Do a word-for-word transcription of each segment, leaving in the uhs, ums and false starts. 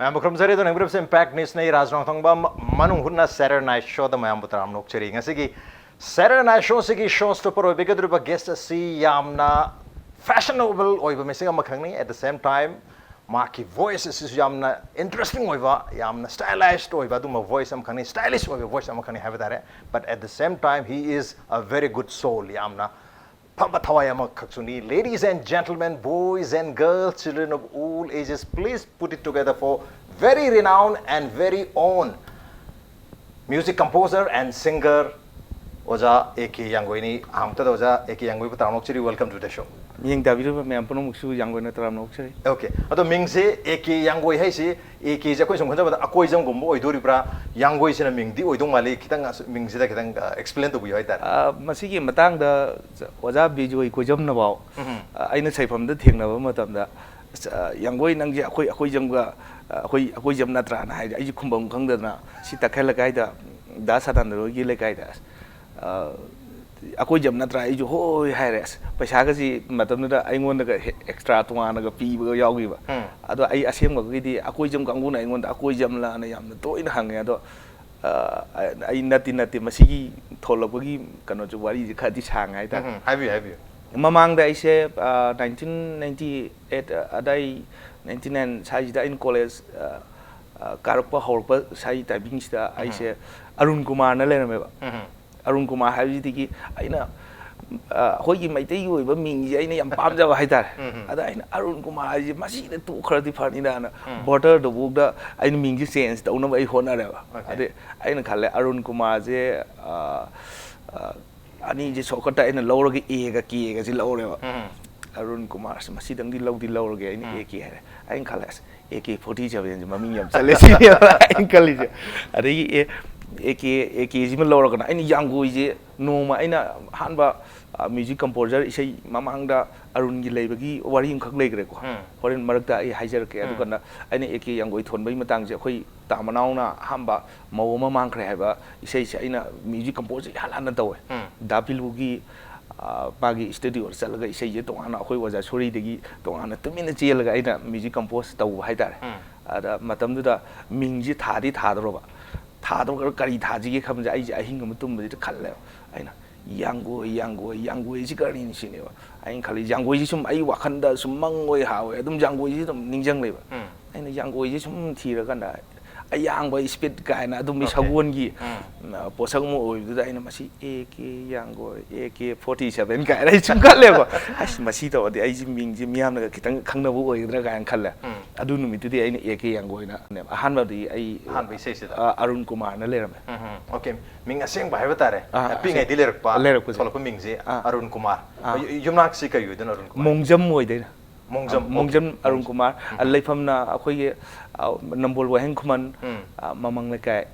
ꯃꯌꯥꯝꯕꯨ ꯈꯨꯔꯨꯝꯖꯔꯤ꯫ ꯑꯗꯨꯅ ꯌꯦꯡꯕꯤꯔꯤꯕꯁꯤ Impact News ꯅꯤ, ꯔꯥꯖ ꯅꯣꯡꯊꯣꯡꯕꯝ ꯃꯅꯨꯡ ꯍꯨꯠꯅ Saturday Night Show ꯗ ꯃꯌꯥꯝꯕꯨ ꯇꯔꯥꯝꯅ ꯑꯣꯛꯆꯔꯤ꯫ ꯉꯁꯤꯒꯤ Saturday Night Show ꯁꯤꯒꯤ show stopper ꯑꯣꯏꯕꯤꯒꯗꯧꯔꯤꯕ guest ꯑꯁꯤ ꯌꯥꯝꯅ fashionable ꯑꯣꯏꯕ ꯃꯤꯁꯛ ꯑꯃꯈꯛꯅꯤ, at the same time ꯃꯍꯥꯛꯀꯤ voice ꯑꯁꯤꯁꯨ ꯌꯥꯝꯅ interesting ꯑꯣꯏꯕ, ꯌꯥꯝꯅ stylized ꯑꯣꯏꯕ ꯑꯗꯨꯒꯨꯝꯕ voice ꯑꯃꯈꯛꯅꯤ, stylish ꯑꯣꯏꯕ voice ꯑꯃꯈꯛꯅꯤ ꯍꯥꯏꯕ ꯇꯥꯔꯦ꯫ But at the same time he is a very good soul, ꯌꯥꯝꯅ ꯐꯕ ꯊꯋꯥꯏ ꯑꯃꯈꯛꯁꯨꯅꯤ꯫ Ladies and gentlemen, boys and girls, children of all ages, please put it together for very renowned and very own music composer and singer ꯑꯣꯖꯥ A K ꯌꯥꯡꯒꯣꯏꯅꯤ꯫ ꯑꯍꯥꯟꯕꯗ ꯑꯣꯖꯥ A K ꯌꯥꯡꯒꯣꯏꯕꯨ ꯇꯔꯥꯝꯅ ꯑꯣꯛꯆꯔꯤ, welcome to the show꯫ ꯃꯤꯠꯌꯦꯡ ꯇꯥꯕꯤꯔꯤꯕ ꯃꯌꯥꯝ ꯄꯨꯝꯅꯃꯛꯁꯨ ꯌꯥꯡꯒꯣꯏꯅ ꯇꯔꯥꯝꯅ ꯑꯣꯛꯆꯔꯤ꯫ Okay, ꯑꯗꯣ ꯃꯤꯡꯁꯦ ꯑꯦ ꯀꯦ ꯌꯥꯡꯒꯣꯏ ꯍꯥꯏꯁꯤ, ꯑꯦ ꯀꯦꯁꯦ ꯑꯩꯈꯣꯏ ꯁꯨꯝ ꯈꯟꯖꯕꯗ ꯑꯀꯣꯏꯖꯝꯒꯨꯝꯕ ꯑꯣꯏꯗꯣꯔꯤꯕ꯭ꯔꯥ? ꯌꯥꯡꯒꯣꯏꯁꯤꯅ ꯃꯤꯡꯗꯤ ꯑꯣꯏꯗꯧ ꯃꯥꯜꯂꯤ, ꯈꯤꯇꯪ ꯑꯁ-, ꯃꯤꯡꯁꯤꯗ ꯈꯤꯇꯪ, ꯑ, explain ꯇꯧꯕꯤꯌꯨ ꯍꯥꯏꯇꯥꯔꯦ꯫ ꯑ, ꯃꯁꯤꯒꯤ ꯃꯇꯥꯡꯗ ꯑꯣꯖꯥ ꯕꯤꯖꯣꯏ ꯀꯣꯏꯖꯝꯅꯐꯥꯎ, ꯎꯝ꯫ ꯑ, ꯑꯩꯅ ꯁꯩꯐꯝꯗ ꯊꯦꯡꯅꯕ ꯃꯇꯝꯗ, ꯑꯁ, ꯑ, ꯌꯥꯡꯒꯣꯏ ꯅꯪꯁꯦ ꯑꯩꯈꯣꯏ, ꯑꯩꯈꯣꯏꯖꯝꯒ, ꯑ, ꯑꯩꯈꯣꯏ, ꯑꯩꯈꯣꯏꯖꯝ ꯅꯠꯇ꯭ꯔꯥꯅ ꯍꯥꯏꯗꯤ ꯑꯩꯁꯨ ꯈꯨꯝꯐꯝ ꯈꯪꯗꯗꯅ ꯁꯤ ꯇꯈꯦꯜ ꯂꯩꯀꯥꯏꯗ, ꯗꯥ ꯁꯗꯥꯅꯟꯗ ꯍꯣꯏꯒꯤ ꯂꯩꯀꯥꯏꯗ, ꯑꯁ, ꯑ, ꯑꯩꯈꯣꯏꯖꯝ ꯅꯠꯇ꯭ꯔꯥ? ꯑꯩꯁꯨ ꯍꯣꯏ ꯍꯥꯏꯔꯦ꯫ ꯑꯁ, ꯄꯩꯁꯥꯒꯁꯤ ꯃꯇꯝꯗꯨꯗ ꯑꯩꯉꯣꯟꯗꯒ ꯍꯦ-, extra ꯇꯣꯉꯥꯟꯅꯒ ꯄꯤꯕꯒ ꯌꯥꯎꯈꯤꯕ꯫ ꯎꯝ꯫ ꯑꯗꯣ ꯑꯩ ꯑꯁꯦꯡꯕꯒꯤꯗꯤ ꯑꯩꯈꯣꯏꯖꯝ ꯀꯥꯡꯕꯨꯅ ꯑꯩꯉꯣꯟꯗ ꯑꯩꯈꯣꯏꯖꯝꯂꯥꯅ ꯌꯥꯝꯅ ꯇꯣꯏꯅ ꯍꯪꯉꯦ꯫ ꯑꯗꯣ, ꯑ, ꯑꯩ ꯅꯠꯇꯦ, ꯅꯠꯇꯦ, ꯃꯁꯤꯒꯤ ꯊꯣꯛꯂꯛꯄꯒꯤ ꯀꯩꯅꯣꯁꯦ, ꯋꯥꯔꯤꯁꯦ ꯈꯔꯗꯤ ꯁꯥꯡꯉꯦ ꯍꯥꯏꯇꯥꯔꯦ꯫ ꯎꯝ, ꯎꯝ, ꯍꯥꯏꯕꯤꯌꯨ, ꯍꯥꯏꯕꯤꯌꯨ꯫ ꯃꯃꯥꯡꯗ ꯑꯩꯁꯦ, ꯑ, nineteen ninety eight ꯑꯗꯥꯏ, ninety nine ꯁ꯭ꯋꯥꯏꯁꯤꯗ ꯑꯩꯅ college, ꯑ, ꯑ, ꯀꯥꯔꯛꯄ ꯍꯧꯔꯛꯄ ꯁ꯭ꯋꯥꯏ timingꯁꯤꯗ ꯎꯝ꯫ ꯑꯩꯁꯦ ꯑꯔꯨꯟ ꯀꯨꯃꯥꯔꯅ ꯂꯩꯔꯝꯃꯦꯕ꯫ ꯎꯝ꯫ ꯑꯔꯨꯟ ꯀꯨꯃꯥꯔ ꯍꯥꯏꯕꯁꯤꯗꯒꯤ ꯑꯩꯅ, ꯑ, ꯑꯩꯈꯣꯏꯒꯤ ꯃꯩꯇꯩꯒꯤ ꯑꯣꯏꯕ ꯃꯤꯡꯁꯦ ꯑꯩꯅ ꯌꯥꯝ ꯄꯥꯝꯖꯕ ꯍꯥꯏꯇꯥꯔꯦ꯫ ꯎꯝ, ꯎꯝ꯫ ꯑꯗ ꯑꯩꯅ ꯑꯔꯨꯟ ꯀꯨꯃꯥꯔ ꯍꯥꯏꯁꯦ ꯃꯁꯤꯗ ꯇꯣꯛꯈ꯭ꯔꯗꯤ ꯐꯅꯤꯗꯥꯅ ꯎꯝ꯫ Voterꯗꯐꯥꯎꯗ ꯑꯩꯅ ꯃꯤꯡꯁꯦ change ꯇꯧꯅꯕ ꯑꯩ ꯍꯣꯠꯅꯔꯦꯕ꯫ Okay꯫ ꯑꯗꯩ ꯑꯩꯅ ꯈꯜꯂꯦ, ꯑꯔꯨꯟ ꯀꯨꯃꯥꯔꯁꯦ, ꯑ, ꯑ, ꯑꯅꯤꯁꯦ shortcutꯇ ꯑꯩꯅ ꯂꯧꯔꯒ Aꯒ Kꯒꯁꯦ ꯂꯧꯔꯦꯕ꯫ ꯎꯝ꯫ ꯑꯔꯨꯟ ꯀꯨꯃꯥꯔꯁꯦ ꯃꯁꯤꯗꯪꯗꯤ ꯂꯧꯗꯤ ꯂꯧꯔꯒꯦ, ꯑꯩꯅ ꯎꯝ꯫ A K ꯍꯥꯏꯔꯦ꯫ ꯑꯩꯅ ꯈꯜꯂꯦ, ꯑꯁ, A K forty sevenꯁꯦ ꯃꯃꯤꯡ ꯌꯥꯝ ꯆꯠꯂꯦ ꯁꯤꯅꯦꯕ ꯑꯩꯅ ꯈꯜꯂꯤꯁꯦ꯫ ꯑꯗꯒꯤ, ꯑꯦ, A K, A Kꯁꯤꯃ ꯂꯧꯔꯒꯅ ꯑꯩꯅ ꯌꯥꯡꯒꯣꯏꯁꯦ ꯅꯣꯡꯃ ꯑꯩꯅ ꯑꯍꯥꯟꯕ, ꯑ, music composer ꯏꯁꯩ ꯃꯃꯥꯡꯗ ꯑꯔꯨꯟꯒꯤ ꯂꯩꯕꯒꯤ ꯋꯥꯔꯤ ꯑꯃꯈꯛ ꯂꯩꯈ꯭ꯔꯦꯀꯣ꯫ ꯎꯝ꯫ ꯍꯣꯔꯦꯟ ꯃꯔꯛꯇ ꯑꯩ ꯍꯥꯏꯖꯔꯛꯀꯦ꯫ ꯎꯝ꯫ ꯑꯗꯨꯀꯥꯟꯗ ꯑꯩꯅ A K ꯌꯥꯡꯒꯣꯏ ꯊꯣꯟꯕꯒꯤ ꯃꯇꯥꯡꯁꯦ ꯑꯩꯈꯣꯏ ꯇꯥ ꯃꯅꯥꯎꯅ ꯑꯍꯥꯟꯕ ꯃꯧ ꯑꯃ ꯃꯥꯡꯈ꯭ꯔꯦ ꯍꯥꯏꯕ ꯏꯁꯩꯁꯦ ꯑꯩꯅ music composeꯁꯦ ꯏꯍꯥꯟ ꯍꯥꯟꯅ ꯇꯧꯋꯦ꯫ ꯎꯝ꯫ ꯗꯥ ꯄꯤꯂꯨꯒꯤ, ꯑ, ꯃꯥꯒꯤ studioꯗ ꯆꯠꯂꯒ ꯏꯁꯩꯁꯦ ꯇꯣꯉꯥꯟꯅ ꯑꯩꯈꯣꯏ ꯑꯣꯖꯥ ꯁꯣꯔꯤꯗꯒꯤ ꯇꯣꯉꯥꯟꯅ ꯇꯨꯃꯤꯟꯅ ꯆꯦꯜꯂꯒ ꯑꯩꯅ music compose ꯇꯧꯕ ꯍꯥꯏꯇꯥꯔꯦ꯫ ꯎꯝ꯫ ꯑ, ꯑꯗ ꯃꯇꯝꯗꯨꯗ ꯃꯤꯡꯁꯤ ꯊꯥꯗꯤ ꯊꯥꯗꯧꯔꯕ, ꯊꯥꯗꯧꯔꯒ ꯀꯔꯤ ꯊꯥꯁꯤꯒꯦ ꯈꯟꯕꯁꯦ ꯑꯩꯁꯦ ꯑꯍꯤꯡ ꯑꯃ ꯇꯨꯝꯕꯁꯤꯗ ꯈꯜꯂꯦꯕ꯫ ꯑꯩꯅ "ꯌꯥꯡꯒꯣꯏ, ꯌꯥꯡꯒꯣꯏ, ꯌꯥꯡꯒꯣꯏꯁꯤ ꯀꯔꯤꯅꯤ?" ꯁꯤꯅꯦꯕ ꯑꯩꯅ ꯈꯜꯂꯤ꯫ ꯌꯥꯡꯒꯣꯏꯁꯤ ꯁꯨꯝ ꯑꯩ ꯋꯥꯈꯜꯗ ꯁꯨꯝ ꯃꯪ ꯑꯣꯏ ꯍꯥ ꯑꯣꯏ ꯑꯗꯨꯝ ꯌꯥꯡꯒꯣꯏꯁꯤ ꯑꯗꯨꯝ ꯅꯤꯡꯁꯤꯡ ꯂꯩꯕ꯫ ꯎꯝ꯫ ꯑꯩꯅ ꯌꯥꯡꯒꯣꯏꯁꯤ ꯁꯨꯝ ꯊꯤꯔꯀꯥꯟꯗ ꯑꯌꯥꯡꯕ ꯏꯁꯄꯤꯠ ꯀꯥꯏꯅ ꯑꯗꯨꯝꯕꯒꯤ Okay. ꯁꯒꯣꯜꯒꯤ, ꯎꯝ꯫ ꯎꯝ, ꯄꯣꯠꯁꯛ ꯑꯃ ꯑꯣꯏꯕꯗꯨꯗ ꯑꯩꯅ "ꯃꯁꯤ ꯑꯦ K ꯌꯥꯡꯒꯣꯏ, A K forty seven" ꯀꯥꯏꯅ ꯑꯩ ꯁꯨꯝ ꯈꯜꯂꯦꯕ꯫ "ꯑꯁ, ꯃꯁꯤ ꯇꯧꯔꯗꯤ ꯑꯩꯁꯤ ꯃꯤꯡꯁꯤ ꯃꯤꯌꯥꯝꯅꯒ ꯈꯤꯇꯪ ꯈꯪꯅꯕ ꯑꯣꯏꯒꯗ꯭ꯔꯥ?" ꯀꯥꯏꯅ ꯈꯜꯂꯦ꯫ ꯎꯝ꯫ ꯑꯗꯨ ꯅꯨꯃꯤꯠꯇꯨꯗꯤ ꯑꯩꯅ ꯑꯦ ꯀꯦ ꯌꯥꯡꯒꯣꯏꯅ ꯑꯍꯥꯟꯕꯗꯤ ꯑꯩ, ꯑꯍꯥꯟꯕ ꯏꯁꯩꯁꯤꯗ꯫ ꯑ, ꯑꯔꯨꯟ ꯀꯨꯃꯥꯔꯅ ꯂꯩꯔꯝꯃꯦ꯫ ꯎꯝ, ꯎꯝ꯫ Okay. ꯃꯤꯡ ꯑꯁꯦꯡꯕ ꯍꯥꯏꯕ ꯇꯥꯔꯦ꯫ ꯑꯥ, ꯄꯤꯛꯏꯉꯩꯗꯤ ꯑꯁꯦꯡ-, ꯂꯩꯔꯛꯄ, ꯂꯩꯔꯛꯄꯁꯦ꯫ ꯊꯣꯛꯂꯛꯄ ꯃꯤꯡꯁꯦ ꯑꯥ꯫ ꯑꯔꯨꯟ ꯀꯨꯃꯥꯔ꯫ ꯑꯥ꯫ ꯌꯨ-, ꯌꯨꯝꯅꯥꯛꯁꯤ ꯀꯔꯤ ꯑꯣꯏꯗꯣꯏꯅꯣ, ꯑꯔꯨꯟ ꯀꯨꯃꯥꯔ? ꯃꯣꯡꯖꯝ ꯑꯣꯏꯗꯣꯏꯅꯦ꯫ ꯃꯣꯡꯖꯝ, ꯑ, ꯃꯣꯡꯖꯝ okay. ꯑꯔꯨꯟ ꯀꯨꯃꯥꯔ꯫ ꯑ, ꯃꯣꯡꯖꯝ꯫ ꯂꯩꯐꯝꯅ ꯑꯩꯈꯣꯏꯒꯤ, ꯑ, ꯅꯝꯕꯣꯜ ꯋꯥꯍꯦꯡ ꯈꯨꯃꯟ, ꯎꯝ꯫ ꯑ, ꯃꯃꯥꯡ ꯂꯩꯀꯥꯏ꯫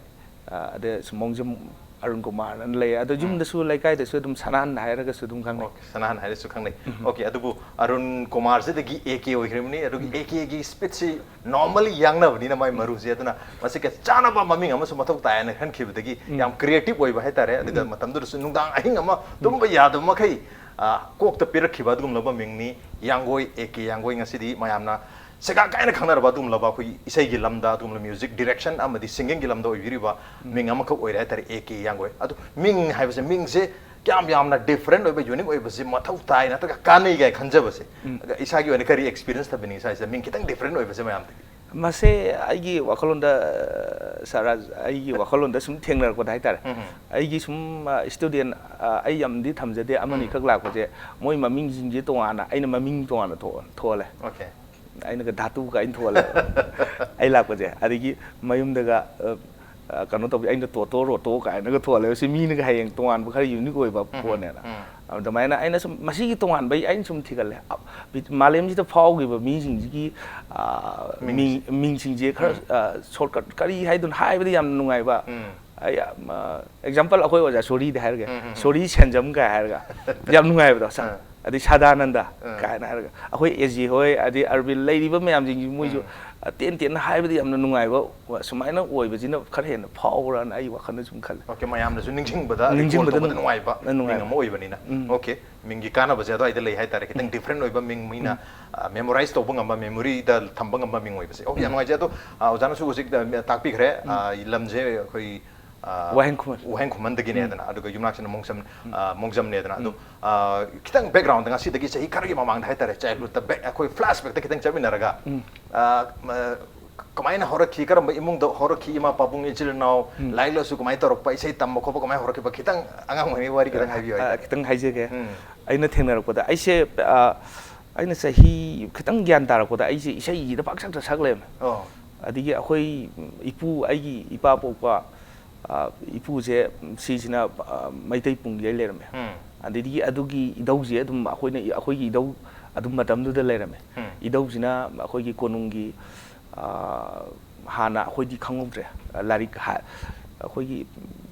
ꯑ, ꯑꯗ ꯁꯨꯝ ꯃꯣꯡꯖꯝ ꯑꯔꯨꯟ ꯀꯨꯃꯥꯔꯅ ꯂꯩ꯫ ꯑꯗꯣ ꯎꯝ꯫ ꯌꯨꯝꯗꯁꯨ ꯂꯩꯀꯥꯏꯗꯁꯨ ꯑꯗꯨꯝ ꯁꯅꯥꯍꯟ ꯍꯥꯏꯔꯒꯁꯨ ꯑꯗꯨꯝ ꯈꯪꯅꯩ꯫ Okay, ꯁꯅꯥꯍꯟ ꯍꯥꯏꯔꯁꯨ ꯈꯪꯅꯩ꯫ ꯎꯝ꯫ Okay, ꯑꯗꯨꯕꯨ ꯑꯔꯨꯟ ꯀꯨꯃꯥꯔꯁꯤꯗꯒꯤ ꯑꯦ ꯀꯦ ꯑꯣꯏꯈ꯭ꯔꯕꯅꯤ꯫ ꯑꯗꯨꯒꯤ ꯎꯝ꯫ ꯑꯦ ꯀꯦꯒꯤ ꯏꯁꯄꯤꯠꯁꯤ normally ꯌꯥꯡꯅꯕꯅꯤꯅ ꯃꯥꯏ ꯃꯔꯨꯁꯦ꯫ ꯑꯗꯨꯅ ꯃꯁꯤꯒ ꯆꯥꯅꯕ ꯃꯃꯤꯡ ꯑꯃꯁꯨ ꯃꯊꯧ ꯇꯥꯏ ꯍꯥꯏꯅ ꯈꯟꯈꯤꯕꯗꯒꯤ ꯎꯝ꯫ ꯌꯥꯝ creative ꯑꯣꯏꯕ ꯍꯥꯏꯇꯥꯔꯦ꯫ ꯑꯗꯨꯒ ꯎꯝ꯫ ꯃꯇꯝꯗꯨꯗꯁꯨ ꯅꯨꯡꯗꯥꯡ ꯑꯍꯤꯡ ꯑꯃ ꯎꯝ꯫ ꯇꯨꯝꯕ ꯌꯥꯗꯕ ꯃꯈꯩ, ꯑ, ꯀꯣꯛꯇ ꯄꯤꯔꯛꯈꯤꯕ ꯑꯗꯨꯒꯨꯝꯂꯕ ꯃꯤꯡꯅꯤ꯫ ꯌꯥꯡꯒꯣꯏ, ꯑꯦ ꯀꯦ ꯌꯥꯡꯒꯣꯏ ꯉꯁꯤꯗꯤ ꯃꯌꯥꯝꯅ ꯁꯦꯒꯥꯛ ꯀꯥꯏꯅ ꯈꯪꯅꯔꯕ ꯑꯗꯨꯒꯨꯝꯂꯕ ꯑꯩꯈꯣꯏꯒꯤ ꯏꯁꯩꯒꯤ ꯂꯝꯗ ꯑꯗꯨꯒꯨꯝꯂꯕ music direction ꯑꯃꯗꯤ singingꯒꯤ ꯂꯝꯗ ꯑꯣꯏꯕꯤꯔꯤꯕ ꯎꯝ꯫ ꯃꯤꯡ ꯑꯃꯈꯛ ꯑꯣꯏꯔꯦ ꯍꯥꯏꯇꯥꯔꯦ, ꯑꯦ ꯀꯦ ꯌꯥꯡꯒꯣꯏ꯫ ꯑꯗꯨ ꯃꯤꯡ ꯍꯥꯏꯕꯁꯦ, ꯃꯤꯡꯁꯦ ꯀꯌꯥꯝ ꯌꯥꯝꯅ different ꯑꯣꯏꯕ, unique ꯑꯣꯏꯕꯁꯦ ꯃꯊꯧ ꯇꯥꯏ ꯅꯠꯇ꯭ꯔꯒ ꯀꯥꯟꯅꯩ ꯀꯥꯏ ꯈꯟꯖꯕꯁꯦ꯫ ꯎꯝ꯫ ꯑꯗ ꯏꯁꯥꯒꯤ ꯑꯣꯏꯅ ꯀꯔꯤ experience ꯊꯝꯕꯤꯅꯤꯡꯉꯤ ꯏꯁꯥ ꯏꯁꯥ ꯃꯤꯡ ꯈꯤꯇꯪ different ꯑꯣꯏꯕꯁꯦ ꯃꯌꯥꯝꯗꯒꯤ? ꯃꯁꯦ ꯑꯩꯒꯤ ꯋꯥꯈꯜꯂꯣꯟꯗ, ꯑ, ꯁꯥꯔ ꯔꯥꯖ, ꯑꯩꯒꯤ ꯋꯥꯈꯜꯂꯣꯟꯗ ꯁꯨꯝ ꯊꯦꯡꯅꯔꯛꯄꯗ ꯍꯥꯏꯇꯥꯔꯦ꯫ ꯎꯝ, ꯎꯝ꯫ ꯑꯩꯒꯤ ꯁꯨꯝ, ꯑ, student, ꯑ, ꯑꯩ ꯌꯥꯝꯗꯤ ꯊꯝꯖꯗꯦ, ꯑꯃꯅꯤ ꯎꯝ꯫ ꯈꯛ ꯂꯥꯛꯄꯁꯦ, ꯃꯣꯏ ꯃꯃꯤꯡꯁꯤꯡꯁꯦ ꯇꯣꯉꯥꯟꯅ, ꯑꯩꯅ ꯃꯃꯤꯡ ꯇꯣꯉꯥꯟꯅ ꯊꯣꯛ-, ꯊꯣꯜꯂꯦ꯫ Okay꯫ ꯑꯩꯅꯒ ꯙꯥꯇꯨ ꯀꯥꯏꯅ ꯊꯣꯜꯂꯦ꯫ ꯑꯩ ꯂꯥꯛꯄꯁꯦ꯫ ꯑꯗꯒꯤ ꯃꯌꯨꯝꯗꯒ, ꯑ, ꯑ, ꯀꯩꯅꯣ ꯇꯧꯕꯤ, ꯑꯩꯅ ꯇꯣꯇꯣ ꯔꯣꯇꯣ ꯀꯥꯏꯅꯒ ꯊꯣꯜꯂꯦ꯫ ꯁꯤ ꯃꯤꯅꯒ ꯍꯌꯦꯡ ꯇꯣꯉꯥꯟꯕ ꯈꯔ unique ꯑꯣꯏꯕ ꯎꯝ, ꯎꯝ, ꯄꯣꯠꯅꯦꯅ꯫ ꯎꯝ꯫ ꯑꯗꯨꯃꯥꯏꯅ ꯑꯩꯅ ꯁꯨꯝ ꯃꯁꯤꯒꯤ ꯇꯣꯉꯥꯟꯕ ꯑꯩꯅ ꯁꯨꯝ ꯊꯤꯒꯠꯂꯦ꯫ ꯑ, ꯕꯤ-, ꯃꯥꯂꯦꯝꯁꯤꯗ ꯐꯥꯎꯈꯤꯕ ꯃꯤꯁꯤꯡꯁꯤꯒꯤ, ꯑ, ꯃꯤꯡꯁꯦ꯫ ꯃꯤꯡ-, ꯃꯤꯡꯁꯤꯡꯁꯦ ꯈꯔ, ꯎꯝ꯫ ꯑ, shortcut ꯀꯔꯤ ꯍꯥꯏꯗꯣꯏꯅꯣ ꯍꯥꯏꯕꯗ ꯌꯥꯝ ꯅꯨꯡꯉꯥꯏꯕ꯫ ꯎꯝ꯫ ꯑꯩ, ꯑ, example ꯑꯩꯈꯣꯏ ꯑꯣꯖꯥ ꯁꯣꯔꯤꯗ ꯍꯥꯏꯔꯒꯦ꯫ ꯎꯝ, ꯎꯝ, ꯎꯝ꯫ ꯁꯣꯔꯤ ꯁꯦꯟꯖꯝ ꯀꯥꯏ ꯍꯥꯏꯔꯒ ꯌꯥꯝ ꯅꯨꯡꯉꯥꯏꯕꯗꯣ꯫ ꯁ-, ꯑꯥ꯫ ꯑꯗꯩ ꯁꯥꯗꯥꯅꯟꯗ ꯑꯥ꯫ ꯀꯥꯏꯅ ꯍꯥꯏꯔꯒ ꯑꯩꯈꯣꯏ ꯑꯦ ꯖꯦ ꯍꯣꯏ, ꯑꯗꯩ ꯑꯔꯕꯤꯜ ꯂꯩꯔꯤꯕ ꯃꯌꯥꯝꯁꯤꯡꯁꯤ ꯃꯣꯏꯁꯨ ꯇꯦꯟ ꯇꯦꯟꯅ ꯍꯥꯏꯕꯗꯤ ꯌꯥꯝꯅ ꯅꯨꯡꯉꯥꯏꯕ, ꯁꯨꯃꯥꯏꯅ ꯑꯣꯏꯕꯁꯤꯅ ꯈꯔ ꯍꯦꯟꯅ ꯐꯥꯎꯕ꯭ꯔꯥꯅ ꯑꯩ ꯋꯥꯈꯜꯗ ꯁꯨꯝ ꯈꯜꯂꯦ꯫ ꯑꯣꯀꯦ, ꯃꯌꯥꯝꯅꯁꯨ ꯅꯤꯡꯁꯤꯡꯕꯗ recall ꯅꯤꯡꯁꯤꯡꯕꯗ ꯇꯧꯕꯗ ꯅꯨꯡ- ꯅꯨꯡꯉꯥꯏꯕ ꯃꯤꯡ ꯅꯨꯡꯉꯥꯏꯕ꯫ ꯑꯃ ꯑꯣꯏꯕꯅꯤꯅ꯫ ꯎꯝ꯫ ꯑꯣꯀꯦ, ꯃꯤꯡꯒꯤ ꯀꯥꯟꯅꯕꯁꯦ ꯑꯗꯨꯋꯥꯏꯗ ꯂꯩ ꯍꯥꯏꯇꯥꯔꯦ, ꯈꯤꯇꯪ different ꯑꯣꯏꯕ ꯃꯤꯡ, ꯃꯤꯅ memorize ꯇꯧꯕ ꯉꯝꯕ, memoryꯗ ꯊꯝꯕ ꯉꯝꯕ ꯃꯤꯡ ꯑꯣꯏꯕꯁꯦ꯫ ꯑꯣꯀꯦ, ꯌꯥꯝ ꯅꯨꯡꯉꯥꯏꯖꯩ꯫ ꯑꯗꯣ ꯑꯥ, ꯑꯣꯖꯥꯅꯁꯨ ꯍꯧꯖꯤꯛ ꯑꯥ, ꯇꯥꯛꯄꯤꯈ꯭ꯔꯦ, ꯑꯥ, ꯂꯝꯁꯦ ꯑꯩꯈꯣꯏ ꯑꯥ, ꯋꯥꯍꯦꯡ ꯈꯨꯃꯟ꯫ ꯋꯥꯍꯦꯡ ꯈꯨꯃꯟꯗꯒꯤꯅꯦꯗꯅ, ꯑꯗꯨꯒ ꯌꯨꯝꯅꯥꯛꯁꯤꯅ ꯃꯣꯡꯖꯝ, ꯑꯥ, ꯃꯣꯡꯖꯝꯅꯦꯗꯅ꯫ ꯑꯗꯣ ꯎꯝ꯫ ꯑꯥ, ꯈꯤꯇꯪ backgroundꯗ ꯉꯁꯤꯗꯒꯤ ꯆꯍꯤ ꯈꯔꯒꯤ ꯃꯃꯥꯡꯗ ꯍꯥꯏꯇꯥꯔꯦ, childhoodꯇ back, ꯑꯩꯈꯣꯏ flashbackꯇ ꯈꯤꯇꯪ ꯆꯠꯃꯤꯟꯅꯔꯒ, ꯎꯝ꯫ ꯑꯥ, ꯃ-, ꯀꯃꯥꯏꯅ ꯍꯧꯔꯛꯈꯤ, ꯀꯔꯝꯕ ꯏꯃꯨꯡꯗ ꯍꯧꯔꯛꯈꯤ, ꯏꯃꯥ ꯄꯥꯕꯨꯡ ꯏꯆꯤꯜ ꯏꯅꯥꯎ, ꯎꯝ꯫ ꯂꯥꯏꯔꯤꯛ ꯂꯥꯏꯁꯨ ꯀꯃꯥꯏꯅ ꯇꯧꯔꯛꯄ, ꯏꯁꯩ ꯇꯝꯕ ꯈꯣꯠꯄ ꯀꯃꯥꯏꯅ ꯍꯧꯔꯛꯈꯤꯕ, ꯈꯤꯇꯪ ꯑꯉꯥꯡ ꯑꯣꯏꯔꯤꯉꯩ ꯋꯥꯔꯤ ꯈꯤꯇꯪ ꯍꯥꯏꯕꯤꯌꯨ ꯑ, ꯍꯥꯏꯇꯥꯔꯦ꯫ ꯈꯤꯇꯪ ꯍꯥꯏꯖꯒꯦ꯫ ꯎꯝ꯫ ꯑꯩꯅ ꯊꯦꯡꯅꯔꯛꯄꯗ, ꯑꯩꯁꯦ, ꯑ, ꯑꯩꯅ ꯆꯍꯤ ꯈꯤꯇꯪ ꯒ꯭ꯌꯥꯟ ꯇꯥꯔꯛꯄꯗ ꯑꯩꯁꯦ ꯏꯁꯩꯁꯤꯗ ꯄꯥꯛ ꯁꯛꯇ ꯁꯛ ꯂꯩꯔꯝꯃꯦ꯫ ꯑꯣ꯫ ꯑꯗꯒꯤ ꯑꯩꯈꯣꯏ ꯏꯄꯨ, ꯑꯩꯒꯤ ꯏꯄꯥ ꯄꯣꯛꯄ, ꯑ, ꯏꯄꯨꯁꯦ, ꯁꯤꯁꯤꯅ, ꯑ, ꯃꯩꯇꯩ ꯄꯨꯡꯒꯩ ꯂꯩꯔꯝꯃꯦ꯫ ꯎꯝ꯫ ꯑꯗꯒꯤ ꯑꯗꯨꯒꯤ ꯏꯙꯧꯁꯦ ꯑꯗꯨꯝ ꯑꯩꯈꯣꯏꯅ, ꯑꯩꯈꯣꯏꯒꯤ ꯏꯙꯧ ꯑꯗꯨꯝ ꯃꯇꯝꯗꯨꯗ ꯂꯩꯔꯝꯃꯦ꯫ ꯎꯝ꯫ ꯏꯙꯧꯁꯤꯅ ꯑꯩꯈꯣꯏꯒꯤ ꯀꯣꯅꯨꯡꯒꯤ, ꯑ, ꯍꯥꯟꯅ ꯑꯩꯈꯣꯏꯗꯤ ꯈꯪꯍꯧꯗ꯭ꯔꯦ, ꯂꯥꯏꯔꯤꯛ ꯍꯥ-, ꯑꯩꯈꯣꯏꯒꯤ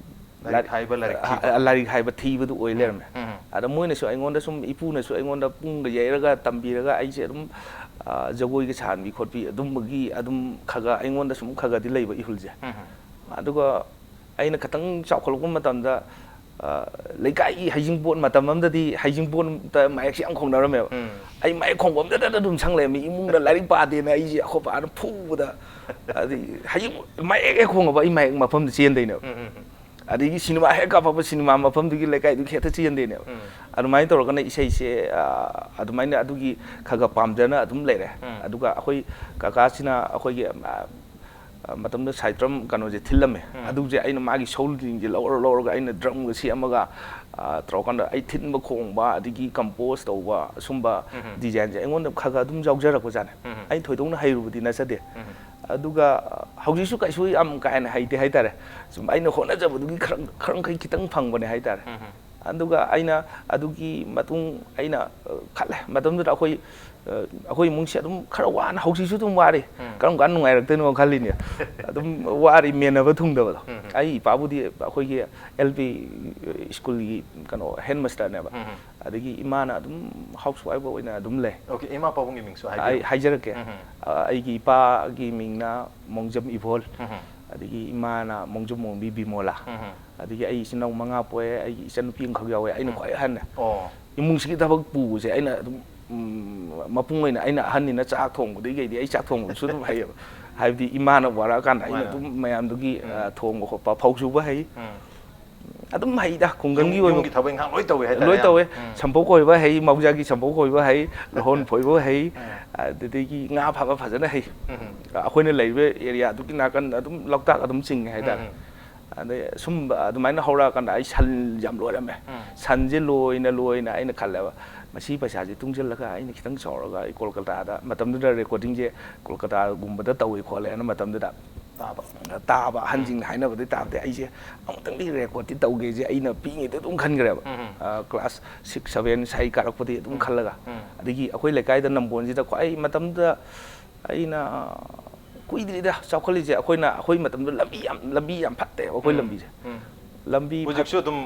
ꯂꯥꯏꯔꯤꯛ ꯍꯥꯏꯕ, ꯂꯥꯏꯔꯤꯛ ꯑ, ꯊꯤꯕ꯫ ꯂꯥꯏꯔꯤꯛ ꯍꯥꯏꯕ ꯊꯤꯕꯗꯨ ꯑꯣꯏ ꯂꯩꯔꯝꯃꯦ꯫ ꯎꯝ꯫ ꯑꯗ ꯃꯣꯏꯅꯁꯨ ꯑꯩꯉꯣꯟꯗ ꯁꯨꯝ, ꯏꯄꯨꯅꯁꯨ ꯑꯩꯉꯣꯟꯗ ꯄꯨꯡꯒ ꯌꯩꯔꯒ ꯇꯝꯕꯤꯔꯒ ꯑꯩꯁꯦ ꯑꯗꯨꯝ, ꯑ, ꯖꯒꯣꯏꯒ ꯁꯥꯍꯟꯕꯤ ꯈꯣꯠꯄꯤ ꯑꯗꯨꯝꯕꯒꯤ ꯑꯗꯨꯝ ꯈꯒ ꯑꯩꯉꯣꯟꯗ ꯁꯨꯝ ꯈꯒꯗꯤ ꯂꯩꯕ ꯏꯍꯨꯜꯁꯦ꯫ ꯎꯝ꯫ ꯑꯗꯨꯒ ꯑꯩꯅ ꯈꯤꯇꯪ ꯆꯥꯎꯈꯠꯂꯛꯄ ꯃꯇꯝꯗ, ꯑ, ꯂꯩꯀꯥꯏꯒꯤ ꯍꯩꯖꯤꯡꯄꯣꯠ ꯃꯇꯝ ꯑꯃꯗꯗꯤ ꯍꯩꯖꯤꯡꯄꯣꯠꯇ ꯃꯥꯏꯛꯁꯦ ꯌꯥꯝ ꯈꯣꯡꯅꯔꯝꯃꯦꯕ꯫ ꯎꯝ꯫ ꯑꯩ ꯃꯥꯏꯛ ꯈꯣꯡꯕ ꯑꯝꯇꯗ ꯑꯗꯨꯝ ꯁꯪ ꯂꯩꯔꯝꯃꯤ꯫ ꯏꯃꯨꯡꯗ ꯂꯥꯏꯔꯤꯛ ꯄꯥꯗꯦꯅ ꯑꯩꯁꯦ ꯑꯩꯈꯣꯏ ꯄꯥꯅ ꯐꯨꯕꯗ, ꯑꯗꯩ ꯍꯩꯖꯤꯡ ꯃꯥꯏꯛ ꯍꯦꯛ ꯈꯣꯡꯉꯕ ꯑꯩ ꯃꯥꯏꯛ ꯃꯐꯝꯗ ꯆꯦꯟꯗꯣꯏꯅꯦꯕ꯫ ꯎꯝ, ꯎꯝ, ꯎꯝ꯫ ꯑꯗꯒꯤ ꯁꯤꯅꯦꯃꯥ ꯍꯦꯛ ꯀꯥꯞꯄꯛꯄ ꯁꯤꯅꯦꯃꯥ ꯃꯐꯝꯗꯨꯒꯤ ꯂꯩꯀꯥꯏꯗꯨꯒꯤ ꯍꯦꯛꯇ ꯆꯦꯟꯗꯣꯏꯅꯦꯕ꯫ ꯎꯝ꯫ ꯑꯗꯨꯃꯥꯏꯅ ꯇꯧꯔꯒꯅ ꯏꯁꯩꯁꯦ, ꯑ, ꯑꯗꯨꯃꯥꯏꯅ ꯑꯗꯨꯒꯤ ꯈꯔ ꯈꯔ ꯄꯥꯝꯖꯅ ꯑꯗꯨꯝ ꯂꯩꯔꯦ꯫ ꯎꯝ꯫ ꯑꯗꯨꯒ ꯑꯩꯈꯣꯏ ꯀꯀꯥꯁꯤꯅ ꯑꯩꯈꯣꯏꯒꯤ, ꯑ, ꯑ, ꯃꯇꯝꯗ ꯁꯥꯏꯇ꯭ꯔꯝ ꯀꯩꯅꯣꯁꯦ ꯊꯤꯜꯂꯝꯃꯦ꯫ ꯎꯝ꯫ ꯑꯗꯨꯁꯦ ꯑꯩꯅ ꯃꯥꯒꯤ ꯁꯧꯜꯁꯤꯡꯁꯦ ꯂꯧꯔ ꯂꯧꯔꯒ ꯑꯩꯅ ꯗ꯭ꯔꯝꯒ ꯁꯦꯝꯃꯒ, ꯑ, ꯇꯧꯔꯀꯥꯟꯗ ꯑꯩ ꯊꯤꯟꯕ ꯈꯣꯡꯕ, ꯑꯗꯒꯤ compose ꯇꯧꯕ, ꯑꯁꯨꯝꯕ ꯎꯝ꯫ designꯁꯦ ꯑꯩꯉꯣꯟꯗ ꯈꯔ ꯈꯔ ꯑꯗꯨꯝ ꯌꯥꯎꯖꯔꯛꯄꯖꯥꯠꯅꯦ꯫ ꯎꯝ꯫ ꯑꯩ ꯊꯣꯏꯗꯣꯛꯅ ꯍꯩꯔꯨꯕꯗꯤ ꯅꯠꯆꯗꯦ꯫ ꯎꯝ꯫ ꯑꯗꯨꯒ, ꯑ, ꯍꯧꯖꯤꯛꯁꯨ ꯀꯩꯁꯨ ꯌꯥꯝ ꯀꯥ ꯍꯦꯟꯅ ꯍꯩꯇꯦ ꯍꯥꯏꯇꯥꯔꯦ꯫ ꯁꯨꯝ ꯑꯩꯅ ꯍꯣꯠꯅꯖꯕꯗꯨꯒꯤ ꯈꯔ, ꯈꯔ ꯃꯈꯩ ꯈꯤꯇꯪ ꯐꯪꯕꯅꯦ ꯍꯥꯏꯇꯥꯔꯦ꯫ ꯎꯝ꯫ ꯑꯗꯨꯒ ꯑꯩꯅ ꯑꯗꯨꯒꯤ ꯃꯇꯨꯡ ꯑꯩꯅ, ꯑ, ꯈꯜꯂꯦ, ꯃꯇꯝꯗꯨꯗ ꯑꯩꯈꯣꯏ, ꯑ, ꯑꯩꯈꯣꯏ ꯏꯃꯨꯡꯁꯦ ꯑꯗꯨꯝ ꯈꯔ ꯋꯥꯅ, ꯍꯧꯖꯤꯛꯁꯨ ꯑꯗꯨꯝ ꯋꯥꯔꯤ, ꯎꯝ꯫ ꯀꯔꯝ ꯀꯥꯟꯗ ꯅꯨꯡꯉꯥꯏꯔꯛꯇꯣꯏꯅꯣ ꯈꯜꯂꯤꯅꯦ꯫ ꯑꯗꯨꯝ ꯋꯥꯔꯤ, ꯃꯦꯟꯅꯕ ꯊꯨꯡꯗꯕꯗꯣ꯫ ꯎꯝ꯫ ꯑꯩ ꯏꯄꯥꯕꯨꯗꯤ ꯑꯩꯈꯣꯏꯒꯤ L P schoolꯒꯤ ꯀꯩꯅꯣ headmasterꯅꯦꯕ꯫ ꯎꯝ꯫ ꯑꯗꯒꯤ ꯏꯃꯥꯅ ꯑꯗꯨꯝ ꯍꯥꯎꯁ ꯋꯥꯏꯐ ꯑꯣꯏꯅ ꯑꯗꯨꯝ ꯂꯩ꯫ ꯑꯣꯀꯦ, ꯏꯃꯥ ꯄꯥꯕꯨꯡꯒꯤ ꯃꯤꯡꯁꯨ ꯑꯩ ꯍꯥꯏꯕꯤꯌꯨ꯫ ꯍꯥꯏꯖꯔꯛꯀꯦ꯫ ꯎꯝ꯫ ꯑ, ꯑꯩꯒꯤ ꯏꯄꯥꯒꯤ ꯃꯤꯡꯅ ꯃꯣꯡꯖꯝ ꯏꯕꯣꯜ, ꯎꯝ꯫ ꯑꯗꯒꯤ ꯏꯃꯥꯅ ꯃꯣꯡꯖꯝ ꯑꯣꯡꯕꯤ ꯕꯤꯃꯣꯂꯥ꯫ ꯎꯝ꯫ ꯑꯗꯒꯤ ꯑꯩ ꯏꯆꯤꯟ ꯏꯅꯥꯎ ꯃꯉꯥ ꯄꯣꯛꯑꯦ꯫ ꯑꯩꯒꯤ ꯏꯆꯟꯅꯨꯄꯤ ꯑꯃꯈꯛ ꯌꯥꯎꯋꯦ, ꯑꯩꯅ ꯎꯝ꯫ ꯈ꯭ꯋꯥꯏ ꯑꯍꯟꯅꯦ꯫ ꯑꯣ꯫ ꯏꯃꯨꯡꯁꯤꯒꯤ ꯊꯕꯛ ꯄꯨꯕꯁꯦ ꯑꯩꯅ ꯑꯗꯨꯝ, ꯎꯝ, ꯃꯄꯨꯡ ꯑꯣꯏꯅ ꯑꯩꯅ ꯑꯍꯟꯅꯤꯅ ꯆꯥꯛ ꯊꯣꯡꯕꯗꯒꯤ ꯀꯩꯗꯤ ꯑꯩ ꯆꯥꯛ ꯊꯣꯡꯕꯁꯨ ꯑꯗꯨꯝ ꯍꯩꯌꯦꯕ꯫ ꯍꯥꯏꯕꯗꯤ ꯏꯃꯥꯅ ꯋꯥꯔꯛꯑꯀꯥꯟꯗ ꯑꯩꯅ ꯃꯥꯅꯦ꯫ ꯑꯗꯨꯝ ꯃꯌꯥꯝꯗꯨꯒꯤ, ꯎꯝ꯫ ꯑ, ꯊꯣꯡꯕ ꯈꯣꯠꯄ, ꯐꯧ ꯁꯨꯕ ꯍꯩ꯫ ꯎꯝ꯫ ꯑꯗꯨꯝ ꯍꯩꯗ, ꯈꯨꯡꯒꯪꯒꯤ ꯌꯨꯝ-, ꯑꯣꯏꯕ ꯌꯨꯝꯒꯤ ꯊꯕꯛ ꯏꯪꯈꯥꯡ ꯂꯣꯏ ꯇꯧꯋꯦ ꯍꯥꯏꯇꯥꯔꯦ ꯂꯣꯏ ꯇꯧꯋꯦ꯫ ꯎꯝ꯫ ꯁꯝꯄꯣꯛ ꯈꯣꯏꯕ ꯍꯩ, ꯃꯧꯖꯥꯒꯤ ꯁꯝꯄꯣꯛ ꯈꯣꯏꯕ ꯍꯩ, ꯂꯍꯣꯟ ꯐꯣꯏꯕ ꯍꯩ, ꯎꯝ꯫ ꯑꯗꯨꯗꯒꯤ ꯉꯥ ꯐꯥꯕ ꯐꯖꯅ ꯍꯩ꯫ ꯎꯝ꯫ ꯑꯩꯈꯣꯏꯅ ꯂꯩꯔꯤꯕ ꯑꯦꯔꯤꯌꯥꯗꯨꯒꯤ ꯅꯥꯀꯟ ꯑꯗꯨꯝ ꯂꯣꯛꯇꯥꯛ ꯑꯗꯨꯝ ꯆꯤꯡꯉꯦ ꯍꯥꯏꯇꯥꯔꯦ꯫ ꯎꯝ꯫ ꯑꯗꯩ ꯁꯨꯝ ꯑꯗꯨꯃꯥꯏꯅ ꯍꯧꯔꯛꯑꯀꯥꯟꯗ ꯑꯩ ꯁꯟ ꯌꯥꯝ ꯂꯣꯏꯔꯝꯃꯦ꯫ ꯎꯝ꯫ ꯁꯟꯁꯦ ꯂꯣꯏꯅ ꯂꯣꯏꯅ ꯑꯩꯅ ꯈꯜꯂꯦꯕ, ꯃꯁꯤ ꯄꯩꯁꯥꯁꯦ ꯇꯨꯡꯁꯤꯜꯂꯒ ꯑꯩꯅ ꯈꯤꯇꯪ ꯆꯥꯎꯔꯒ ꯑꯩ ꯀꯣꯜꯀꯇꯥꯗ, ꯃꯇꯝꯗꯨꯗ ꯔꯦꯀꯣꯔꯗꯤꯡꯁꯦ ꯀꯣꯜꯀꯇꯥꯒꯨꯝꯕꯗ ꯇꯧꯏ ꯈꯣꯠꯂꯦꯅ ꯃꯇꯝꯗꯨꯗ ꯇꯥꯕ꯫ ꯇꯥꯕ, ꯑꯍꯟꯁꯤꯡꯅ ꯍꯥꯏꯅꯕꯗꯤ ꯇꯥꯕꯗꯤ ꯑꯩꯁꯦ ꯑꯃꯨꯛꯇꯪꯗꯤ ꯔꯦꯀꯣꯔꯗꯇꯤ ꯇꯧꯒꯦꯁꯦ ꯑꯩꯅ ꯄꯤꯛꯏꯉꯩꯗ ꯑꯗꯨꯝ ꯈꯟꯈ꯭ꯔꯦꯕ꯫ ꯎꯝ꯫ ꯑ, ꯀ꯭ꯂꯥꯁ ꯁꯤꯛꯁ, ꯁꯚꯦꯟ ꯁ꯭ꯋꯥꯏ ꯀꯥꯔꯛꯄꯗꯤ ꯑꯗꯨꯝ ꯎꯝ꯫ ꯈꯜꯂꯒ꯫ ꯎꯝ꯫ ꯑꯗꯒꯤ ꯑꯩꯈꯣꯏ ꯂꯩꯀꯥꯏꯗ ꯅꯝꯕꯣꯜꯁꯤꯗ ꯈ꯭ꯋꯥꯏ ꯃꯇꯝꯗꯨꯗ ꯑꯩꯅ ꯀꯨꯏꯗ꯭ꯔꯤꯗ ꯆꯥꯎꯈꯠꯂꯤꯁꯦ꯫ ꯑꯩꯈꯣꯏꯅ, ꯑꯩꯈꯣꯏ ꯃꯇꯝꯗ ꯂꯝꯕꯤ ꯌꯥꯝ, ꯂꯝꯕꯤ ꯌꯥꯝ ꯐꯠꯇꯦꯕ ꯑꯩꯈꯣꯏ ꯎꯝ꯫ ꯂꯝꯕꯤꯁꯦ꯫ ꯎꯝ꯫ ꯂꯝꯕꯤ ꯐꯠ-, ꯍꯧꯖꯤꯛꯁꯨ ꯑꯗꯨꯝ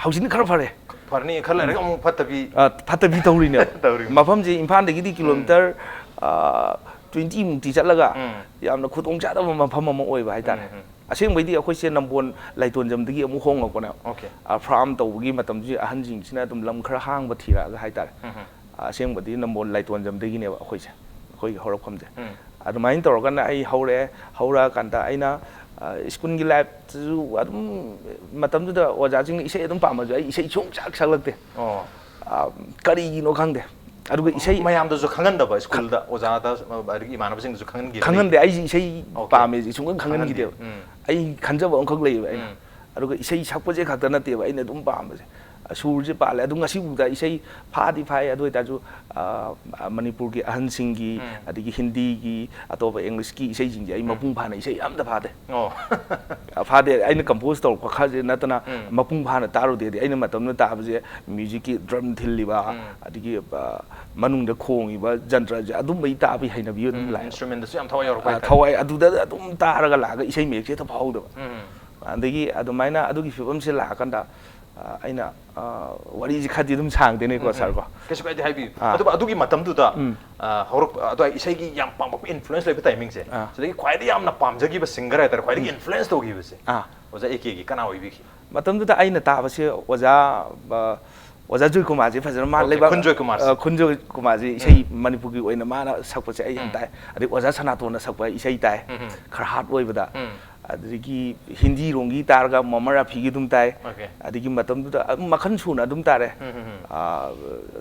ꯍꯧꯖꯤꯛꯅ ꯈꯔ ꯐꯔꯦ꯫ ꯐꯔꯅꯤ, ꯈꯔ ꯂꯩꯔꯒ ꯑꯃꯨꯛ ꯐꯠꯇꯕꯤ꯫ ꯑ, ꯐꯠꯇꯕꯤ ꯇꯧꯔꯤꯅꯦꯕ꯫ ꯇꯧꯔꯤꯅꯦ꯫ ꯃꯐꯝꯁꯦ ꯏꯝꯐꯥꯜꯗꯒꯤꯗꯤ ꯀꯤꯂꯣꯃꯤꯇꯔ, ꯑ, ꯇ꯭ꯋꯦꯟꯇꯤ ꯃꯨꯛꯇꯤ ꯆꯠꯂꯒ ꯎꯝ꯫ ꯌꯥꯝꯅ ꯈꯨꯗꯣꯡ ꯆꯥꯗꯕ ꯃꯐꯝ ꯑꯃ ꯑꯣꯏꯕ ꯍꯥꯏꯇꯥꯔꯦ꯫ ꯎꯝ, ꯎꯝ꯫ ꯑꯁꯦꯡꯕꯩꯗꯤ ꯑꯩꯈꯣꯏꯁꯦ ꯅꯝꯕꯣꯜ ꯂꯥꯏꯇꯣꯟꯖꯝꯗꯒꯤ ꯑꯃꯨꯛ ꯍꯣꯡꯉꯛꯄꯅꯦꯕ꯫ ꯑꯣꯀꯦ꯫ ꯑ, ꯐꯥꯔꯝ ꯇꯧꯕꯒꯤ ꯃꯇꯝꯁꯤ ꯑꯍꯟꯁꯤꯡꯁꯤꯅ ꯑꯗꯨꯝ ꯂꯝ ꯈꯔ ꯍꯥꯡꯕ ꯊꯤꯔꯛꯑꯒ ꯍꯥꯏꯇꯥꯔꯦ꯫ ꯎꯝ, ꯎꯝ꯫ ꯑ, ꯑꯁꯦꯡꯕꯗꯤ ꯅꯝꯕꯣꯜ ꯂꯥꯏꯇꯣꯟꯖꯝꯗꯒꯤꯅꯦꯕ ꯑꯩꯈꯣꯏꯁꯦ, ꯑꯩꯈꯣꯏꯒꯤ ꯍꯧꯔꯛꯐꯝꯁꯦ꯫ ꯎꯝ꯫ ꯑꯗꯨꯃꯥꯏꯅ ꯇꯧꯔꯒꯅ ꯑꯩ ꯍꯧꯔꯛꯑꯦ꯫ ꯍꯧꯔꯛꯑꯀꯥꯟꯗ ꯑꯩꯅ, ꯑ, ꯁ꯭ꯀꯨꯜꯒꯤ ꯂꯥꯏꯐꯇꯁꯨ ꯑꯗꯨꯝ ꯃꯇꯝꯗꯨꯗ ꯑꯣꯖꯥꯁꯤꯡꯅ ꯏꯁꯩ ꯑꯗꯨꯝ ꯄꯥꯝꯃꯁꯨ ꯑꯩ ꯏꯁꯩ ꯁꯨꯡꯁꯛ ꯁꯛꯂꯛꯇꯦ꯫ ꯑꯣ꯫ ꯑ, ꯀꯔꯤꯒꯤꯅꯣ ꯈꯪꯗꯦ꯫ ꯑꯗꯨꯒ ꯏꯁꯩ ꯃꯌꯥꯝꯗꯁꯨ ꯈꯪꯍꯟꯗꯕ, ꯁ꯭ꯀꯨꯜꯗ ꯑꯣꯖꯥꯗ, ꯑꯗꯒꯤ ꯏꯃꯥꯟꯅꯕꯁꯤꯡꯗꯁꯨ ꯈꯪꯍꯟꯈꯤꯗꯕ꯫ ꯈꯪꯍꯟꯗꯦ꯫ ꯑꯩꯁꯦ ꯏꯁꯩ ꯑꯣꯀꯦ꯫ ꯄꯥꯝꯃꯦꯁꯦ ꯁꯨꯡꯈꯪ ꯈꯪꯍꯟꯈꯤꯗꯦꯕ꯫ ꯈꯪꯍꯟꯗꯦ꯫ ꯎꯝ꯫ ꯑꯩ ꯈꯟꯖꯕ ꯑꯃꯈꯛ ꯂꯩꯌꯦꯕ ꯑꯩꯅ꯫ ꯎꯝ꯫ ꯑꯗꯨꯒ ꯏꯁꯩ ꯁꯛꯄꯁꯦ ꯈꯛꯇ ꯅꯠꯇꯦꯕ ꯑꯩꯅ ꯑꯗꯨꯝ ꯄꯥꯝꯕꯁꯦ꯫ ꯁꯨꯔꯁꯦ ꯄꯥꯜꯂꯦ꯫ ꯑꯗꯨ ꯉꯁꯤꯐꯥꯎꯗ ꯏꯁꯩ ꯐꯥꯗꯤ ꯐꯥꯏ꯫ ꯑꯗꯨ ꯑꯣꯏꯇꯥꯔꯁꯨ, ꯑ, ꯃꯅꯤꯄꯨꯔꯒꯤ ꯑꯍꯟꯁꯤꯡꯒꯤ, ꯎꯝ꯫ ꯑꯗꯒꯤ ꯍꯤꯟꯗꯤꯒꯤ, ꯑꯇꯣꯞꯄ ꯏꯪꯂꯤꯁꯀꯤ ꯏꯁꯩꯁꯤꯡꯁꯦ ꯑꯩ ꯎꯝ꯫ ꯃꯄꯨꯡ ꯐꯥꯅ ꯏꯁꯩ ꯑꯝꯇ ꯐꯥꯗꯦ꯫ ꯑꯣ꯫ ꯑ, ꯐꯥꯗꯦ꯫ ꯑꯩꯅ ꯀꯝꯄꯣꯖ ꯇꯧꯔꯛꯄ ꯈꯔꯁꯦ ꯅꯠꯇꯅ ꯎꯝ꯫ ꯃꯄꯨꯡ ꯐꯥꯅ ꯇꯥꯔꯨꯗꯦꯗꯤ꯫ ꯑꯩꯅ ꯃꯇꯝꯗꯨꯗ ꯇꯥꯕꯁꯦ ꯃ꯭ꯌꯨꯖꯤꯛꯀꯤ ꯗ꯭ꯔꯝ ꯊꯤꯜꯂꯤꯕ, ꯎꯝ꯫ ꯑꯗꯒꯤ, ꯑ, ꯃꯅꯨꯡꯗ ꯈꯣꯡꯉꯤꯕ ꯖꯟꯇ꯭ꯔꯁꯦ, ꯑꯗꯨꯝꯕꯒꯤ ꯇꯥꯕꯒꯤ ꯍꯩꯅꯕꯤ ꯑꯗꯨꯝ ꯎꯝ, ꯂꯥꯛꯑꯦ꯫ instrumentꯗꯁꯨ ꯌꯥꯝ ꯊꯋꯥꯏ ꯌꯥꯎꯔꯛꯄ ꯑ, ꯍꯥꯏꯇꯥꯔꯦ꯫ ꯊꯋꯥꯏ ꯑꯗꯨꯗ ꯑꯗꯨꯝ ꯇꯥꯔꯒ ꯂꯥꯛꯑꯒ ꯏꯁꯩ ꯃꯌꯦꯛꯁꯦ ꯍꯦꯛꯇ ꯐꯥꯍꯧꯗꯕ꯫ ꯎꯝ꯫ ꯑꯗꯒꯤ ꯑꯗꯨꯃꯥꯏꯅ ꯑꯗꯨꯒꯤ ꯐꯤꯕꯝꯁꯦ ꯂꯥꯛꯑꯀꯥꯟꯗ ꯑ, ꯑꯩꯅ, ꯑ, ꯋꯥꯔꯤꯁꯤ ꯈꯔꯗꯤ ꯑꯗꯨꯝ ꯁꯥꯡꯗꯣꯏꯅꯦꯀꯣ, ꯁꯥꯔ, ꯀꯣ꯫ ꯀꯩꯁꯨ ꯀꯥꯏꯗꯦ, ꯍꯥꯏꯕꯤꯌꯨ꯫ ꯑꯥ꯫ ꯑꯗꯨꯕꯨ ꯑꯗꯨꯒꯤ ꯃꯇꯝꯗꯨꯗ ꯎꯝ꯫ ꯑ, ꯍꯧꯔꯛ ꯑꯗꯨꯋꯥꯏ ꯏꯁꯩꯒꯤ ꯌꯥꯝ ꯄꯥꯝꯃꯛꯄ, ꯏꯟꯐ꯭ꯂꯨꯌꯦꯟꯁ ꯂꯩꯕ ꯇꯥꯏꯃꯤꯡꯁꯦ, ꯑꯥ꯫ ꯁꯤꯗꯒꯤ ꯈ꯭ꯋꯥꯏꯗꯒꯤ ꯌꯥꯝꯅ ꯄꯥꯝꯖꯈꯤꯕ ꯁꯤꯡꯒꯔ ꯍꯥꯏꯇꯥꯔꯦ, ꯈ꯭ꯋꯥꯏꯗꯒꯤ ꯏꯟꯐ꯭ꯂꯨꯌꯦꯟꯁ ꯇꯧꯈꯤꯕꯁꯦ, ꯑꯥ꯫ ꯑꯣꯖꯥ ꯑꯦ ꯀꯦꯒꯤ ꯀꯅꯥ ꯑꯣꯏꯕꯤꯈꯤ? ꯃꯇꯝꯗꯨꯗ ꯑꯩꯅ ꯇꯥꯕꯁꯦ ꯑꯣꯖꯥ, ꯑ, ꯑꯣꯖꯥ ꯖꯣꯏꯀꯨꯃꯥꯔꯁꯦ ꯐꯖꯅ, ꯃꯥ ꯑꯣꯀꯦ, ꯂꯩꯕꯥꯛ, ꯈꯨꯟꯖꯣꯏ ꯀꯨꯃꯥꯔꯁꯦ꯫ ꯑ, ꯈꯨꯟꯖꯣꯏ ꯀꯨꯃꯥꯔꯁꯦ ꯏꯁꯩ ꯃꯅꯤꯄꯨꯔꯒꯤ ꯑꯣꯏꯅ ꯃꯥꯅ ꯁꯛꯄꯁꯦ ꯑꯩ ꯌꯥꯝ ꯎꯝ꯫ ꯇꯥꯏ꯫ ꯑꯗꯩ ꯑꯣꯖꯥ ꯁꯅꯥꯇꯣꯟꯅ ꯁꯛꯄ ꯏꯁꯩ ꯇꯥꯏ, ꯎꯝ꯫ ꯈꯔ ꯍꯥꯔꯠ ꯑꯣꯏꯕꯗ꯫ ꯎꯝ꯫ ꯑꯗꯨꯗꯒꯤ ꯍꯤꯟꯗꯤꯔꯣꯝꯒꯤ ꯇꯥꯔꯒ ꯃꯣꯍꯝꯃꯗ ꯔꯥꯐꯤꯒꯤ ꯑꯗꯨꯝ ꯇꯥꯏ꯫ ꯑꯣꯀꯦ꯫ ꯑꯗꯒꯤ ꯃꯇꯝꯗꯨꯗ ꯑꯗꯨꯝ ꯃꯈꯜ ꯁꯨꯅ ꯑꯗꯨꯝ ꯇꯥꯔꯦ꯫ ꯎꯝ, ꯎꯝ, ꯎꯝ꯫ ꯑ,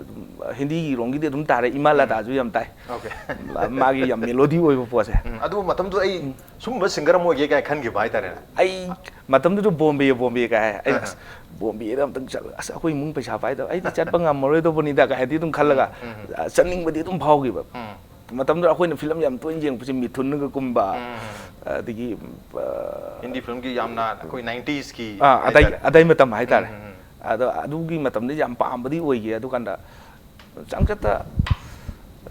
ꯑꯗꯨꯝ ꯍꯤꯟꯗꯤꯒꯤ ꯔꯣꯝꯒꯤꯗꯤ ꯑꯗꯨꯝ ꯇꯥꯔꯦ, ꯏꯃꯥ ꯂꯗꯥꯁꯨ ꯌꯥꯝ ꯇꯥꯏ꯫ ꯑꯣꯀꯦ꯫ ꯃꯥꯒꯤ ꯌꯥꯝ ꯃꯦꯂꯣꯗꯤ ꯑꯣꯏꯕ ꯄꯣꯠꯁꯦ꯫ ꯎꯝ, ꯑꯗꯨ ꯃꯇꯝꯗꯨꯗ ꯑꯩ ꯁꯨꯝꯕ ꯁꯤꯡꯒꯔ ꯑꯃ ꯑꯣꯏꯒꯦ ꯀꯥꯏꯅ ꯈꯟꯈꯤꯕ ꯍꯥꯏꯇꯥꯔꯦꯅꯦ꯫ ꯑꯩ ꯃꯇꯝꯗꯨꯗ ꯕꯣꯝꯕꯦ, ꯕꯣꯝꯕꯦ ꯀꯥꯏ ꯍꯥꯏ꯫ ꯑꯩ, ꯑꯥ꯫ "ꯑꯁ, ꯕꯣꯝꯕꯦꯗ ꯑꯝꯇꯪ ꯆꯠꯂꯒ, ꯑꯁ, ꯑꯩꯈꯣꯏ ꯏꯃꯨꯡ ꯄꯩꯁꯥ ꯄꯥꯏꯗꯕ, ꯑꯩꯗꯤ ꯆꯠꯄ ꯉꯝꯃꯔꯣꯏꯗꯧꯕꯅꯤꯗ" ꯀꯥꯏ ꯍꯥꯏꯗꯤ ꯑꯗꯨꯝ ꯈꯜꯂꯒ, ꯎꯝ, ꯎꯝ꯫ ꯑ, ꯆꯠꯅꯤꯡꯕꯗꯤ ꯑꯗꯨꯝ ꯐꯥꯎꯈꯤꯕ꯫ ꯎꯝ꯫ ꯃꯇꯝꯗꯨꯗ ꯑꯩꯈꯣꯏꯅ ꯐꯤꯂꯝ ꯌꯥꯝ ꯇꯣꯏꯅ ꯌꯦꯡꯕꯁꯦ ꯃꯤꯊꯨꯟꯒ ꯀꯨꯝꯕ, ꯎꯝ, ꯎꯝ, ꯎꯝ꯫ ꯑꯗꯒꯤ, ꯑ, ꯍꯤꯟꯗꯤ ꯐꯤꯂꯝꯒꯤ ꯌꯥꯝꯅ ꯑꯩꯈꯣꯏ ꯅꯥꯏꯟꯇꯤꯁꯀꯤ ꯑꯥ, ꯑꯗꯥꯏ-, ꯍꯥꯏꯇꯥꯔꯦ꯫ ꯑꯗꯥꯏ ꯃꯇꯝ ꯍꯥꯏꯇꯥꯔꯦ꯫ ꯎꯝ, ꯎꯝ, ꯎꯝ꯫ ꯑꯗꯣ ꯑꯗꯨꯒꯤ ꯃꯇꯝꯗ ꯌꯥꯝ ꯄꯥꯝꯕꯗꯤ ꯑꯣꯏꯈꯤ꯫ ꯑꯗꯨꯀꯥꯟꯗ ꯆꯥꯡꯆꯠꯇ,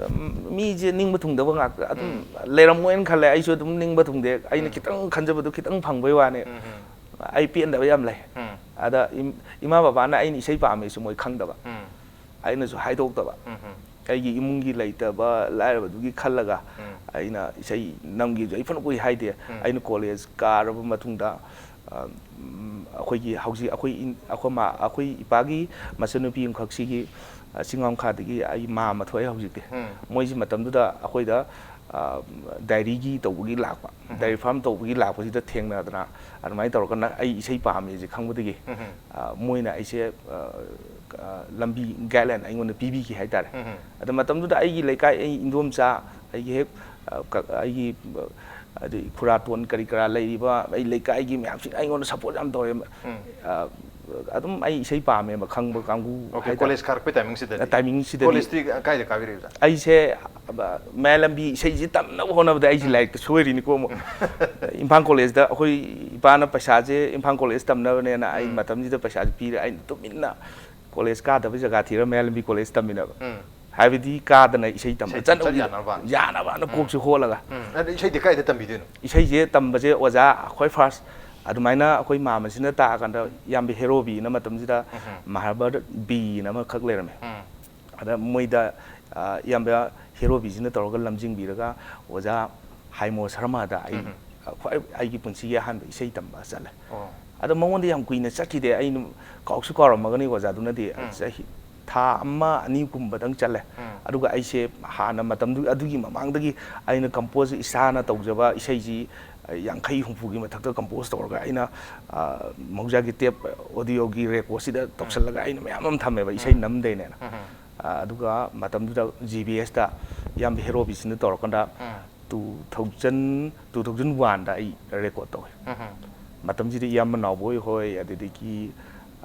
ꯎꯝ, ꯃꯤꯁꯦ ꯅꯤꯡꯕ ꯊꯨꯡꯗꯕ ꯉꯥꯛꯇ ꯑꯗꯨꯝ ꯎꯝ꯫ ꯂꯩꯔꯝꯃꯣꯏꯅ ꯈꯜꯂꯦ꯫ ꯑꯩꯁꯨ ꯑꯗꯨꯝ ꯅꯤꯡꯕ ꯊꯨꯡꯗꯦ꯫ ꯑꯩꯅ ꯎꯝ꯫ ꯈꯤꯇꯪ ꯈꯟꯖꯕꯗꯨ ꯈꯤꯇꯪ ꯐꯪꯕꯩ ꯋꯥꯅꯤ꯫ ꯎꯝ, ꯎꯝ꯫ ꯑꯩ ꯄꯦꯟꯗꯕ ꯌꯥꯝ ꯂꯩ꯫ ꯎꯝ꯫ ꯑꯗ ꯏꯝ-, ꯏꯃꯥ ꯕꯕꯥꯅ ꯑꯩꯅ ꯏꯁꯩ ꯄꯥꯝꯃꯦꯁꯨ ꯃꯣꯏ ꯈꯪꯗꯕ꯫ ꯎꯝ꯫ ꯑꯩꯅꯁꯨ ꯍꯥꯏꯗꯣꯛꯇꯕ꯫ ꯎꯝ, ꯎꯝ꯫ ꯑꯩꯒꯤ ꯏꯃꯨꯡꯒꯤ ꯂꯩꯇꯕ ꯂꯥꯏꯔꯕꯗꯨꯒꯤ ꯈꯜꯂꯒ ꯎꯝ꯫ ꯑꯩꯅ ꯏꯁꯩ ꯅꯝꯈꯤꯕꯁꯨ ꯑꯩ ꯐꯅ ꯀꯨꯏ ꯍꯥꯏꯗꯦ꯫ ꯎꯝ꯫ ꯑꯩꯅ ꯀꯣꯂꯦꯖ ꯀꯥꯔꯕ ꯃꯇꯨꯡꯗ, ꯑ, ꯎꯝ, ꯑꯩꯈꯣꯏꯒꯤ ꯍꯧꯖꯤꯛ ꯑꯩꯈꯣꯏ ꯏꯟ-, ꯑꯩꯈꯣꯏ ꯃꯥ-, ꯑꯩꯈꯣꯏ ꯏꯄꯥꯒꯤ ꯃꯆꯟꯅꯨꯄꯤ ꯑꯃꯈꯛꯁꯤꯒꯤ, ꯑ, ꯆꯤꯡꯉꯥꯝꯈꯥꯗꯒꯤ ꯑꯩ ꯃꯥ ꯑꯃ ꯊꯣꯛꯑꯦ ꯍꯧꯖꯤꯛꯇꯤ꯫ ꯎꯝ꯫ ꯃꯣꯏꯁꯤ ꯃꯇꯝꯗꯨꯗ ꯑꯩꯈꯣꯏꯗ, ꯑ, ꯗꯥꯏꯔꯤꯒꯤ ꯇꯧꯕꯒꯤ ꯂꯥꯛꯄ, ꯎꯝ꯫ ꯗꯥꯏꯔꯤ ꯐꯥꯔꯝ ꯇꯧꯕꯒꯤ ꯂꯥꯛꯄꯁꯤꯗ ꯊꯦꯡꯅꯗꯅ ꯑꯗꯨꯃꯥꯏꯅ ꯇꯧꯔꯒ ꯅ-, ꯑꯩ ꯏꯁꯩ ꯄꯥꯝꯃꯦꯁꯦ ꯈꯪꯕꯗꯒꯤ, ꯎꯝ꯫ ꯑ, ꯃꯣꯏꯅ ꯑꯩꯁꯦ, ꯑ, ꯑ, ꯂꯝꯕꯤ ꯒꯥꯏꯗꯂꯥꯏꯟ ꯑꯩꯉꯣꯟꯗ ꯄꯤꯕꯤꯈꯤ ꯍꯥꯏꯇꯥꯔꯦ꯫ ꯎꯝ꯫ ꯑꯗ ꯃꯇꯝꯗꯨꯗ ꯑꯩꯒꯤ ꯂꯩꯀꯥꯏ, ꯑꯩ ꯏꯟꯗꯣꯝꯆꯥ, ꯑꯩꯒꯤ ꯍꯦꯛ, ꯑ, ꯀ-, ꯑꯩꯒꯤ, ꯑ, ꯑꯗꯩ ꯈꯨꯔꯥꯇꯣꯟ ꯀꯔꯤ ꯀꯔꯥ ꯂꯩꯔꯤꯕ ꯑꯩ ꯂꯩꯀꯥꯏꯒꯤ ꯃꯌꯥꯝꯁꯤꯅ ꯑꯩꯉꯣꯟꯗ ꯁꯞꯄꯣꯔꯠ ꯌꯥꯝ ꯇꯧꯔꯦ꯫ ꯎꯝ꯫ ꯑ, ꯑꯗꯨꯝ ꯑꯩ ꯏꯁꯩ ꯄꯥꯝꯃꯦꯕ ꯈꯪꯕ ꯀꯥꯡꯕꯨ ꯑꯣꯀꯦ, ꯍꯥꯏꯇꯥꯔꯦ꯫ ꯀꯣꯂꯦꯖ ꯀꯥꯔꯛꯄꯩ ꯇꯥꯏꯃꯤꯡꯁꯤꯗꯗꯤ? ꯇꯥꯏꯃꯤꯡꯁꯤꯗꯗꯤ꯫ ꯀꯣꯂꯦꯖꯇꯤ ꯀꯥꯏꯗ ꯀꯥꯕꯤꯔꯛꯏꯕ? ꯑꯩꯁꯦ, ꯑ, ꯃꯌꯥꯏ ꯂꯝꯕꯤ ꯏꯁꯩꯁꯤ ꯇꯝꯅꯕ ꯍꯣꯠꯅꯕꯗ ꯑꯩꯁꯦ ꯂꯥꯏꯔꯤꯛꯇ ꯁꯣꯏꯔꯤꯅꯤꯀꯣ ꯑꯃꯨꯛ꯫ ꯏꯝꯐꯥꯜ ꯀꯣꯂꯦꯖꯇ ꯑꯩꯈꯣꯏ ꯏꯄꯥꯅ ꯄꯩꯁꯥꯁꯦ ꯏꯝꯐꯥꯜ ꯀꯣꯂꯦꯖ ꯇꯝꯅꯕꯅꯦꯅ ꯑꯩ ꯎꯝ꯫ ꯃꯇꯝꯁꯤꯗ ꯄꯩꯁꯥꯁꯦ ꯄꯤꯔꯦ꯫ ꯑꯩꯅ ꯇꯨꯃꯤꯟꯅ ꯀꯣꯂꯦꯖ ꯀꯥꯗꯕ ꯖꯒꯥ ꯊꯤꯔ ꯃꯌꯥꯏ ꯂꯝꯕꯤ ꯀꯣꯂꯦꯖ ꯇꯝꯃꯤꯅꯦꯕ꯫ ꯎꯝ꯫ ꯍꯥꯏꯕꯗꯤ ꯀꯥꯗꯅ ꯏꯁꯩ ꯇꯝꯕ ꯏꯁꯩ ꯆꯠ ꯆꯠꯅꯕꯒꯤ ꯌꯥꯅꯕ꯫ ꯌꯥꯅꯕꯅ ꯎꯝ꯫ ꯀꯣꯛꯁꯦ ꯍꯣꯜꯂꯒ꯫ ꯎꯝ꯫ ꯑꯗꯨ ꯏꯁꯩꯗꯤ ꯀꯥꯏꯗ ꯇꯝꯕꯤꯗꯣꯏꯅꯣ? ꯏꯁꯩꯁꯦ ꯇꯝꯕꯁꯦ ꯑꯣꯖꯥ ꯑꯩꯈꯣꯏ ꯐꯥꯔꯁ ꯑꯗꯨꯃꯥꯏꯅ ꯑꯩꯈꯣꯏ ꯃꯥꯝꯃꯁꯤꯅ ꯇꯥꯛꯑꯀꯥꯟꯗ ꯏꯌꯥꯝꯕ ꯍꯦꯔꯣꯕꯤꯅ ꯃꯇꯝꯁꯤꯗ ꯎꯝ꯫ ꯃꯍꯥꯚꯥꯔꯠ ꯕꯤꯅ ꯑꯃꯈꯛ ꯂꯩꯔꯝꯃꯦ꯫ ꯎꯝ꯫ ꯑꯗ ꯃꯣꯏꯗ, ꯑ, ꯏꯌꯥꯝꯕ ꯍꯦꯔꯣꯕꯤꯁꯤꯅ ꯇꯧꯔꯒ ꯂꯝꯖꯤꯡꯕꯤꯔꯒ ꯑꯣꯖꯥ ꯍꯥꯏꯃꯣ ꯁꯔꯃꯗ ꯑꯩ ꯎꯝ꯫ ꯈ꯭ꯋꯥꯏ ꯑꯩꯒꯤ ꯄꯨꯟꯁꯤꯒꯤ ꯑꯍꯥꯟꯕ ꯏꯁꯩ ꯇꯝꯕ ꯆꯠꯂꯦ꯫ ꯑꯣ꯫ ꯑꯗ ꯃꯉꯣꯟꯗ ꯌꯥꯝ ꯀꯨꯏꯅ ꯆꯠꯈꯤꯗꯦ꯫ ꯑꯩꯅ ꯀꯥꯎꯁꯨ ꯀꯥꯎꯔꯝꯃꯒꯅꯤ ꯑꯣꯖꯥꯗꯨꯅꯗꯤ꯫ ꯎꯝ꯫ ꯆꯍꯤ ꯊꯥ ꯑꯃ ꯑꯅꯤꯒꯨꯝꯕꯗꯪ ꯆꯠꯂꯦ꯫ ꯎꯝ꯫ ꯑꯗꯨꯒ ꯑꯩꯁꯦ ꯍꯥꯟꯅ ꯃꯇꯝꯗꯨ, ꯑꯗꯨꯒꯤ ꯃꯃꯥꯡꯗꯒꯤ ꯑꯩꯅ compose ꯏꯁꯥꯅ ꯇꯧꯖꯕ ꯏꯁꯩꯁꯤ ꯌꯥꯡꯈꯩ ꯍꯨꯝꯐꯨꯒꯤ ꯃꯊꯛꯇ compose ꯇꯧꯔꯒ ꯑꯩꯅ, ꯑ, ꯃꯍꯧꯖꯥꯒꯤ tape audioꯒꯤ recordꯁꯤꯗ ꯇꯧꯁꯜꯂꯒ ꯑꯩꯅ ꯃꯌꯥꯝ ꯑꯃ ꯊꯝꯃꯦꯕ, ꯏꯁꯩ ꯎꯝ꯫ ꯅꯝꯗꯣꯏꯅꯦꯅ꯫ ꯎꯝ꯫ ꯑ, ꯑꯗꯨꯒ ꯃꯇꯝꯗꯨꯗ G B Sꯇ ꯏꯌꯥꯝꯕ ꯍꯦꯔꯣꯕꯤꯁꯤꯅ ꯇꯧꯔꯀꯥꯟꯗ ꯎꯝ꯫ two thousand, two thousand oneꯗ ꯑꯩ record ꯇꯧꯋꯦ꯫ ꯎꯝ꯫ ꯃꯇꯝꯁꯤꯗ ꯏꯌꯥꯝꯕ ꯅꯥꯎꯕꯣꯏ ꯍꯣꯏ, ꯑꯗꯨꯗꯒꯤ,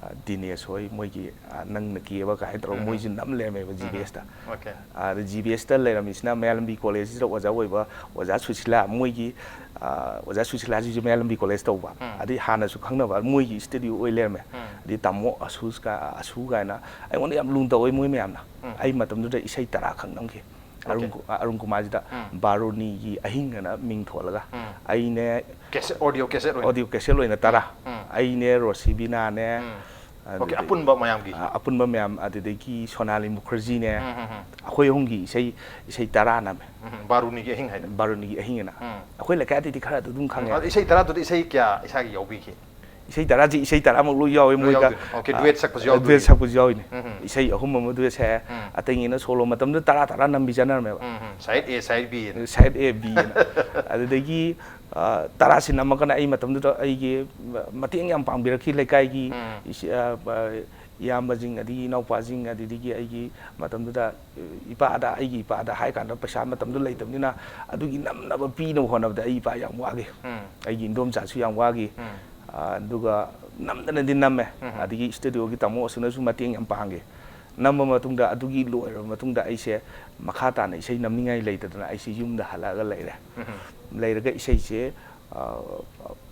ꯑ, ꯗꯤꯅꯦꯁ ꯍꯣꯏ, ꯃꯣꯏꯒꯤ, ꯑ, ꯅꯪꯅ ꯀꯦꯕ ꯀꯥꯏꯅ ꯇꯧꯔꯒ ꯎꯝ꯫ ꯃꯣꯏꯁꯤ ꯅꯝ ꯂꯩꯔꯝꯃꯦꯕ ꯎꯝ꯫ G B Sꯇ꯫ Okay꯫ ꯑꯗ G B Sꯇ ꯂꯩꯔꯝꯃꯤꯁꯤꯅ ꯃꯌꯥꯏ ꯂꯝꯕꯤ collegeꯁꯤꯗ ꯑꯣꯖꯥ ꯑꯣꯏꯕ ꯑꯣꯖꯥ ꯁꯨꯁꯤꯂꯥ, ꯃꯣꯏꯒꯤ, ꯑ, ꯑꯣꯖꯥ ꯁꯨꯁꯤꯂꯥꯁꯤꯁꯨ ꯃꯌꯥꯏ ꯂꯝꯕꯤ college ꯇꯧꯕ꯫ ꯎꯝ꯫ ꯑꯗꯩ ꯍꯥꯟꯅꯁꯨ ꯈꯪꯅꯕ ꯃꯣꯏꯒꯤ studio ꯑꯣꯏ ꯂꯩꯔꯝꯃꯦ꯫ ꯎꯝ꯫ ꯑꯗꯩ ꯇꯥꯃꯣ ꯑꯁꯨꯁ ꯀ-, ꯑꯁꯨ ꯀꯥꯏꯅ ꯑꯩꯉꯣꯟꯗ ꯌꯥꯝ ꯂꯨꯅ ꯇꯧꯋꯦ ꯃꯣꯏ ꯃꯌꯥꯝꯅ꯫ ꯎꯝ꯫ ꯑꯩ ꯃꯇꯝꯗꯨꯗ ꯏꯁꯩ ꯇꯔꯥ ꯈꯛ ꯅꯝꯈꯤ꯫ ꯑꯔꯨꯟ Okay꯫ ꯀꯨ-, ꯑ, ꯑꯔꯨꯟ ꯀꯨꯃꯥꯔꯁꯤꯗ ꯎꯝ꯫ ꯕꯥꯔꯨꯅꯤꯒꯤ ꯑꯍꯤꯡ ꯑꯅ ꯃꯤꯡ ꯊꯣꯜꯂꯒ ꯎꯝ꯫ ꯑꯩꯅꯦ Cassette, audio cassette ꯑꯣꯏꯅ? Audio cassette ꯑꯣꯏꯅ ꯇꯔꯥ꯫ ꯎꯝ꯫ ꯑꯩꯅꯦ, ꯔꯣꯁꯤꯕꯤꯅꯥꯅꯦ, ꯎꯝ꯫ ꯑꯗꯨꯗꯤ Okay, ꯑꯄꯨꯟꯕ ꯃꯌꯥꯝꯒꯤ? ꯑ, ꯑꯄꯨꯟꯕ ꯃꯌꯥꯝ, ꯑꯗꯨꯗꯒꯤ ꯁꯣꯅꯥꯂꯤ ꯃꯨꯈꯔꯖꯤꯅꯦ, ꯎꯝ, ꯎꯝ, ꯎꯝ꯫ ꯑꯩꯈꯣꯏ ꯑꯍꯨꯝꯒꯤ ꯏꯁꯩ, ꯏꯁꯩ ꯇꯔꯥ ꯅꯝꯃꯦ꯫ ꯎꯝ, ꯕꯥꯔꯨꯅꯤꯒꯤ ꯑꯍꯤꯡ ꯍꯥꯏꯅ? ꯕꯥꯔꯨꯅꯤꯒꯤ ꯑꯍꯤꯡ ꯑꯅ꯫ ꯎꯝ꯫ ꯑꯩꯈꯣꯏ ꯂꯩꯀꯥꯏꯗꯗꯤ ꯈꯔ ꯑꯗꯨꯝ ꯈꯪꯉꯦ꯫ ꯎꯝ, ꯑꯗꯣ ꯏꯁꯩ ꯇꯔꯥꯗꯨꯗ ꯏꯁꯩ ꯀꯌꯥ ꯏꯁꯥꯒꯤ ꯌꯥꯎꯕꯤꯒꯦ? ꯏꯁꯩ ꯇꯔꯥꯁꯤ, ꯏꯁꯩ ꯇꯔꯥꯃꯛ ꯂꯣꯏ ꯌꯥꯎꯋꯦ ꯂꯣꯏ ꯃꯣꯏꯗ꯫ ꯌꯥꯎꯗꯣꯏꯅꯦ꯫ Okay, ꯑ, duet ꯁꯛꯄꯁꯨ duet ꯌꯥꯎꯗꯣꯏꯅꯤ꯫ ꯁꯛꯄꯁꯨ ꯌꯥꯎꯋꯤꯅꯦ꯫ ꯎꯝ, ꯎꯝ꯫ ꯏꯁꯩ ꯑꯍꯨꯝ ꯑꯃ duet ꯁꯛꯑꯦ꯫ ꯎꯝ꯫ ꯑꯇꯩꯉꯩꯅ solo꯫ ꯃꯇꯝꯗꯨꯗ ꯇꯔꯥ ꯇꯔꯥ ꯅꯝꯕꯤ ꯆꯠꯅꯔꯝꯃꯦꯕ꯫ ꯎꯝ, ꯎꯝ꯫ Side A, side B ꯑꯅ꯫ Side A, B ꯑꯅ꯫ ꯑꯗꯨꯗꯒꯤ, ꯑ, ꯇꯔꯥꯁꯤ ꯅꯝꯃꯒꯅ ꯑꯩ ꯃꯇꯝꯗꯨꯗ ꯑꯩꯒꯤ ꯃꯇꯦꯡ ꯌꯥꯝ ꯄꯥꯡꯕꯤꯔꯛꯈꯤ ꯂꯩꯀꯥꯏꯒꯤ ꯎꯝ꯫ ꯏꯁ-, ꯑ, ꯑ, ꯏꯌꯥꯝꯕꯁꯤꯡ ꯑꯗꯒꯤ ꯏꯅꯥꯎꯄꯥꯁꯤꯡ ꯑꯗꯨꯗꯒꯤ ꯑꯩꯒꯤ ꯃꯇꯝꯗꯨꯗ ꯏꯄꯥꯗ, ꯑꯩꯒꯤ ꯏꯄꯥꯗ ꯍꯥꯏ ꯀꯥꯟꯗ ꯄꯩꯁꯥ ꯃꯇꯝꯗꯨ ꯂꯩꯇꯕꯅꯤꯅ ꯑꯗꯨꯒꯤ ꯅꯝꯅꯕ ꯄꯤꯅꯕ ꯍꯣꯠꯅꯕꯗ ꯑꯩ ꯏꯄꯥ ꯌꯥꯝ ꯋꯥꯈꯤ꯫ ꯎꯝ꯫ ꯑꯩꯒꯤ ꯏꯟꯗꯣꯝꯆꯥꯁꯨ ꯌꯥꯝ ꯋꯥꯈꯤ꯫ ꯎꯝ꯫ ꯑ, ꯑꯗꯨꯒ ꯅꯝꯗꯅꯗꯤ ꯅꯝꯃꯦ꯫ ꯎꯝ꯫ ꯑꯗꯒꯤ studioꯒꯤ ꯇꯥꯃꯣ ꯑꯁꯨꯅꯁꯨ ꯃꯇꯦꯡ ꯌꯥꯝ ꯄꯥꯡꯈꯤ꯫ ꯅꯝꯕ ꯃꯇꯨꯡꯗ, ꯑꯗꯨꯒꯤ ꯂꯣꯏꯔꯕ ꯃꯇꯨꯡꯗ ꯑꯩꯁꯦ ꯃꯈꯥ ꯇꯥꯅ ꯏꯁꯩ ꯅꯝꯅꯤꯡꯉꯥꯏ ꯂꯩꯇꯗꯅ ꯑꯩꯁꯦ ꯌꯨꯝꯗ ꯍꯜꯂꯛꯑꯒ ꯂꯩꯔꯦ꯫ ꯎꯝ꯫ ꯂꯩꯔꯒ ꯏꯁꯩꯁꯦ, ꯑ,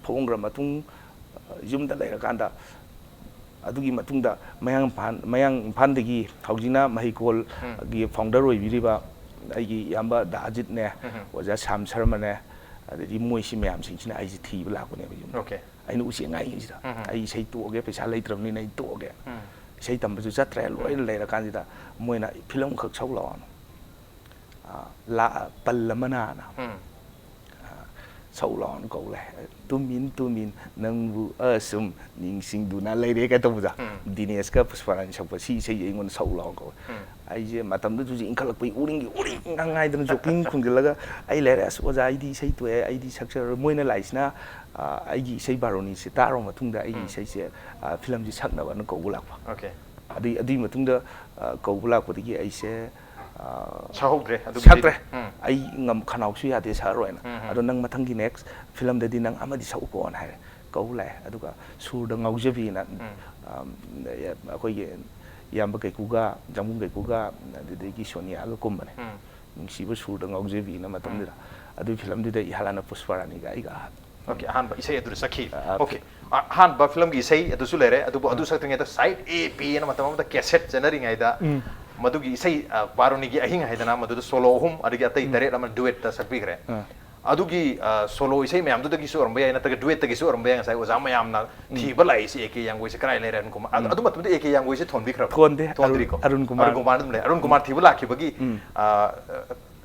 ꯐꯣꯡꯈ꯭ꯔ ꯃꯇꯨꯡ, ꯑ, ꯌꯨꯝꯗ ꯂꯩꯔꯀꯥꯟꯗ ꯑꯗꯨꯒꯤ ꯃꯇꯨꯡꯗ ꯃꯌꯥꯡ ꯏꯝꯐꯥꯜ, ꯃꯌꯥꯡ ꯏꯝꯐꯥꯜꯗꯒꯤ ꯍꯧꯖꯤꯛꯅ ꯃꯍꯩꯀꯣꯜꯒꯤ ꯎꯝ꯫ Founder ꯑꯣꯏꯕꯤꯔꯤꯕ ꯑꯩꯒꯤ ꯏꯌꯥꯝꯕ ꯗꯥ ꯑꯖꯤꯠꯅꯦ, ꯎꯝ꯫ ꯑꯣꯖꯥ ꯁ꯭ꯌꯥꯝ ꯁꯔꯃꯅꯦ, ꯑꯗꯒꯤ ꯃꯣꯏꯁꯤ ꯃꯌꯥꯝꯁꯤꯡꯁꯤꯅ ꯑꯩꯁꯦ ꯊꯤꯕ ꯂꯥꯛꯄꯅꯦꯕ ꯌꯨꯝꯗ꯫ Okay꯫ ꯑꯩꯅ ꯎꯆꯦꯛ ꯉꯥꯏꯉꯩꯁꯤꯗ ꯑꯩ ꯏꯁꯩ ꯇꯣꯛꯑꯒꯦ, ꯄꯩꯁꯥ ꯂꯩꯇ꯭ꯔꯕꯅꯤꯅ ꯑꯩ ꯇꯣꯛꯑꯒꯦ, ꯏꯁꯩ ꯇꯝꯕꯁꯨ ꯆꯠꯇ꯭ꯔꯦ, ꯂꯣꯏꯅ ꯂꯩꯔꯀꯥꯟꯁꯤꯗ ꯃꯣꯏꯅ ꯐꯤꯂꯝ ꯈꯛ ꯁꯛꯎ ꯂꯥꯛꯑꯣꯅ, ꯑ, ꯂꯥ-, ꯄꯜ ꯑꯃꯅꯥꯅ, ꯑ, ꯁꯛꯎ ꯂꯥꯛꯑꯣꯅ ꯀꯧ ꯂꯥꯛꯑꯦ꯫ ꯇꯨꯃꯤꯟ ꯇꯨꯃꯤꯟ ꯅꯪꯕꯨ ꯑꯁꯨꯝ ꯅꯤꯡꯁꯤꯡꯗꯨꯅ ꯂꯩꯔꯦ ꯀꯥꯏ ꯇꯧꯕꯗꯣ꯫ ꯗꯤꯅꯦꯁꯀ ꯄꯨꯁꯄꯥꯔꯥꯅꯤ ꯁꯛꯄ ꯁꯤ ꯏꯁꯩꯁꯦ ꯑꯩꯉꯣꯟꯗ ꯁꯛꯎ ꯂꯥꯛꯑꯣꯅ ꯀꯧꯋꯦ꯫ ꯑꯩꯁꯦ ꯃꯇꯝꯗꯨꯗꯁꯨ ꯏꯟꯈꯠꯂꯛꯄꯒꯤ ꯎꯔꯤꯡꯒꯤ ꯎꯔꯤꯡ ꯉꯥꯡ ꯉꯥꯏꯗꯅ ꯖꯣꯀꯤꯡ ꯈꯨꯝꯖꯤꯜꯂꯒ ꯑꯩ ꯂꯩꯔꯦ, "ꯑꯁ ꯑꯣꯖꯥ, ꯑꯩꯗꯤ ꯏꯁꯩ ꯇꯣꯛꯑꯦ, ꯑꯩꯗꯤ ꯁꯛꯆꯔꯔꯣꯏ"꯫ ꯃꯣꯏꯅ ꯂꯥꯛꯏꯁꯤꯅ, ꯑ, ꯑꯩꯒꯤ ꯏꯁꯩ ꯕꯥꯔꯨꯅꯤꯁꯦ ꯇꯥꯔꯕ ꯃꯇꯨꯡꯗ ꯑꯩꯒꯤ ꯏꯁꯩꯁꯦ, ꯑ, ꯐꯤꯂꯝꯁꯦ ꯁꯛꯅꯕꯅ ꯀꯧꯕ ꯂꯥꯛꯄ꯫ ꯑꯗꯨꯏ, ꯑꯗꯨꯏ ꯃꯇꯨꯡꯗ, ꯑ, ꯀꯧꯕ ꯂꯥꯛꯄꯗꯒꯤ ꯑꯩꯁꯦ, ꯑ, ꯁꯛꯍꯧꯗ꯭ꯔꯦ ꯑꯗꯨꯒꯤ ꯁꯛꯇ꯭ꯔꯦ꯫ ꯏꯁꯩꯗꯣ꯫ ꯑꯩ ꯉꯝ-, ꯈꯅꯥꯎꯁꯨ ꯌꯥꯗꯦ, ꯁꯛꯑꯔꯣꯏꯅ꯫ "ꯑꯗꯣ ꯅꯪ ꯃꯊꯪꯒꯤ next ꯐꯤꯂꯝꯗꯗꯤ ꯅꯪ ꯑꯃꯗꯤ ꯁꯛꯎꯀꯣꯅ" ꯍꯥꯏꯔꯦ꯫ ꯀꯧꯕ ꯂꯥꯛꯑꯦ꯫ ꯑꯗꯨꯒ ꯁꯨꯔꯗ ꯉꯥꯎꯖꯕꯤꯅ, ꯑ, ꯑꯩꯈꯣꯏꯒꯤ ꯏꯌꯥꯝꯕ ꯀꯩꯀꯨꯒ, ꯖꯥꯃꯨꯡ ꯀꯩꯀꯨꯒ, ꯑꯗꯨꯗꯒꯤ ꯁꯣꯅꯤꯌꯥꯒ ꯀꯨꯝꯕꯅꯦ꯫ ꯅꯨꯡꯁꯤꯕ ꯁꯨꯔꯗ ꯉꯥꯎꯖꯕꯤꯅ ꯃꯇꯝꯗꯨꯗ꯫ ꯑꯗꯨꯒꯤ ꯐꯤꯂꯝꯗꯨꯗ ꯏꯍꯥꯟ ꯍꯥꯟꯅ ꯄꯨꯁꯄꯥꯔꯥꯅꯤꯒ ꯑꯩꯒ ꯑꯍꯥꯟꯕ ꯑꯣꯀꯦ, ꯑꯍꯥꯟꯕ ꯏꯁꯩ ꯑꯗꯨꯗ ꯁꯛꯈꯤ꯫ ꯑ, ꯑꯣꯀꯦ꯫ ꯑ-, ꯑꯍꯥꯟꯕ ꯐꯤꯂꯝꯒꯤ ꯏꯁꯩ ꯑꯗꯨꯁꯨ ꯂꯩꯔꯦ, ꯑꯗꯨꯕꯨ ꯑꯗꯨ ꯁꯛꯇ꯭ꯔꯤꯉꯩꯗ side A, B ꯑꯅ ꯃꯇꯝ ꯑꯃꯗ cassette ꯆꯦꯟꯅꯔꯤꯉꯩꯗ ꯎꯝ꯫ ꯃꯗꯨꯒꯤ ꯏꯁꯩ, ꯑ, ꯕꯥꯔꯨꯅꯤꯒꯤ ꯑꯍꯤꯡ ꯍꯥꯏꯗꯅ ꯃꯗꯨꯗ solo ꯑꯍꯨꯝ, ꯑꯗꯒꯤ ꯑꯇꯩ ꯎꯝ꯫ ꯇꯔꯦꯠ ꯑꯃ duetꯇ ꯁꯛꯄꯤꯈ꯭ꯔꯦ꯫ ꯑ꯫ ꯑꯗꯨꯒꯤ, ꯑ, solo ꯏꯁꯩ ꯃꯌꯥꯝꯗꯨꯗꯒꯤꯁꯨ ꯑꯣꯏꯔꯝꯕ ꯌꯥꯏ, ꯅꯠꯇ꯭ꯔꯒ duetꯇꯒꯤꯁꯨ ꯑꯣꯏꯔꯝꯕ ꯌꯥꯏ, ꯉꯁꯥꯏ ꯑꯣꯖꯥ ꯃꯌꯥꯝꯅ ꯎꯝ꯫ ꯊꯤꯕ ꯂꯥꯛꯏꯁꯦ "ꯑꯦ ꯀꯦ ꯌꯥꯡꯒꯣꯏꯁꯦ ꯀꯗꯥꯏ ꯂꯩꯔꯦ?" ꯑꯔꯨꯟ ꯀꯨꯃꯥꯔ꯫ ꯑꯗꯨ, ꯎꯝ꯫ ꯑꯗꯨ ꯃꯇꯝꯗ "ꯑꯦ ꯀꯦ ꯌꯥꯡꯒꯣꯏꯁꯦ" ꯊꯣꯟꯕꯤꯈ꯭ꯔꯕ? ꯊꯣꯟꯗꯦ, ꯑꯔꯨꯟ-, ꯊꯣꯟꯗ꯭ꯔꯤꯀꯣ? ꯑꯔꯨꯟ ꯀꯨꯃꯥꯔ꯫ ꯑꯔꯨꯟ ꯀꯨꯃꯥꯔ ꯑꯗꯨꯝ ꯂꯩ꯫ ꯑꯔꯨꯟ ꯀꯨꯃꯥꯔ ꯎꯝ꯫ ꯊꯤꯕ ꯂꯥꯛꯈꯤꯕꯒꯤ, ꯎꯝ꯫ ꯑ,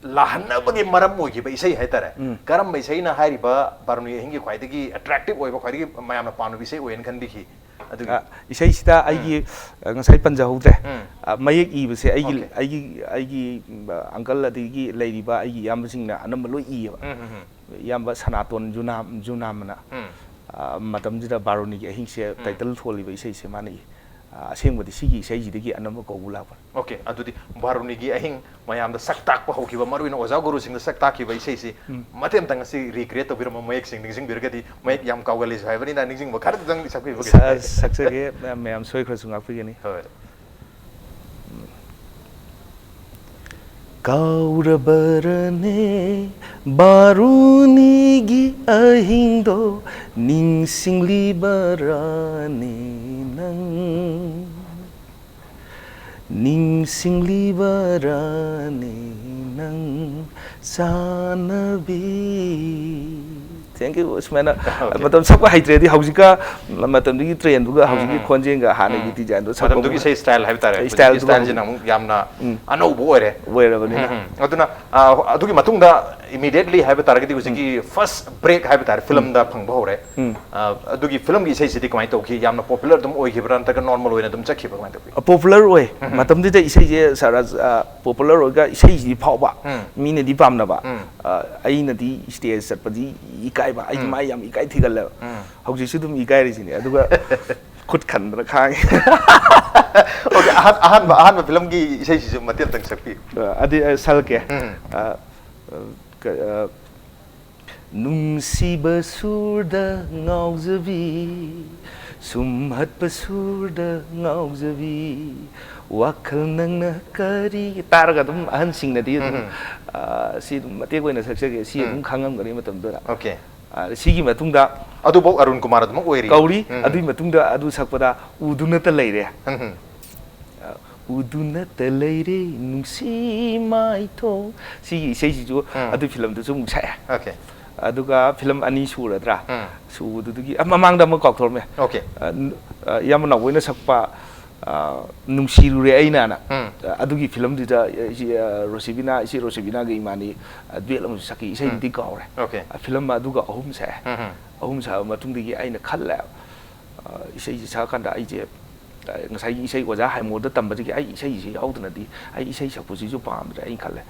ꯂꯥꯍꯟꯅꯕꯒꯤ ꯃꯔꯝ ꯑꯣꯏꯈꯤꯕ ꯏꯁꯩ ꯍꯥꯏꯇꯥꯔꯦ꯫ ꯎꯝ꯫ ꯀꯔꯝꯕ ꯏꯁꯩꯅ ꯍꯥꯏꯔꯤꯕ ꯕꯥꯔꯨꯅꯤ ꯑꯍꯤꯡꯒꯤ ꯈ꯭ꯋꯥꯏꯗꯒꯤ attractive ꯑꯣꯏꯕ, ꯈ꯭ꯋꯥꯏꯗꯒꯤ ꯃꯌꯥꯝꯅ ꯄꯥꯝꯅꯕ ꯏꯁꯩ ꯑꯣꯏꯌꯦꯅ ꯈꯟꯕꯤꯈꯤ? ꯑꯗꯨꯒꯤ ꯑ, ꯏꯁꯩꯁꯤꯗ ꯎꯝ꯫ ꯑꯩꯒꯤ, ꯑ, ꯉꯁꯥꯏ ꯄꯟꯖꯍꯧꯗ꯭ꯔꯦ꯫ ꯎꯝ꯫ ꯑ, ꯃꯌꯦꯛ ꯏꯕꯁꯦ ꯑꯩꯒꯤ, ꯑꯣꯀꯦ꯫ ꯑꯩꯒꯤ, ꯑꯩꯒꯤ, ꯑ, uncle ꯑꯗꯒꯤ ꯂꯩꯔꯤꯕ ꯑꯩꯒꯤ ꯏꯌꯥꯝꯕꯁꯤꯡꯅ ꯑꯅꯝꯕ ꯂꯣꯏ ꯏꯌꯦꯕ꯫ ꯎꯝ, ꯎꯝ, ꯎꯝ꯫ ꯏꯌꯥꯝꯕ ꯁꯅꯥꯇꯣꯟ ꯖꯨꯅꯥꯝ, ꯖꯨꯅꯥꯝꯑꯅ, ꯎꯝ꯫ ꯑ, ꯃꯇꯝꯁꯤꯗ ꯕꯥꯔꯨꯅꯤꯒꯤ ꯑꯍꯤꯡꯁꯦ ꯎꯝ꯫ title ꯊꯣꯜꯂꯤꯕ ꯏꯁꯩꯁꯦ ꯃꯥꯅ ꯏ꯫ ꯑ, ꯑꯁꯦꯡꯕꯗꯤ ꯁꯤꯒꯤ ꯏꯁꯩꯁꯤꯗꯒꯤ ꯑꯅꯝꯕ ꯀꯧꯕ ꯂꯥꯛꯄꯅꯤ꯫ ꯑꯣꯀꯦ, ꯑꯗꯨꯗꯤ ꯕꯥꯔꯨꯅꯤꯒꯤ ꯑꯍꯤꯡ ꯃꯌꯥꯝꯗ ꯁꯛ ꯇꯥꯛꯄ ꯍꯧꯈꯤꯕ, ꯃꯔꯨꯑꯣꯏꯅ ꯑꯣꯖꯥ ꯒꯨꯔꯨꯁꯤꯡꯗ ꯁꯛ ꯇꯥꯛꯈꯤꯕ ꯏꯁꯩꯁꯤ ꯎꯝ꯫ ꯃꯇꯦꯛ ꯑꯃꯇꯪ ꯉꯁꯤ recreate ꯇꯧꯕꯤꯔꯝꯃꯣ, ꯃꯌꯦꯛꯁꯤꯡ ꯅꯤꯡꯁꯤꯡꯕꯤꯔꯒꯗꯤ, ꯃꯌꯦꯛ ꯌꯥꯝ ꯀꯥꯎꯒꯜꯂꯤꯁꯨ ꯍꯥꯏꯕꯅꯤꯅ ꯅꯤꯡꯁꯤꯡꯕ ꯈꯔꯗꯪꯗꯤ ꯁꯛꯄꯤꯕ ꯀꯩꯁꯨ ꯁ-, ꯀꯥꯏꯗꯦ꯫ ꯁꯛꯆꯒꯦ, ꯃꯌꯥꯝ, ꯃꯌꯥꯝ ꯁꯣꯏꯈ꯭ꯔꯁꯨ ꯉꯥꯛꯄꯤꯒꯅꯤ꯫ ꯍꯣꯏ꯫ ꯀꯥꯎꯔꯕꯔꯅꯦ ꯕꯥꯔꯨꯅꯤꯒꯤ ꯑꯍꯤꯡꯗꯣ, ꯅꯤꯡꯁꯤꯡꯂꯤꯕꯔꯥꯅꯦ ꯅꯪ? ꯅꯤꯡꯁꯤꯡꯂꯤꯕꯔꯥꯅꯦ ꯅꯪ, ꯆꯥꯟꯅꯕꯤ? Thank you, ꯁꯨꯃꯥꯏꯅ꯫ Okay. ꯃꯇꯝ ꯁꯛꯄ ꯍꯩꯇ꯭ꯔꯦꯗꯤ ꯍꯧꯖꯤꯛꯀ ꯃꯇꯝꯗꯨꯒꯤ trend ꯗꯨꯒ ꯍꯧꯖꯤꯛꯀꯤ ꯎꯝ, ꯎꯝ꯫ ꯈꯣꯟꯖꯦꯜꯒ ꯍꯥꯟꯅꯒꯤ ꯎꯝ꯫ Design ꯗꯣ ꯁꯛꯄ ꯃꯇꯝꯗꯨꯒꯤ ꯏꯁꯩ style ꯍꯥꯏꯕ ꯇꯥꯔꯦ꯫ Style ꯍꯧꯖꯤꯛꯀꯤ ꯗꯨꯒ style ꯁꯤꯅ ꯍꯧꯖꯤꯛ ꯑꯃꯨꯛ ꯌꯥꯝꯅ ꯎꯝ꯫ ꯑꯅꯧꯕ ꯑꯣꯏꯔꯦ꯫ ꯑꯣꯏꯔꯕꯅꯤꯅ꯫ ꯎꯝ, ꯎꯝ꯫ ꯑꯗꯨꯅ, ꯑ, ꯑꯗꯨꯒꯤ ꯃꯇꯨꯡꯗ immediately ꯍꯥꯏꯕ ꯇꯥꯔꯒꯗꯤ ꯍꯧꯖꯤꯛꯀꯤ ꯎꯝ꯫ First break ꯍꯥꯏꯕ ꯇꯥꯔꯦ, ꯎꯝ꯫ Film ꯗ ꯐꯪꯕ ꯍꯧꯔꯦ꯫ ꯎꯝ꯫ ꯑ, ꯑꯗꯨꯒꯤ film ꯒꯤ ꯏꯁꯩꯁꯤꯗꯤ ꯀꯃꯥꯏꯅ ꯇꯧꯈꯤ? ꯌꯥꯝꯅ popular ꯑꯗꯨꯝ ꯑꯣꯏꯈꯤꯕ꯭ꯔꯥ, ꯅꯠꯇ꯭ꯔꯒ normal ꯑꯣꯏꯅ ꯑꯗꯨꯝ ꯆꯠꯈꯤꯕ꯭ꯔꯥ, ꯀꯃꯥꯏꯅ ꯇꯧꯈꯤ? ꯑ, popular ꯑꯣꯏ꯫ ꯎꯝ, ꯎꯝ꯫ ꯃꯇꯝꯗꯨꯗ ꯏꯁꯩꯁꯦ ꯁꯥꯔꯥ, ꯑ, popular ꯑꯣꯏꯔꯒ ꯏꯁꯩꯁꯤꯗꯤ ꯐꯥꯎꯕ, ꯎꯝ꯫ ꯃꯤꯅꯗꯤ ꯄꯥꯝꯅꯕ꯫ ꯎꯝ꯫ ꯑ, ꯑꯩꯅꯗꯤ stage ꯆꯠꯄꯗꯤ ꯏꯀꯥꯏꯕ, ꯑꯩꯗꯤ ꯎꯝ꯫ ꯃꯥꯏ ꯌꯥꯝ ꯏꯀꯥꯏ ꯊꯤꯒꯜꯂꯦꯕ꯫ ꯎꯝ꯫ ꯍꯧꯖꯤꯛꯁꯨ ꯑꯗꯨꯝ ꯏꯀꯥꯏꯔꯤꯁꯤꯅꯦ꯫ ꯑꯗꯨꯒ ꯈꯨꯠ ꯈꯟꯗꯅ ꯈꯥꯡꯉꯤ꯫ Okay, ꯑꯍꯥꯟ-, ꯑꯍꯥꯟꯕ, ꯑꯍꯥꯟꯕ film ꯒꯤ ꯏꯁꯩꯁꯤꯁꯨ ꯃꯇꯦꯛ ꯑꯝꯇꯪ ꯁꯛꯄꯤꯌꯨ꯫ ꯑ, ꯑꯗꯨ, ꯑ, ꯁꯛꯂꯛꯀꯦ꯫ ꯎꯝ꯫ ꯑ, ꯑ, ꯀ-, ꯑ, ꯅꯨꯡꯁꯤꯕ ꯁꯨꯔꯗ ꯉꯥꯎꯖꯕꯤ, ꯁꯨꯝꯍꯠꯄ ꯁꯨꯔꯗ ꯉꯥꯎꯖꯕꯤ, ꯋꯥꯈꯜ ꯅꯪꯅ ꯀꯔꯤ ꯇꯥꯔꯒ ꯑꯗꯨꯝ ꯑꯍꯟꯁꯤꯡꯅꯗꯤ ꯑꯗꯨꯝ, ꯎꯝ꯫ ꯑ, ꯁꯤ ꯑꯗꯨꯝ ꯃꯇꯦꯛ ꯑꯣꯏꯅ ꯁꯛꯆꯒꯦ, ꯁꯤ ꯎꯝ꯫ ꯑꯗꯨꯝ ꯈꯪꯉꯝꯒꯅꯤ ꯃꯇꯝꯗꯨꯗ꯫ Okay꯫ ꯑ, ꯁꯤꯒꯤ ꯃꯇꯨꯡꯗ ꯑꯗꯨꯐꯥꯎ ꯑꯔꯨꯟ ꯀꯨꯃꯥꯔ ꯑꯗꯨꯃꯛ ꯑꯣꯏꯔꯤ꯫ ꯀꯧꯔꯤ, ꯎꯝ꯫ ꯑꯗꯨꯒꯤ ꯃꯇꯨꯡꯗ ꯑꯗꯨ ꯁꯛꯄꯗ ꯎꯗꯨꯅꯇ ꯂꯩꯔꯦ꯫ ꯎꯝ꯫ ꯑ, ꯎꯗꯨꯅꯇ ꯂꯩꯔꯦ ꯅꯨꯡꯁꯤ ꯃꯥꯏꯊꯣꯡ꯫ ꯁꯤꯒꯤ ꯏꯁꯩꯁꯤꯁꯨ ꯎꯝ꯫ ꯑꯗꯨ film ꯗꯨꯁꯨ ꯑꯃꯨꯛ ꯁꯛꯑꯦ꯫ Okay꯫ ꯑꯗꯨꯒ film ꯑꯅꯤ ꯁꯨꯔꯗ꯭ꯔꯥ? ꯎꯝ꯫ ꯁꯨꯕꯗꯨꯗꯒꯤ, ꯑ, ꯃꯃꯥꯡꯗ ꯑꯃ ꯀꯥꯎꯊꯣꯛꯑꯝꯃꯦ꯫ Okay꯫ ꯑ, ꯅ-, ꯑ, ꯏꯌꯥꯝꯕ ꯅꯥꯎꯕꯣꯏꯅ ꯁꯛꯄ, ꯑ, ꯅꯨꯡꯁꯤꯔꯨꯔꯦ ꯑꯩꯅꯅ꯫ ꯎꯝ꯫ ꯑ, ꯑꯗꯨꯒꯤ film ꯗꯨꯗ, ꯑ, ꯏꯆꯦ, ꯑ, ꯔꯣꯁꯤꯕꯤꯅꯥ, ꯏꯆꯦ ꯔꯣꯁꯤꯕꯤꯅꯥꯒ ꯏꯃꯥꯅꯤ, ꯑ, duet ꯑꯃꯁꯨ ꯁꯛꯈꯤ꯫ ꯏꯁꯩꯗꯨꯗꯤ ꯎꯝ꯫ ꯀꯥꯎꯔꯦ꯫ Okay꯫ ꯑ, film ꯑꯗꯨꯒ ꯑꯍꯨꯝ ꯁꯛꯑꯦ꯫ ꯎꯝ, ꯎꯝ꯫ ꯑꯍꯨꯝ ꯁꯛꯑꯕ ꯃꯇꯨꯡꯗꯒꯤ ꯑꯩꯅ ꯈꯜꯂꯦ, ꯑ, ꯏꯁꯩꯁꯤ ꯁꯛꯑꯀꯥꯟꯗ ꯑꯩꯁꯦ, ꯑ, ꯉꯁꯥꯏꯒꯤ ꯏꯁꯩ ꯑꯣꯖꯥ ꯍꯥꯏꯃꯣꯔꯗ ꯇꯝꯕꯗꯒꯤ ꯑꯩ ꯏꯁꯩꯁꯤ ꯌꯥꯎꯗꯅꯗꯤ ꯑꯩ ꯏꯁꯩ ꯁꯛꯄꯁꯤꯁꯨ ꯄꯥꯝꯗ꯭ꯔꯦ ꯑꯩꯅ ꯈꯜꯂꯦ꯫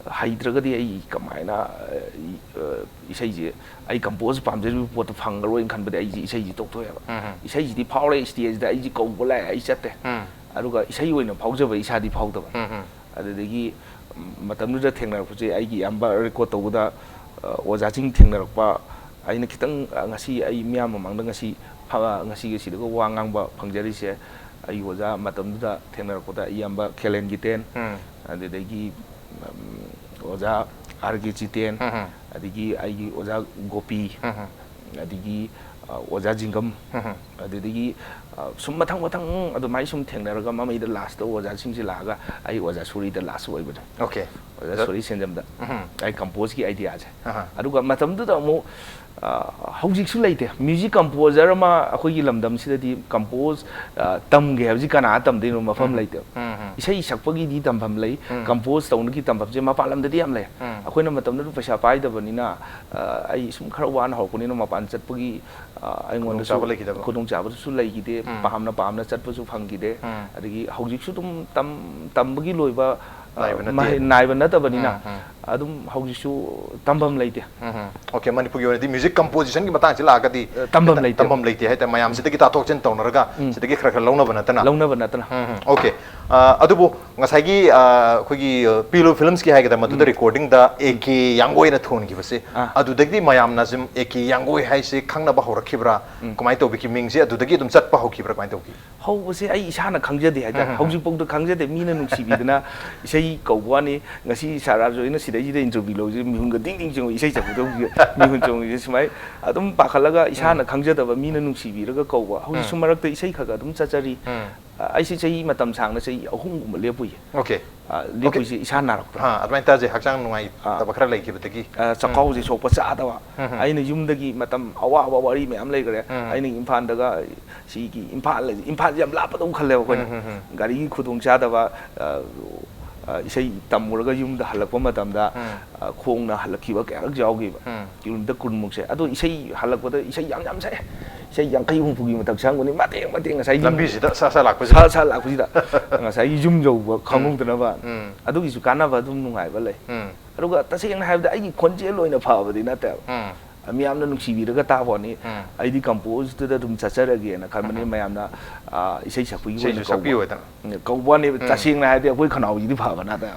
ꯍꯩꯇ꯭ꯔꯒꯗꯤ ꯑꯩ ꯀꯃꯥꯏꯅ, ꯑ, ꯏ-, ꯑ, ꯏꯁꯩꯁꯦ ꯑꯩ compose ꯄꯥꯝꯖꯔꯤꯕ ꯄꯣꯠꯇꯣ ꯐꯪꯉꯔꯣꯏꯅ ꯈꯟꯕꯗ ꯑꯩꯁꯦ ꯏꯁꯩꯁꯤ ꯇꯣꯛꯊꯣꯛꯑꯦꯕ꯫ ꯎꯝ, ꯎꯝ꯫ ꯏꯁꯩꯁꯤꯗꯤ ꯐꯥꯎꯔꯦ, stage ꯗ ꯑꯩꯁꯦ ꯀꯧꯕ ꯂꯥꯛꯑꯦ, ꯑꯩ ꯆꯠꯇꯦ꯫ ꯎꯝ꯫ ꯑꯗꯨꯒ ꯏꯁꯩ ꯑꯣꯏꯅ ꯐꯥꯎꯖꯕ ꯏꯁꯥꯗꯤ ꯐꯥꯎꯗꯕ꯫ ꯎꯝ, ꯎꯝ꯫ ꯑꯗꯨꯗꯒꯤ ꯃꯇꯝꯗꯨꯗ ꯊꯦꯡꯅꯔꯛꯄꯁꯦ, ꯑꯩꯒꯤ ꯏꯌꯥꯝꯕ record ꯇꯧꯕꯗ, ꯑ, ꯑꯣꯖꯥꯁꯤꯡ ꯊꯦꯡꯅꯔꯛꯄ, ꯑꯩꯅ ꯈꯤꯇꯪ, ꯑ, ꯉꯁꯤ ꯑꯩ ꯃꯤꯌꯥꯝ ꯃꯃꯥꯡꯗ ꯉꯁꯤ ꯐ-, ꯉꯁꯤꯒ ꯁꯤꯗꯒ ꯋꯥ ꯉꯥꯡꯕ ꯐꯪꯖꯔꯤꯁꯦ, ꯑꯩꯒꯤ ꯑꯣꯖꯥ ꯃꯇꯝꯗꯨꯗ ꯊꯦꯡꯅꯔꯛꯄꯗ ꯏꯌꯥꯝꯕ ꯈꯦꯂꯦꯟ ꯒꯤꯇꯦꯟ, ꯎꯝ꯫ ꯑꯗꯨꯗꯒꯤ, ꯎꯝ, ꯑꯣꯖꯥ ꯑꯥꯔ ꯀꯦ ꯖꯤꯇꯦꯟ, ꯎꯝ, ꯎꯝ꯫ ꯑꯗꯒꯤ ꯑꯩꯒꯤ ꯑꯣꯖꯥ ꯒꯣꯄꯤ, ꯎꯝ, ꯎꯝ꯫ ꯑꯗꯒꯤ, ꯑ, ꯑꯣꯖꯥ ꯖꯤꯡꯒꯝ, ꯎꯝ, ꯎꯝ꯫ ꯑꯗꯨꯗꯒꯤ, ꯑ, ꯁꯨꯝ ꯃꯊꯪ ꯃꯊꯪ ꯑꯗꯨꯃꯥꯏꯅ ꯁꯨꯝ ꯊꯦꯡꯅꯔꯒ ꯃꯃꯩꯗ last ꯇ ꯑꯣꯖꯥꯁꯤꯡꯁꯦ ꯂꯥꯛꯑꯒ ꯑꯩ ꯑꯣꯖꯥ ꯁꯣꯔꯤꯗ last ꯑꯣꯏꯕꯅꯦ꯫ Okay꯫ ꯑꯣꯖꯥ ꯑꯗ-, ꯁꯣꯔꯤ ꯁꯦꯟꯖꯝꯗ ꯎꯝ꯫ ꯑꯩ compose ꯀꯤ idea ꯁꯦ꯫ ꯑꯍ꯫ ꯑꯗꯨꯒ ꯃꯇꯝꯗꯨꯗ ꯑꯃꯨꯛ, ꯑ, ꯍꯧꯖꯤꯛꯁꯨ ꯂꯩꯇꯦ꯫ ꯃ꯭ꯌꯨꯖꯤꯛ ꯀꯝꯄꯣꯖꯔ ꯑꯃ ꯑꯩꯈꯣꯏꯒꯤ ꯂꯝꯗꯝꯁꯤꯗꯗꯤ ꯀꯝꯄꯣꯖ, ꯑ, ꯇꯝꯒꯦ ꯍꯥꯏꯕꯁꯤ ꯀꯅꯥ ꯇꯝꯗꯣꯏꯅꯣ? ꯃꯐꯝ ꯎꯝ꯫ ꯂꯩꯇꯦ꯫ ꯎꯝ, ꯎꯝ꯫ ꯏꯁꯩ ꯁꯛꯄꯒꯤꯗꯤ ꯇꯝꯐꯝ ꯂꯩ, ꯎꯝ꯫ ꯀꯝꯄꯣꯖ ꯇꯧꯅꯕꯒꯤ ꯇꯝꯐꯝꯁꯦ ꯃꯄꯥꯟ ꯂꯝꯗꯗꯤ ꯌꯥꯝ ꯂꯩ꯫ ꯎꯝ꯫ ꯑꯩꯈꯣꯏꯅ ꯃꯇꯝꯗꯨꯗ ꯄꯩꯁꯥ ꯄꯥꯏꯗꯕꯅꯤꯅ, ꯑ, ꯑꯩ ꯁꯨꯝ ꯈꯔ ꯋꯥꯅ ꯍꯧꯔꯛꯄꯅꯤꯅ ꯃꯄꯥꯟ ꯆꯠꯄꯒꯤ, ꯑ, ꯑꯩꯉꯣꯟꯗꯁꯨ ꯈꯨꯗꯣꯡꯆꯥꯕ ꯂꯩꯈꯤꯗꯕ꯫ ꯈꯨꯗꯣꯡꯆꯥꯕꯗꯨꯁꯨ ꯂꯩꯈꯤꯗꯦ꯫ ꯎꯝ꯫ ꯄꯥꯝꯅ ꯄꯥꯝꯅ ꯆꯠꯄꯁꯨ ꯐꯪꯈꯤꯗꯦ꯫ ꯎꯝ꯫ ꯑꯗꯒꯤ ꯍꯧꯖꯤꯛꯁꯨ ꯑꯗꯨꯝ ꯇꯝ-, ꯇꯝꯕꯒꯤ ꯂꯣꯏꯕ, ꯑ, ꯅꯥꯏꯕ ꯅꯠꯇꯦ꯫ ꯃꯍꯩ ꯅꯥꯏꯕ ꯅꯠꯇꯕꯅꯤꯅ, ꯎꯝ, ꯎꯝ꯫ ꯑꯗꯨꯝ ꯍꯧꯖꯤꯛꯁꯨ ꯇꯝꯐꯝ ꯂꯩꯇꯦ꯫ ꯎꯝ, ꯎꯝ꯫ ꯑꯣꯀꯦ, ꯃꯅꯤꯄꯨꯔꯒꯤ ꯑꯣꯏꯅꯗꯤ ꯃ꯭ꯌꯨꯖꯤꯛ ꯀꯝꯄꯣꯖꯤꯁꯟꯒꯤ ꯃꯇꯥꯡꯁꯦ ꯂꯥꯛꯑꯒꯗꯤ ꯇꯝꯐꯝ ꯂꯩꯇꯦ꯫ ꯇꯝꯐꯝ ꯂꯩꯇꯦ ꯍꯥꯏꯇꯥꯔꯦ, ꯃꯌꯥꯝꯁꯤꯗꯒꯤ ꯇꯥꯊꯣꯛ ꯇꯥꯁꯤꯟ ꯇꯧꯅꯔꯒ ꯎꯝ꯫ ꯁꯤꯗꯒꯤ ꯈꯔ ꯈꯔ ꯂꯧꯅꯕ ꯅꯠꯇꯅ꯫ ꯂꯧꯅꯕ ꯅꯠꯇꯅ꯫ ꯎꯝ, ꯎꯝ꯫ ꯑꯣꯀꯦ꯫ ꯑ, ꯑꯗꯨꯕꯨ ꯉꯁꯥꯏꯒꯤ, ꯑ, ꯑꯩꯈꯣꯏꯒꯤ, ꯑ, ꯄꯤꯂꯨ ꯐꯤꯂꯝꯁꯀꯤ ꯍꯥꯏꯒꯗ꯭ꯔꯥ, ꯃꯗꯨꯗ ꯎꯝ꯫ ꯔꯦꯀꯣꯔꯗꯤꯡꯗ ꯑꯦ ꯀꯦ ꯌꯥꯡꯒꯣꯏꯅ ꯊꯣꯟꯈꯤꯕꯁꯦ, ꯑꯥ꯫ ꯑꯗꯨꯗꯒꯤꯗꯤ ꯃꯌꯥꯝꯅ ꯁꯨꯝ ꯑꯦ ꯀꯦ ꯌꯥꯡꯒꯣꯏ ꯍꯥꯏꯁꯦ ꯈꯪꯅꯕ ꯍꯧꯔꯛꯈꯤꯕ꯭ꯔꯥ? ꯎꯝ꯫ ꯀꯃꯥꯏꯅ ꯇꯧꯕꯤꯈꯤ? ꯃꯤꯡꯁꯦ ꯑꯗꯨꯗꯒꯤ ꯑꯗꯨꯝ ꯆꯠꯄ ꯍꯧꯈꯤꯕ꯭ꯔꯥ? ꯀꯃꯥꯏꯅ ꯇꯧꯈꯤ? ꯍꯧꯕꯁꯦ ꯑꯩ ꯏꯁꯥꯅ ꯈꯪꯖꯗꯦ ꯍꯥꯏꯇꯥꯔꯦ꯫ ꯎꯝ, ꯎꯝ, ꯎꯝ꯫ ꯍꯧꯖꯤꯛꯐꯥꯎꯗ ꯈꯪꯖꯗꯦ꯫ ꯃꯤꯅ ꯅꯨꯡꯁꯤꯕꯤꯗꯅ ꯏꯁꯩ ꯀꯧꯕ ꯋꯥꯅꯤ꯫ ꯉꯁꯤ ꯁꯥꯔ ꯔꯥꯖꯨ ꯑꯩꯅ ꯁꯤꯗꯩꯁꯤꯗ ꯏꯟꯇꯔꯚ꯭ꯌꯨ ꯂꯧꯔꯤꯁꯦ ꯃꯤꯍꯨꯟꯒ ꯗꯤꯡ ꯗꯤꯡ ꯆꯣꯡꯉꯤ, ꯏꯁꯩ ꯁꯛꯄꯗ ꯍꯧꯖꯤꯛ ꯃꯤꯍꯨꯟ ꯆꯣꯡꯉꯤꯁꯦ ꯁꯨꯃꯥꯏ ꯑꯗꯨꯝ ꯄꯥꯈꯠꯂꯒ ꯏꯁꯥꯅ ꯎꯝ꯫ ꯈꯪꯖꯗꯕ ꯃꯤꯅ ꯅꯨꯡꯁꯤꯕꯤꯔꯒ ꯀꯧꯕ꯫ ꯍꯧꯖꯤꯛꯁꯨ ꯎꯝ꯫ ꯃꯔꯛꯇ ꯏꯁꯩ ꯈꯔ ꯈꯔ ꯑꯗꯨꯝ ꯆꯠꯆꯔꯤ꯫ ꯎꯝ꯫ ꯑ, ꯑꯩꯁꯦ ꯆꯍꯤ ꯃꯇꯝ ꯁꯥꯡꯅ ꯆꯍꯤ ꯑꯍꯨꯝꯒꯨꯝꯕ ꯂꯦꯞꯄꯨꯏꯌꯦ꯫ ꯑꯣꯀꯦ꯫ ꯑ, ꯑꯣꯀꯦ꯫ ꯂꯦꯞꯄꯨꯏꯁꯦ ꯏꯁꯥ ꯅꯥꯔꯛꯄꯗ꯫ ꯑꯥ, ꯑꯗꯨꯃꯥꯏꯅ ꯇꯥꯖꯩ, ꯍꯛꯆꯥꯡ ꯑꯥ꯫ ꯅꯨꯡꯉꯥꯏꯇꯕ ꯈꯔ ꯂꯩꯈꯤꯕꯗꯒꯤ꯫ ꯑ, ꯎꯝ꯫ ꯆꯥꯛꯈꯥꯎꯁꯦ ꯁꯣꯛꯄ ꯆꯥꯗꯕ꯫ ꯎꯝ, ꯎꯝ꯫ ꯑꯩꯅ ꯌꯨꯝꯗꯒꯤ ꯃꯇꯝ ꯑꯋꯥꯕ ꯋꯥꯔꯤ ꯃꯌꯥꯝ ꯂꯩꯈ꯭ꯔꯦ꯫ ꯎꯝ꯫ ꯑꯩꯅ ꯏꯝꯐꯥꯜꯗꯒ ꯁꯤꯒꯤ ꯏꯝꯐꯥꯜ, ꯏꯝꯐꯥꯜꯁꯦ ꯌꯥꯝ ꯂꯥꯞꯄꯗꯧ ꯈꯜꯂꯦꯕ ꯑꯩꯈꯣꯏꯅ꯫ ꯎꯝ, ꯎꯝ, ꯎꯝ꯫ ꯒꯥꯔꯤꯒꯤ ꯈꯨꯗꯣꯡꯆꯥꯗꯕ, ꯑ, ꯑ, ꯏꯁꯩ ꯇꯝꯃꯨꯔꯒ ꯌꯨꯝꯗ ꯍꯜꯂꯛꯄ ꯃꯇꯝꯗ, ꯎꯝ꯫ ꯑ, ꯈꯣꯡꯅ ꯍꯜꯂꯛꯈꯤꯕ ꯀꯌꯥꯔꯛ ꯌꯥꯎꯈꯤꯕ꯫ ꯎꯝ꯫ ꯀꯤꯂꯣꯃꯤꯇꯔ ꯀꯨꯟꯃꯨꯛꯁꯦ꯫ ꯑꯗꯣ ꯏꯁꯩ ꯍꯜꯂꯛꯄꯗ ꯏꯁꯩ ꯌꯥꯝ ꯌꯥꯝ ꯁꯛꯑꯦ꯫ ꯏꯁꯩ ꯌꯥꯡꯈꯩ ꯍꯨꯝꯐꯨꯒꯤ ꯃꯊꯛ ꯁꯛꯑꯝꯒꯅꯤ꯫ ꯃꯇꯦꯛ ꯃꯇꯦꯛ ꯉꯁꯥꯏꯒꯤ ꯂꯝꯕꯤꯁꯤꯗ ꯁꯠ ꯁꯠ ꯂꯥꯛꯄꯁꯤꯗ꯫ ꯁꯠ ꯁꯠ ꯂꯥꯛꯄꯁꯤꯗ꯫ ꯉꯁꯥꯏꯒꯤ ꯌꯨꯝ ꯌꯧꯕ ꯎꯝ꯫ ꯈꯪꯍꯧꯗꯅꯕ꯫ ꯎꯝ꯫ ꯑꯗꯨꯒꯤꯁꯨ ꯀꯥꯟꯅꯕ ꯑꯗꯨꯝ ꯅꯨꯡꯉꯥꯏꯕ ꯂꯩ꯫ ꯎꯝ꯫ ꯑꯗꯨꯒ ꯇꯁꯦꯡꯅ ꯍꯥꯏꯔꯕꯗ ꯑꯩꯒꯤ ꯈꯣꯟꯖꯦꯜ ꯑꯣꯏꯅ ꯐꯕꯗꯤ ꯅꯠꯇꯦꯕ꯫ ꯎꯝ꯫ ꯃꯤꯌꯥꯝꯅ ꯅꯨꯡꯁꯤꯕꯤꯔꯒ ꯇꯥꯕ ꯋꯥꯅꯤ꯫ ꯎꯝ꯫ ꯑꯩꯗꯤ ꯀꯝꯄꯣꯖꯇꯨꯗ ꯑꯗꯨꯝ ꯆꯠꯆꯔꯒꯦꯅ ꯈꯟꯕꯅꯤ꯫ ꯎꯝ꯫ ꯃꯌꯥꯝꯅ, ꯑ, ꯏꯁꯩ ꯁꯛꯄꯒꯤ ꯏꯁꯩꯁꯨ ꯑꯣꯏꯅ ꯀꯧꯕ꯫ ꯁꯛꯄꯤꯌꯨ ꯍꯥꯏꯗꯅ꯫ ꯎꯝ, ꯀꯧꯕ ꯋꯥꯅꯦꯕ꯫ ꯎꯝ꯫ ꯇꯁꯦꯡꯅ ꯍꯥꯏꯔꯗꯤ ꯑꯩꯈꯣꯏ ꯈꯅꯥꯎꯁꯤꯗꯤ ꯐꯕ ꯅꯠꯇꯦ꯫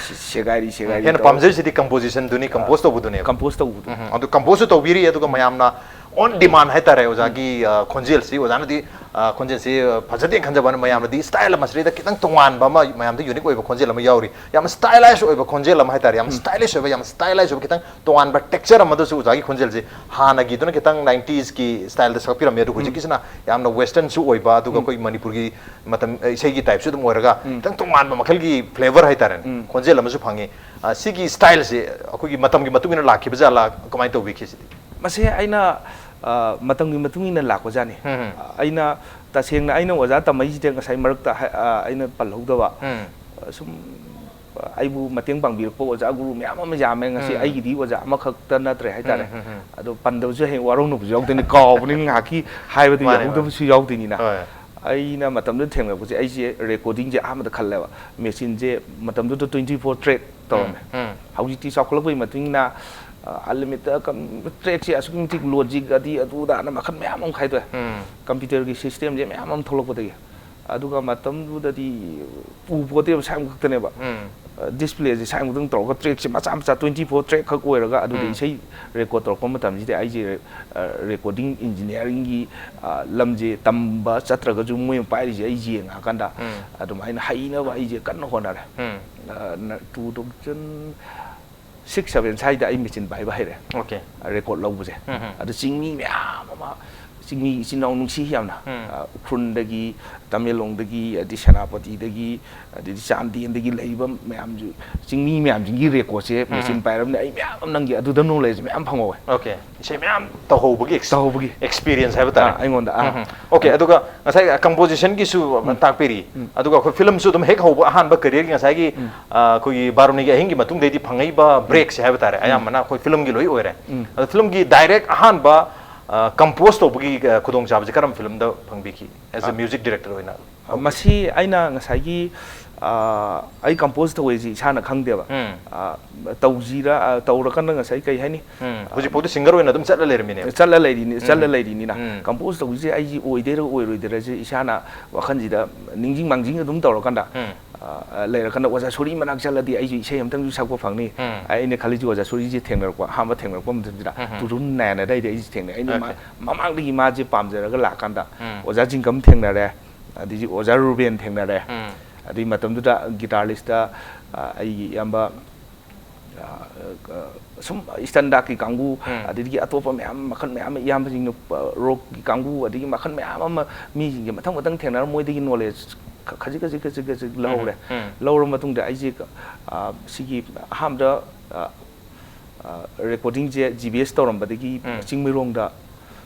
ꯁꯦ-, ꯁꯦꯒꯥꯏꯔꯤ, ꯁꯦꯒꯥꯏꯔꯤ ꯍꯦꯟꯅ ꯇꯧꯔ꯫ ꯄꯥꯝꯖꯔꯤꯁꯤꯗꯤ ꯀꯝꯄꯣꯖꯤꯁꯟꯗꯨꯅꯤ, ꯑ, ꯀꯝꯄꯣꯖ ꯇꯧꯕꯗꯨꯅꯦꯕ꯫ ꯀꯝꯄꯣꯖ ꯇꯧꯕꯗꯨ꯫ ꯎꯝ, ꯎꯝ꯫ ꯑꯗꯨ ꯀꯝꯄꯣꯖꯁꯨ ꯇꯧꯕꯤꯔꯤ, ꯑꯗꯨꯒ ꯃꯌꯥꯝꯅ on demand ꯍꯥꯏꯇꯥꯔꯦ, ꯑꯣꯖꯥꯒꯤ, ꯎꯝ꯫ ꯑ, ꯈꯣꯟꯖꯦꯜꯁꯤ, ꯑꯣꯖꯥꯅꯗꯤ, ꯑ, ꯈꯣꯟꯖꯦꯜꯁꯤ, ꯑ, ꯐꯖꯗꯦ ꯈꯟꯖꯕ ꯋꯥꯅꯤ, ꯃꯌꯥꯝꯅꯗꯤ style ꯑꯃ ꯁꯤꯗꯩꯗ ꯈꯤꯇꯪ ꯇꯣꯉꯥꯟꯕ ꯑꯃ, ꯃꯌꯥꯝꯗ unique ꯑꯣꯏꯕ ꯈꯣꯟꯖꯦꯜ ꯑꯃ ꯌꯥꯎꯔꯤ꯫ ꯌꯥꯝ stylish ꯑꯣꯏꯕ ꯈꯣꯟꯖꯦꯜ ꯑꯃ ꯍꯥꯏꯇꯥꯔꯦ, ꯌꯥꯝ ꯎꯝ꯫ Stylish ꯑꯣꯏꯕ, ꯌꯥꯝ stylish ꯑꯣꯏꯕ, ꯈꯤꯇꯪ ꯇꯣꯉꯥꯟꯕ texture ꯑꯃꯗꯁꯨ ꯑꯣꯖꯥꯒꯤ ꯈꯣꯟꯖꯦꯜꯁꯤ ꯍꯥꯟꯅꯒꯤꯗꯨꯅ ꯈꯤꯇꯪ nineties ꯀꯤ style ꯗ ꯁꯛꯄꯤꯔꯝꯃꯤ, ꯑꯗꯨ ꯎꯝ꯫ ꯍꯧꯖꯤꯛꯀꯤꯁꯤꯅ ꯌꯥꯝꯅ western ꯁꯨ ꯑꯣꯏꯕ, ꯑꯗꯨꯒ ꯎꯝ꯫ ꯑꯩꯈꯣꯏ ꯃꯅꯤꯄꯨꯔꯒꯤ ꯃꯇꯝ, ꯏꯁꯩꯒꯤ type ꯁꯨ ꯑꯗꯨꯝ ꯑꯣꯏꯔꯒ ꯎꯝ꯫ ꯈꯤꯇꯪ ꯇꯣꯉꯥꯟꯕ ꯃꯈꯜꯒꯤ flavour ꯍꯥꯏꯇꯥꯔꯦꯅꯦ, ꯎꯝ꯫ ꯈꯣꯟꯖꯦꯜ ꯑꯃꯁꯨ ꯐꯪꯉꯤ꯫ ꯑ, ꯁꯤꯒꯤ style ꯁꯦ ꯑꯩꯈꯣꯏꯒꯤ ꯃꯇꯝꯒꯤ ꯃꯇꯨꯡ ꯏꯟꯅ ꯂꯥꯛꯈꯤꯕ ꯖꯥꯠꯂꯥ, ꯀꯃꯥꯏꯅ ꯇꯧꯕꯤꯈꯤ ꯁꯤꯗꯤ? ꯃꯁꯦ ꯑꯩꯅ, ꯑ, ꯃꯇꯝꯒꯤ ꯃꯇꯨꯡ ꯏꯟꯅ ꯂꯥꯛꯄꯖꯥꯠꯅꯤ꯫ ꯎꯝ꯫ ꯑꯩꯅ, ꯇꯁꯦꯡꯅ ꯑꯩꯅ ꯑꯣꯖꯥ ꯇꯝꯃꯛꯏꯁꯤꯗ ꯉꯁꯥꯏ ꯃꯔꯛꯇ ꯍꯥꯏ-, ꯑ, ꯑꯩꯅ ꯄꯜꯍꯧꯗꯕ, ꯎꯝ꯫ ꯑ, ꯁꯨꯝ, ꯑ, ꯑꯩꯕꯨ ꯃꯇꯦꯡ ꯄꯥꯡꯕꯤꯔꯛꯄ ꯑꯣꯖꯥ ꯒꯨꯔꯨ ꯃꯌꯥꯝ ꯑꯃ ꯌꯥꯝꯃꯦ꯫ ꯉꯁꯤ ꯎꯝ꯫ ꯑꯩꯒꯤꯗꯤ ꯑꯣꯖꯥ ꯑꯃꯈꯛꯇ ꯅꯠꯇ꯭ꯔꯦ ꯍꯥꯏꯇꯥꯔꯦ꯫ ꯎꯝ, ꯎꯝ, ꯎꯝ꯫ ꯑꯗꯣ ꯄꯟꯗꯕꯁꯨ ꯍꯌꯦꯡ ꯋꯥꯔꯧꯅꯕꯁꯨ ꯌꯥꯎꯗꯣꯏꯅꯤ, ꯀꯥꯎꯕꯅꯤꯅ ꯉꯥꯏꯍꯥꯛꯀꯤ ꯍꯥꯏꯕꯗꯨ ꯃꯥꯅꯦ, ꯃꯥꯅꯦ꯫ ꯌꯥꯍꯧꯗꯕꯁꯨ ꯌꯥꯎꯗꯣꯏꯅꯤꯅ꯫ ꯍꯣꯏ꯫ ꯑꯩꯅ ꯃꯇꯝꯗꯨꯗ ꯊꯦꯡꯅꯔꯛꯄꯁꯦ, ꯑꯩꯁꯦ ꯔꯦꯀꯣꯔꯗꯤꯡꯁꯦ ꯑꯍꯥꯟꯕꯗ ꯈꯜꯂꯦꯕ꯫ ꯃꯦꯆꯤꯟꯁꯦ ꯃꯇꯝꯗꯨꯗ twenty four track ꯇꯧꯔꯝꯃꯦ꯫ ꯎꯝ, ꯎꯝ꯫ ꯍꯧꯖꯤꯛꯇꯤ ꯆꯥꯎꯈꯠꯂꯛꯄꯒꯤ ꯃꯇꯨꯡ ꯏꯟꯅ, ꯑ, unlimited ꯀꯝ-, trackꯁꯦ ꯑꯁꯨꯛꯀꯤ ꯃꯇꯤꯛ logic ꯑꯗꯤ ꯑꯗꯨꯗꯥꯅ ꯃꯈꯜ ꯃꯌꯥꯝ ꯑꯃ ꯈꯥꯏꯗꯣꯛꯑꯦ꯫ ꯎꯝ꯫ Computerꯒꯤ systemꯁꯦ ꯃꯌꯥꯝ ꯑꯃ ꯊꯣꯛꯂꯛꯄꯗꯒꯤ꯫ ꯑꯗꯨꯒ ꯃꯇꯝꯗꯨꯗꯗꯤ ꯎ ꯄꯣꯠꯇꯦꯕ, ꯁꯥꯏꯝ ꯈꯛꯇꯅꯦꯕ꯫ ꯎꯝ꯫ ꯑ, displayꯁꯦ ꯁꯥꯏꯝ ꯈꯛꯇꯪ ꯇꯧꯔꯒ trackꯁꯦ ꯃꯆꯥ ꯃꯆꯥ twenty four track ꯈꯛ ꯑꯣꯏꯔꯒ ꯑꯗꯨꯗ ꯎꯝ꯫ ꯏꯁꯩ record ꯇꯧꯔꯛꯄ ꯃꯇꯝꯁꯤꯗ ꯑꯩꯁꯦ, ꯑ, recording engineeringꯒꯤ, ꯑ, ꯂꯝꯁꯦ ꯇꯝꯕ ꯆꯠꯇ꯭ꯔꯒꯁꯨ ꯃꯣꯏꯅ ꯄꯥꯏꯔꯤꯁꯦ ꯑꯩ ꯌꯦꯡꯉꯀꯥꯟꯗ ꯎꯝ꯫ ꯑꯗꯨꯃꯥꯏꯅ ꯍꯩꯅꯕ ꯑꯩꯁꯦ ꯀꯟꯅ ꯍꯣꯠꯅꯔꯦ꯫ ꯎꯝ꯫ ꯑ, ꯅ-, two thousand six seven ꯁ꯭ꯋꯥꯏꯗ ꯑꯩ ꯃꯦꯆꯤꯟ ꯄꯥꯏꯕ ꯍꯩꯔꯦ꯫ Okay꯫ Record ꯂꯧꯕꯁꯦ꯫ ꯎꯝ, ꯎꯝ꯫ ꯑꯗꯨ ꯆꯤꯡꯃꯤ ꯃꯌꯥꯝ ꯑꯃ, ꯆꯤꯡꯃꯤ ꯏꯆꯤꯟ ꯏꯅꯥꯎ ꯅꯨꯡꯁꯤ ꯌꯥꯝꯅ, ꯎꯝ꯫ ꯑ, ꯎꯈ꯭ꯔꯨꯜꯗꯒꯤ, ꯇꯃꯦꯡꯂꯣꯡꯗꯒꯤ, ꯑꯗꯩ ꯁꯦꯅꯥꯄꯇꯤꯗꯒꯤ, ꯑꯗꯩꯗꯤ ꯆꯥꯟꯗꯦꯜꯗꯒꯤ ꯂꯩꯕ ꯃꯌꯥꯝꯁꯨ, ꯆꯤꯡꯃꯤ ꯃꯌꯥꯝꯁꯤꯡꯒꯤ recordꯁꯦ ꯎꯝ꯫ ꯃꯦꯆꯤꯟ ꯄꯥꯏꯔꯕꯅꯤꯅ ꯑꯩ ꯃꯌꯥꯝ ꯑꯃ ꯅꯪꯒꯤ ꯑꯗꯨꯗ knowledge ꯃꯌꯥꯝ ꯐꯪꯍꯧꯋꯦ꯫ Okay꯫ ꯏꯁꯩ ꯃꯌꯥꯝ ꯇꯧꯍꯧꯕꯒꯤ ex-, ꯇꯧꯍꯧꯕꯒꯤ꯫ Experience ꯍꯥꯏꯕ ꯇꯥꯔꯦ꯫ ꯑꯥ, ꯑꯩꯉꯣꯟꯗ, ꯑꯥ꯫ ꯎꯝ, ꯎꯝ꯫ Okay, ꯑꯗꯨꯒ ꯉꯁꯥꯏ compositionꯒꯤꯁꯨ ꯎꯝ꯫ ꯇꯥꯛꯄꯤꯔꯤ꯫ ꯎꯝ꯫ ꯑꯗꯨꯒ ꯑꯩꯈꯣꯏ filmꯁꯨ ꯑꯗꯨꯝ ꯍꯦꯛ ꯍꯧꯕ ꯑꯍꯥꯟꯕ careerꯒꯤ ꯉꯁꯥꯏꯒꯤ, ꯎꯝ꯫ ꯑ, ꯑꯩꯈꯣꯏꯒꯤ ꯕꯥꯔꯨꯅꯤꯒꯤ ꯑꯍꯤꯡꯒꯤ ꯃꯇꯨꯡꯗꯩꯗꯤ ꯐꯪꯉꯛꯏꯕ breakꯁꯦ ꯍꯥꯏꯕ ꯇꯥꯔꯦ, ꯎꯝ꯫ ꯑꯌꯥꯝꯕꯅ ꯑꯩꯈꯣꯏ filmꯒꯤ ꯂꯣꯏ ꯑꯣꯏꯔꯦ꯫ ꯎꯝ꯫ ꯑꯗꯣ filmꯒꯤ direct ꯑꯍꯥꯟꯕ, ꯑ, compose ꯇꯧꯕꯒꯤ, ꯑ, ꯈꯨꯗꯣꯡꯆꯥꯕꯁꯦ ꯀꯔꯝꯕ filmꯗ ꯐꯪꯕꯤꯈꯤ? As a ꯑ, music director ꯑꯣꯏꯅ꯫ ꯃꯁꯤ ꯑꯩꯅ ꯉꯁꯥꯏꯒꯤ, ꯑ, ꯑꯩ compose ꯇꯧꯋꯦꯁꯤ ꯏꯁꯥꯅ ꯈꯪꯗꯦꯕ꯫ ꯎꯝ꯫ ꯑ, ꯇꯧꯁꯤꯔ, ꯑ, ꯇꯧꯔꯀꯥꯟꯗ ꯉꯁꯥꯏ ꯀꯩ ꯍꯥꯏꯅꯤ? ꯎꯝ꯫ ꯍꯧꯖꯤꯛꯐꯥꯎꯗꯤ singer ꯑꯣꯏꯅ ꯑꯗꯨꯝ ꯆꯠꯂ ꯂꯩꯔꯝꯃꯤꯅꯦꯕ꯫ ꯆꯠꯂ ꯂꯩꯔꯤꯅꯤ, ꯎꯝ꯫ ꯆꯠꯂ ꯂꯩꯔꯤꯅꯤꯅ꯫ ꯎꯝ꯫ Compose ꯇꯧꯕꯁꯦ ꯑꯩꯁꯤ ꯑꯣꯏꯗꯣꯏꯔ ꯑꯣꯏꯔꯣꯏꯗꯣꯏꯔꯁꯦ ꯏꯁꯥꯅ ꯋꯥꯈꯜꯁꯤꯗ ꯅꯤꯡꯁꯤꯡ ꯃꯥꯡꯖꯤꯡ ꯑꯗꯨꯝ ꯇꯧꯔꯀꯥꯟꯗ, ꯎꯝ꯫ ꯑ, ꯂꯩꯔꯀꯥꯟꯗ ꯑꯣꯖꯥ ꯁꯣꯔꯤ ꯃꯅꯥꯛ ꯆꯠꯂꯗꯤ ꯑꯩꯁꯨ ꯏꯁꯩ ꯑꯝꯇꯪꯁꯨ ꯁꯛꯄ ꯐꯪꯅꯤ꯫ ꯎꯝ꯫ ꯑꯩꯅ ꯈꯜꯂꯤꯁꯦ ꯑꯣꯖꯥ ꯁꯣꯔꯤꯁꯦ ꯊꯦꯡꯅꯔꯛꯄ, ꯑꯍꯥꯟꯕ ꯊꯦꯡꯅꯔꯛꯄ ꯃꯇꯝꯁꯤꯗ ꯎꯝ, ꯎꯝ꯫ Two thousand nine ꯑꯗꯥꯏꯗ ꯑꯩꯁꯦ ꯊꯦꯡꯅꯩ꯫ ꯑꯩꯅ ꯃ-, Okay꯫ ꯃꯃꯥꯡꯗꯒꯤ ꯃꯥꯁꯦ ꯄꯥꯝꯖꯔꯒ ꯂꯥꯛꯀꯥꯟꯗ ꯎꯝ꯫ ꯑꯣꯖꯥ ꯖꯤꯡꯀꯝ ꯊꯦꯡꯅꯔꯦ, ꯑꯗꯒꯤ ꯑꯣꯖꯥ ꯔꯨꯕꯦꯟ ꯊꯦꯡꯅꯔꯦ꯫ ꯎꯝ꯫ ꯑꯗꯩ ꯃꯇꯝꯗꯨꯗ guitarlistꯇ, ꯑ, ꯑꯩꯒꯤ ꯏꯌꯥꯝꯕ, ꯑ, ꯑ, ꯁꯨꯝ standardꯀꯤ ꯀꯥꯡꯕꯨ, ꯎꯝ꯫ ꯑꯗꯒꯤ ꯑꯇꯣꯞꯄ ꯃꯌꯥꯝ, ꯃꯈꯜ ꯃꯌꯥꯝ ꯑꯃ ꯏꯌꯥꯝꯕꯁꯤꯡꯅ, ꯑ, rockꯀꯤ ꯀꯥꯡꯕꯨ, ꯑꯗꯒꯤ ꯃꯈꯜ ꯃꯌꯥꯝ ꯑꯃ ꯃꯤꯁꯤꯡꯁꯦ ꯃꯊꯪ ꯃꯊꯪ ꯊꯦꯡꯅꯔ ꯃꯣꯏꯗꯒꯤ knowledge ꯈ-, ꯈꯖꯤꯛ ꯈꯖꯤꯛ ꯈꯖꯤꯛ ꯈꯖꯤꯛ ꯂꯧꯍꯧꯔꯦ꯫ ꯎꯝ, ꯎꯝ꯫ ꯂꯧꯔ ꯃꯇꯨꯡꯗ ꯑꯩꯁꯦ, ꯑ, ꯁꯤꯒꯤ ꯑꯍꯥꯟꯕꯗ, ꯑ, ꯔꯦꯀꯣꯔꯗꯤꯡꯁꯦ ꯖꯤ ꯕꯤ ꯑꯦꯁ ꯇꯧꯔꯝꯕꯗꯒꯤ ꯎꯝ. ꯆꯤꯡꯃꯩꯔꯣꯡꯗ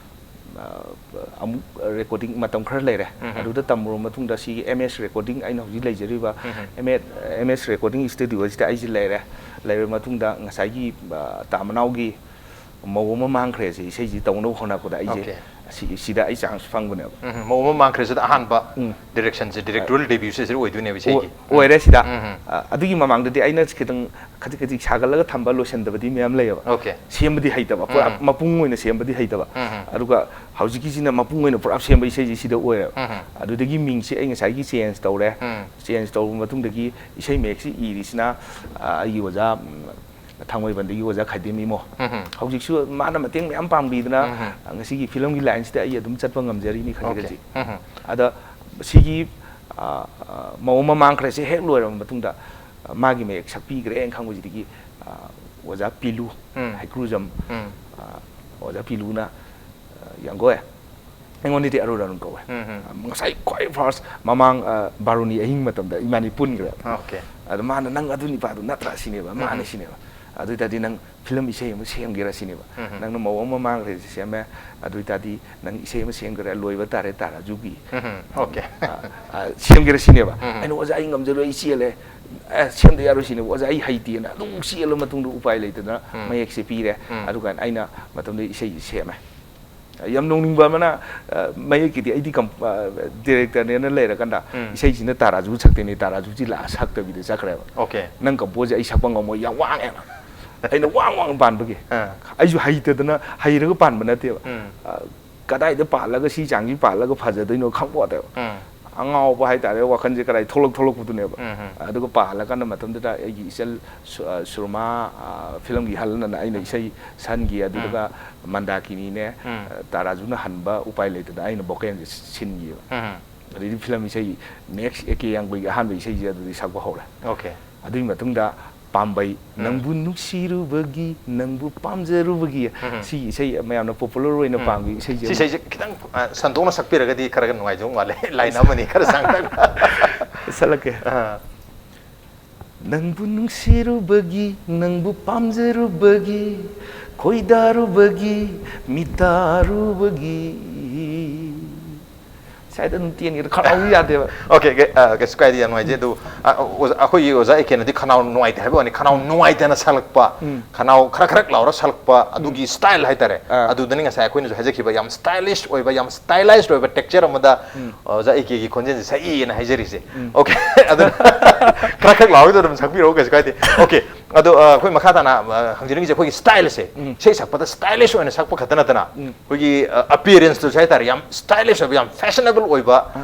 ꯑ, ꯑꯃꯨꯛ ꯔꯦꯀꯣꯔꯗꯤꯡ ꯃꯇꯝ ꯈꯔ ꯂꯩꯔꯦ꯫ ꯎꯝ. ꯑꯗꯨꯗ ꯇꯝꯃꯨꯔꯕ ꯃꯇꯨꯡꯗ ꯁꯤꯒꯤ ꯑꯦꯝ ꯑꯦꯁ ꯔꯦꯀꯣꯔꯗꯤꯡ, ꯑꯩꯅ ꯍꯧꯖꯤꯛ ꯂꯩꯖꯔꯤꯕ ꯎꯝ. ꯑꯦꯝ ꯑꯦꯁ ꯔꯦꯀꯣꯔꯗꯤꯡ ꯏꯁꯇꯨꯗꯤꯑꯣ ꯑꯁꯤꯗ ꯑꯩꯁꯦ ꯂꯩꯔꯦ꯫ ꯂꯩꯔꯕ ꯃꯇꯨꯡꯗ ꯉꯁꯥꯏꯒꯤ ꯑ, ꯇꯥ ꯃꯅꯥꯎꯒꯤ ꯃꯧ ꯑꯃ ꯃꯥꯡꯈ꯭ꯔꯦꯁꯦ ꯏꯁꯩꯁꯤ ꯇꯧꯅꯕ ꯍꯣꯠꯅꯔꯛꯄꯗ ꯑꯩꯁꯦ Okay. ꯑꯁꯤ, ꯁꯤꯗ ꯑꯩ ꯆꯥꯟꯁ ꯐꯪꯕꯅꯦꯕ꯫ ꯎꯝ, ꯃꯧ ꯑꯃ ꯃꯥꯡꯈ꯭ꯔꯦꯁꯤꯗ ꯑꯍꯥꯟꯕ ꯎꯝ. ꯗꯤꯔꯦꯛꯁꯟꯁꯦ, ꯗꯤꯔꯦꯛꯇꯣꯔꯤꯌꯦꯜ ꯗꯦꯕ꯭ꯌꯨꯁꯦ ꯁꯤꯗ ꯑꯣꯏꯗꯣꯏꯅꯦꯕ ꯏꯁꯩꯒꯤ꯫ ꯑꯣꯏꯔꯦ ꯁꯤꯗ꯫ ꯎꯝ. ꯑ, ꯑꯗꯨꯒꯤ ꯃꯃꯥꯡꯗꯗꯤ ꯑꯩꯅ ꯈꯤꯇꯪ ꯈꯖꯤꯛ ꯈꯖꯤꯛ ꯁꯥꯒꯠꯂꯒ ꯊꯝꯕ ꯂꯣꯏꯁꯤꯟꯗꯕꯗꯤ ꯃꯌꯥꯝ ꯂꯩꯌꯦꯕ꯫ Okay. ꯁꯦꯝꯕꯗꯤ ꯍꯩꯇꯕ, ꯄꯨꯔꯥ ꯎꯝ. ꯃꯄꯨꯡ ꯑꯣꯏꯅ ꯁꯦꯝꯕꯗꯤ ꯍꯩꯇꯕ꯫ ꯎꯝ. ꯑꯗꯨꯒ ꯍꯧꯖꯤꯛꯀꯤꯁꯤꯅ ꯃꯄꯨꯡ ꯑꯣꯏꯅ ꯄꯨꯔꯥ ꯁꯦꯝꯕ ꯏꯁꯩꯁꯦ ꯁꯤꯗ ꯑꯣꯏꯔꯦꯕ꯫ ꯎꯝ. ꯑꯗꯨꯗꯒꯤ ꯃꯤꯡꯁꯦ ꯑꯩ ꯉꯁꯥꯏꯒꯤ ꯆꯦꯟꯖ ꯇꯧꯔꯦ꯫ ꯎꯝ. ꯆꯦꯟꯖ ꯇꯧꯔꯕ ꯃꯇꯨꯡꯗꯒꯤ ꯏꯁꯩ ꯃꯌꯦꯛꯁꯤ ꯏꯔꯤꯁꯤꯅ, ꯑ, ꯑꯩꯒꯤ ꯑꯣꯖꯥ, ꯎꯝ, ꯊꯥꯡꯃꯩꯕꯟꯗꯒꯤ ꯑꯣꯖꯥ ꯈꯥꯏꯗꯦꯝ ꯏꯃꯣ꯫ ꯎꯝ. ꯍꯧꯖꯤꯛꯁꯨ ꯃꯥꯅ ꯃꯇꯦꯡ ꯃꯌꯥꯝ ꯄꯥꯡꯕꯤꯗꯅ, ꯎꯝ. ꯑ, ꯉꯁꯤꯒꯤ ꯐꯤꯂꯝꯒꯤ ꯂꯥꯏꯟꯁꯤꯗ ꯑꯩ ꯑꯗꯨꯝ ꯆꯠꯄ ꯉꯝꯖꯔꯤꯅꯤ ꯈꯖꯤꯛ Okay. ꯈꯖꯤꯛ꯫ ꯎꯝ. ꯑꯗ ꯁꯤꯒꯤ, ꯑ, ꯑ, ꯃꯧ ꯑꯃ ꯃꯥꯡꯈ꯭ꯔꯦꯁꯦ ꯍꯦꯛ ꯂꯣꯏꯔꯕ ꯃꯇꯨꯡꯗ, ꯑ, ꯃꯥꯒꯤ ꯃꯌꯦꯛ ꯁꯛꯄꯤꯈ꯭ꯔꯦꯅ ꯈꯪꯕꯁꯤꯗꯒꯤ, ꯑ, ꯑꯣꯖꯥ ꯄꯤꯂꯨ ꯎꯝ. ꯍꯩꯀ꯭ꯔꯨꯖꯝ, ꯎꯝ. ꯑ, ꯑꯣꯖꯥ ꯄꯤꯂꯨꯅ, ꯑ, "ꯌꯥꯡꯒꯣꯏ, ꯑꯩꯉꯣꯟꯗꯗꯤ ꯑꯔꯨꯟ ꯑꯔꯨꯟ ꯀꯧꯋꯦ꯫ ꯎꯝ, ꯎꯝ. ꯑ, ꯉꯁꯥꯏ ꯈ꯭ꯋꯥꯏ ꯐꯥꯔꯁ ꯃꯃꯥꯡ, ꯑ, ꯕꯥꯔꯨꯅꯤ ꯑꯍꯤꯡ ꯃꯇꯝꯗ ꯏꯕꯥꯅꯤ ꯄꯨꯟꯈ꯭ꯔꯦꯕ꯫ Okay. ꯑꯗ ꯃꯥꯅ, "ꯅꯪ ꯑꯗꯨ ꯅꯤꯄꯥꯗꯨ ꯅꯠꯇ꯭ꯔꯥ?" ꯁꯤꯅꯦꯕ, ꯃꯥꯅꯦ ꯎꯝ. ꯁꯤꯅꯦꯕ꯫ "ꯑꯗꯨ ꯑꯣꯏ ꯇꯥꯔꯗꯤ ꯅꯪ ꯐꯤꯂꯝ ꯏꯁꯩ ꯑꯃ ꯁꯦꯝꯒꯦꯔꯥ?" ꯁꯤꯅꯦꯕ꯫ ꯎꯝ. "ꯅꯪꯅ ꯃꯧ ꯑꯃ ꯃꯥꯡꯈ꯭ꯔꯦꯁꯦ ꯁꯦꯝꯃꯦ, ꯑꯗꯨ ꯑꯣꯏ ꯇꯥꯔꯗꯤ ꯅꯪ ꯏꯁꯩ ꯑꯃ ꯁꯦꯝꯒꯦꯔꯥ? ꯂꯣꯏꯕ ꯇꯥꯔꯦ ꯇꯥ ꯔꯥꯖꯨꯒꯤ꯫ ꯎꯝ. Okay. ꯑ, ꯑ, ꯁꯦꯝꯒꯦꯔꯥ?" ꯁꯤꯅꯦꯕ꯫ ꯎꯝ. ꯑꯩꯅ, "ꯑꯣꯖꯥ, ꯑꯩ ꯉꯝꯖꯔꯣꯏ, ꯑꯩ ꯆꯦꯜꯂꯦ꯫ ꯑꯦ, ꯁꯦꯝꯗ ꯌꯥꯔꯣꯏ" ꯁꯤꯅꯦꯕ꯫ "ꯑꯣꯖꯥ, ꯑꯩ ꯍꯩꯇꯦꯅ" ꯑꯗꯨꯝ ꯆꯦꯜꯂ ꯃꯇꯨꯡꯗ ꯎꯄꯥꯏ ꯂꯩꯇꯗꯅ ꯎꯝ. ꯃꯌꯦꯛꯁꯦ ꯄꯤꯔꯦ꯫ ꯎꯝ. ꯑꯗꯨꯒ ꯑꯩꯅ ꯃꯇꯝꯗꯨꯗ ꯏꯁꯩꯁꯦ ꯁꯦꯝꯃꯦ꯫ ꯌꯥꯝ ꯅꯣꯡꯅꯤꯡꯕ ꯑꯃꯅ, ꯑ, ꯃꯌꯦꯛꯀꯤꯗꯤ ꯑꯩꯗꯤ ꯀꯝ-, ꯑ, ꯗꯤꯔꯦꯛꯇꯔꯅꯦꯅ ꯂꯩꯔꯀꯥꯟꯗ ꯎꯝ. ꯏꯁꯩꯁꯤꯅ ꯇꯥ ꯔꯥꯖꯨ ꯁꯛꯇꯣꯏꯅꯦ, ꯇꯥ ꯔꯥꯖꯨꯁꯤ ꯂꯥꯛꯑ ꯁꯛꯇꯕꯤꯗ ꯆꯠꯈ꯭ꯔꯦꯕ꯫ Okay. "ꯅꯪ ꯀꯝꯄꯣꯖꯁꯦ ꯑꯩ ꯁꯛꯄ ꯉꯝꯃꯣꯏ, ꯌꯥꯝ ꯋꯥꯡꯉꯦꯅ"꯫ ꯑꯩꯅ ꯋꯥꯡ ꯋꯥꯡ ꯄꯥꯟꯕꯒꯤ꯫ ꯑꯥ. ꯑꯩꯁꯨ ꯍꯩꯇꯗꯅ, ꯍꯩꯔꯒ ꯄꯥꯟꯕ ꯅꯠꯇꯦꯕ꯫ ꯎꯝ. ꯑ, ꯀꯗꯥꯏꯗ ꯄꯥꯜꯂꯒ ꯁꯤ ꯆꯥꯡꯁꯤ ꯄꯥꯜꯂꯒ ꯐꯖꯗꯣꯏꯅꯣ ꯈꯪꯄꯣꯠꯇꯦꯕ꯫ ꯎꯝ. ꯑꯉꯥꯎꯕ ꯍꯥꯏꯇꯥꯔꯦ, ꯋꯥꯈꯜꯁꯦ ꯀꯗꯥꯏ ꯊꯣꯛꯂꯛ ꯊꯣꯛꯂꯛꯄꯗꯨꯅꯦꯕ꯫ ꯎꯝ, ꯎꯝ. ꯑꯗꯨꯒ ꯄꯥꯜꯂꯀꯥꯟꯗ ꯃꯇꯝꯗꯨꯗ ꯑꯩꯒꯤ ꯏꯆꯜ ꯁꯨ-, ꯑ, ꯁꯨꯔꯃꯥ, ꯑ, ꯐꯤꯂꯝꯒꯤ ꯍꯜꯂꯅ ꯑꯩꯅ ꯏꯁꯩ ꯁꯟꯈꯤ, ꯑꯗꯨꯗꯨꯒ ꯃꯟꯗꯥꯀꯤꯅꯤꯅꯦ, ꯎꯝ. ꯑ, ꯇꯥ ꯔꯥꯖꯨꯅ ꯍꯟꯕ ꯎꯄꯥꯏ ꯂꯩꯇꯗꯅ ꯑꯩꯅ ꯚꯣꯀꯦꯜꯁꯦ ꯁꯤꯟꯈꯤꯕ꯫ ꯎꯝ. ꯑꯗꯩꯗꯤ ꯐꯤꯂꯝ ꯏꯁꯩ next ꯑꯦ ꯀꯦ ꯌꯥꯡꯒꯨꯒꯤ ꯑꯍꯥꯟꯕ ꯏꯁꯩꯁꯦ ꯑꯗꯨꯗꯤ ꯁꯛꯄ ꯍꯧꯔꯦ꯫ Okay. ꯑꯗꯨꯒꯤ ꯃꯇꯨꯡꯗ ꯄꯥꯝꯕꯩ, ꯎꯝ. "ꯅꯪꯕꯨ ꯅꯨꯡꯁꯤꯔꯨꯕꯒꯤ, ꯅꯪꯕꯨ ꯄꯥꯝꯖꯔꯨꯕꯒꯤ", ꯎꯝ. ꯁꯤꯒꯤ ꯏꯁꯩ ꯃꯌꯥꯝꯅ popular ꯑꯣꯏꯅ ꯎꯝ. ꯄꯥꯝꯈꯤꯕ ꯏꯁꯩꯁꯦ ꯁꯤ ꯑꯃ꯫ ꯏꯁꯩꯁꯦ ꯈꯤꯇꯪ, ꯑ, ꯁꯟꯗꯣꯛꯅ ꯁꯛꯄꯤꯔꯒꯗꯤ ꯈꯔꯒ ꯅꯨꯡꯉꯥꯏꯗꯧ ꯃꯥꯜꯂꯦ꯫ ꯂꯥꯏꯟ ꯑꯃꯅꯤ ꯈꯔ ꯁꯥꯡꯇꯛꯅ꯫ ꯁꯛꯂꯛꯀꯦ꯫ ꯑꯥ. ꯅꯪꯕꯨ ꯅꯨꯡꯁꯤꯔꯨꯕꯒꯤ, ꯅꯪꯕꯨ ꯄꯥꯝꯖꯔꯨꯕꯒꯤ, ꯈꯣꯏꯗꯥꯔꯨꯕꯒꯤ, ꯃꯤꯇꯥꯔꯨꯕꯒꯤ꯫ ꯁꯥꯏꯗ ꯑꯗꯨꯝ ꯇꯦꯟꯒꯦꯗ, ꯈꯅꯥꯎꯗꯤ ꯌꯥꯗꯦꯕ꯫ ꯑꯣꯀꯦ, ꯑꯣꯀꯦ, ꯑ, ꯀꯩꯁꯨ ꯀꯥꯏꯗꯦ, ꯌꯥꯝ ꯅꯨꯡꯉꯥꯏꯖꯩ꯫ ꯑꯗꯨ, ꯑ, ꯑꯣꯖꯥ, ꯑꯩꯈꯣꯏꯒꯤ ꯑꯣꯖꯥ ꯑꯦ ꯀꯦꯅꯗꯤ ꯈꯅꯥꯎ ꯅꯨꯡꯉꯥꯏꯇꯦ ꯍꯥꯏꯕ ꯋꯥꯅꯤ, ꯈꯅꯥꯎ ꯅꯨꯡꯉꯥꯏꯇꯅ ꯁꯛꯂꯛꯄ, ꯈꯅꯥꯎ ꯈꯔ ꯈꯔꯛ ꯂꯥꯎꯔ ꯁꯛꯂꯛꯄ, ꯑꯗꯨꯒꯤ ꯁ꯭ꯇꯥꯏꯜ ꯍꯥꯏꯇꯥꯔꯦ꯫ ꯑꯥ. ꯑꯗꯨꯗꯅꯤ ꯉꯁꯥꯏ ꯑꯩꯈꯣꯏꯅꯁꯨ ꯍꯥꯏꯖꯈꯤꯕ, ꯌꯥꯝ ꯁ꯭ꯇꯥꯏꯂꯤꯁ ꯑꯣꯏꯕ, ꯌꯥꯝ ꯁ꯭ꯇꯥꯏꯂꯥꯏꯖ ꯑꯣꯏꯕ ꯇꯦꯛꯆꯔ ꯑꯃꯗ, ꯑ, ꯑꯣꯖꯥ ꯑꯦ ꯀꯦꯒꯤ ꯈꯣꯟꯖꯦꯜꯁꯦ ꯁꯛꯏꯅ ꯍꯥꯏꯖꯔꯤꯁꯦ꯫ ꯑꯣꯀꯦ, ꯑꯗꯨ ꯈꯔ ꯈꯔꯛ ꯂꯥꯎꯔꯤꯗꯣ ꯑꯗꯨꯝ ꯁꯛꯄꯤꯔꯛꯑꯣ, ꯀꯩꯁꯨ ꯀꯥꯏꯗꯦ꯫ ꯑꯣꯀꯦ, ꯑꯗꯣ, ꯑ, ꯑꯩꯈꯣꯏ ꯃꯈꯥ ꯇꯥꯅ, ꯑ, ꯍꯪꯖꯅꯤꯡꯉꯤꯁꯦ, ꯑꯩꯈꯣꯏꯒꯤ ꯁ꯭ꯇꯥꯏꯜꯁꯦ, ꯏꯁꯩ ꯁꯛꯄꯗ ꯁ꯭ꯇꯥꯏꯂꯤꯁ ꯑꯣꯏꯅ ꯁꯛꯄ ꯈꯛꯇ ꯅꯠꯇꯅ, ꯑꯩꯈꯣꯏꯒꯤ, ꯑ, ꯑꯄꯤꯌꯔꯦꯟꯁꯇꯨꯁꯨ ꯍꯥꯏꯇꯥꯔꯦ, ꯌꯥꯝ ꯁ꯭ꯇꯥꯏꯂꯤꯁ ꯑꯣꯏꯕ, ꯌꯥꯝ ꯐꯦꯁꯅꯦꯕꯜ ꯑꯣꯏꯕ,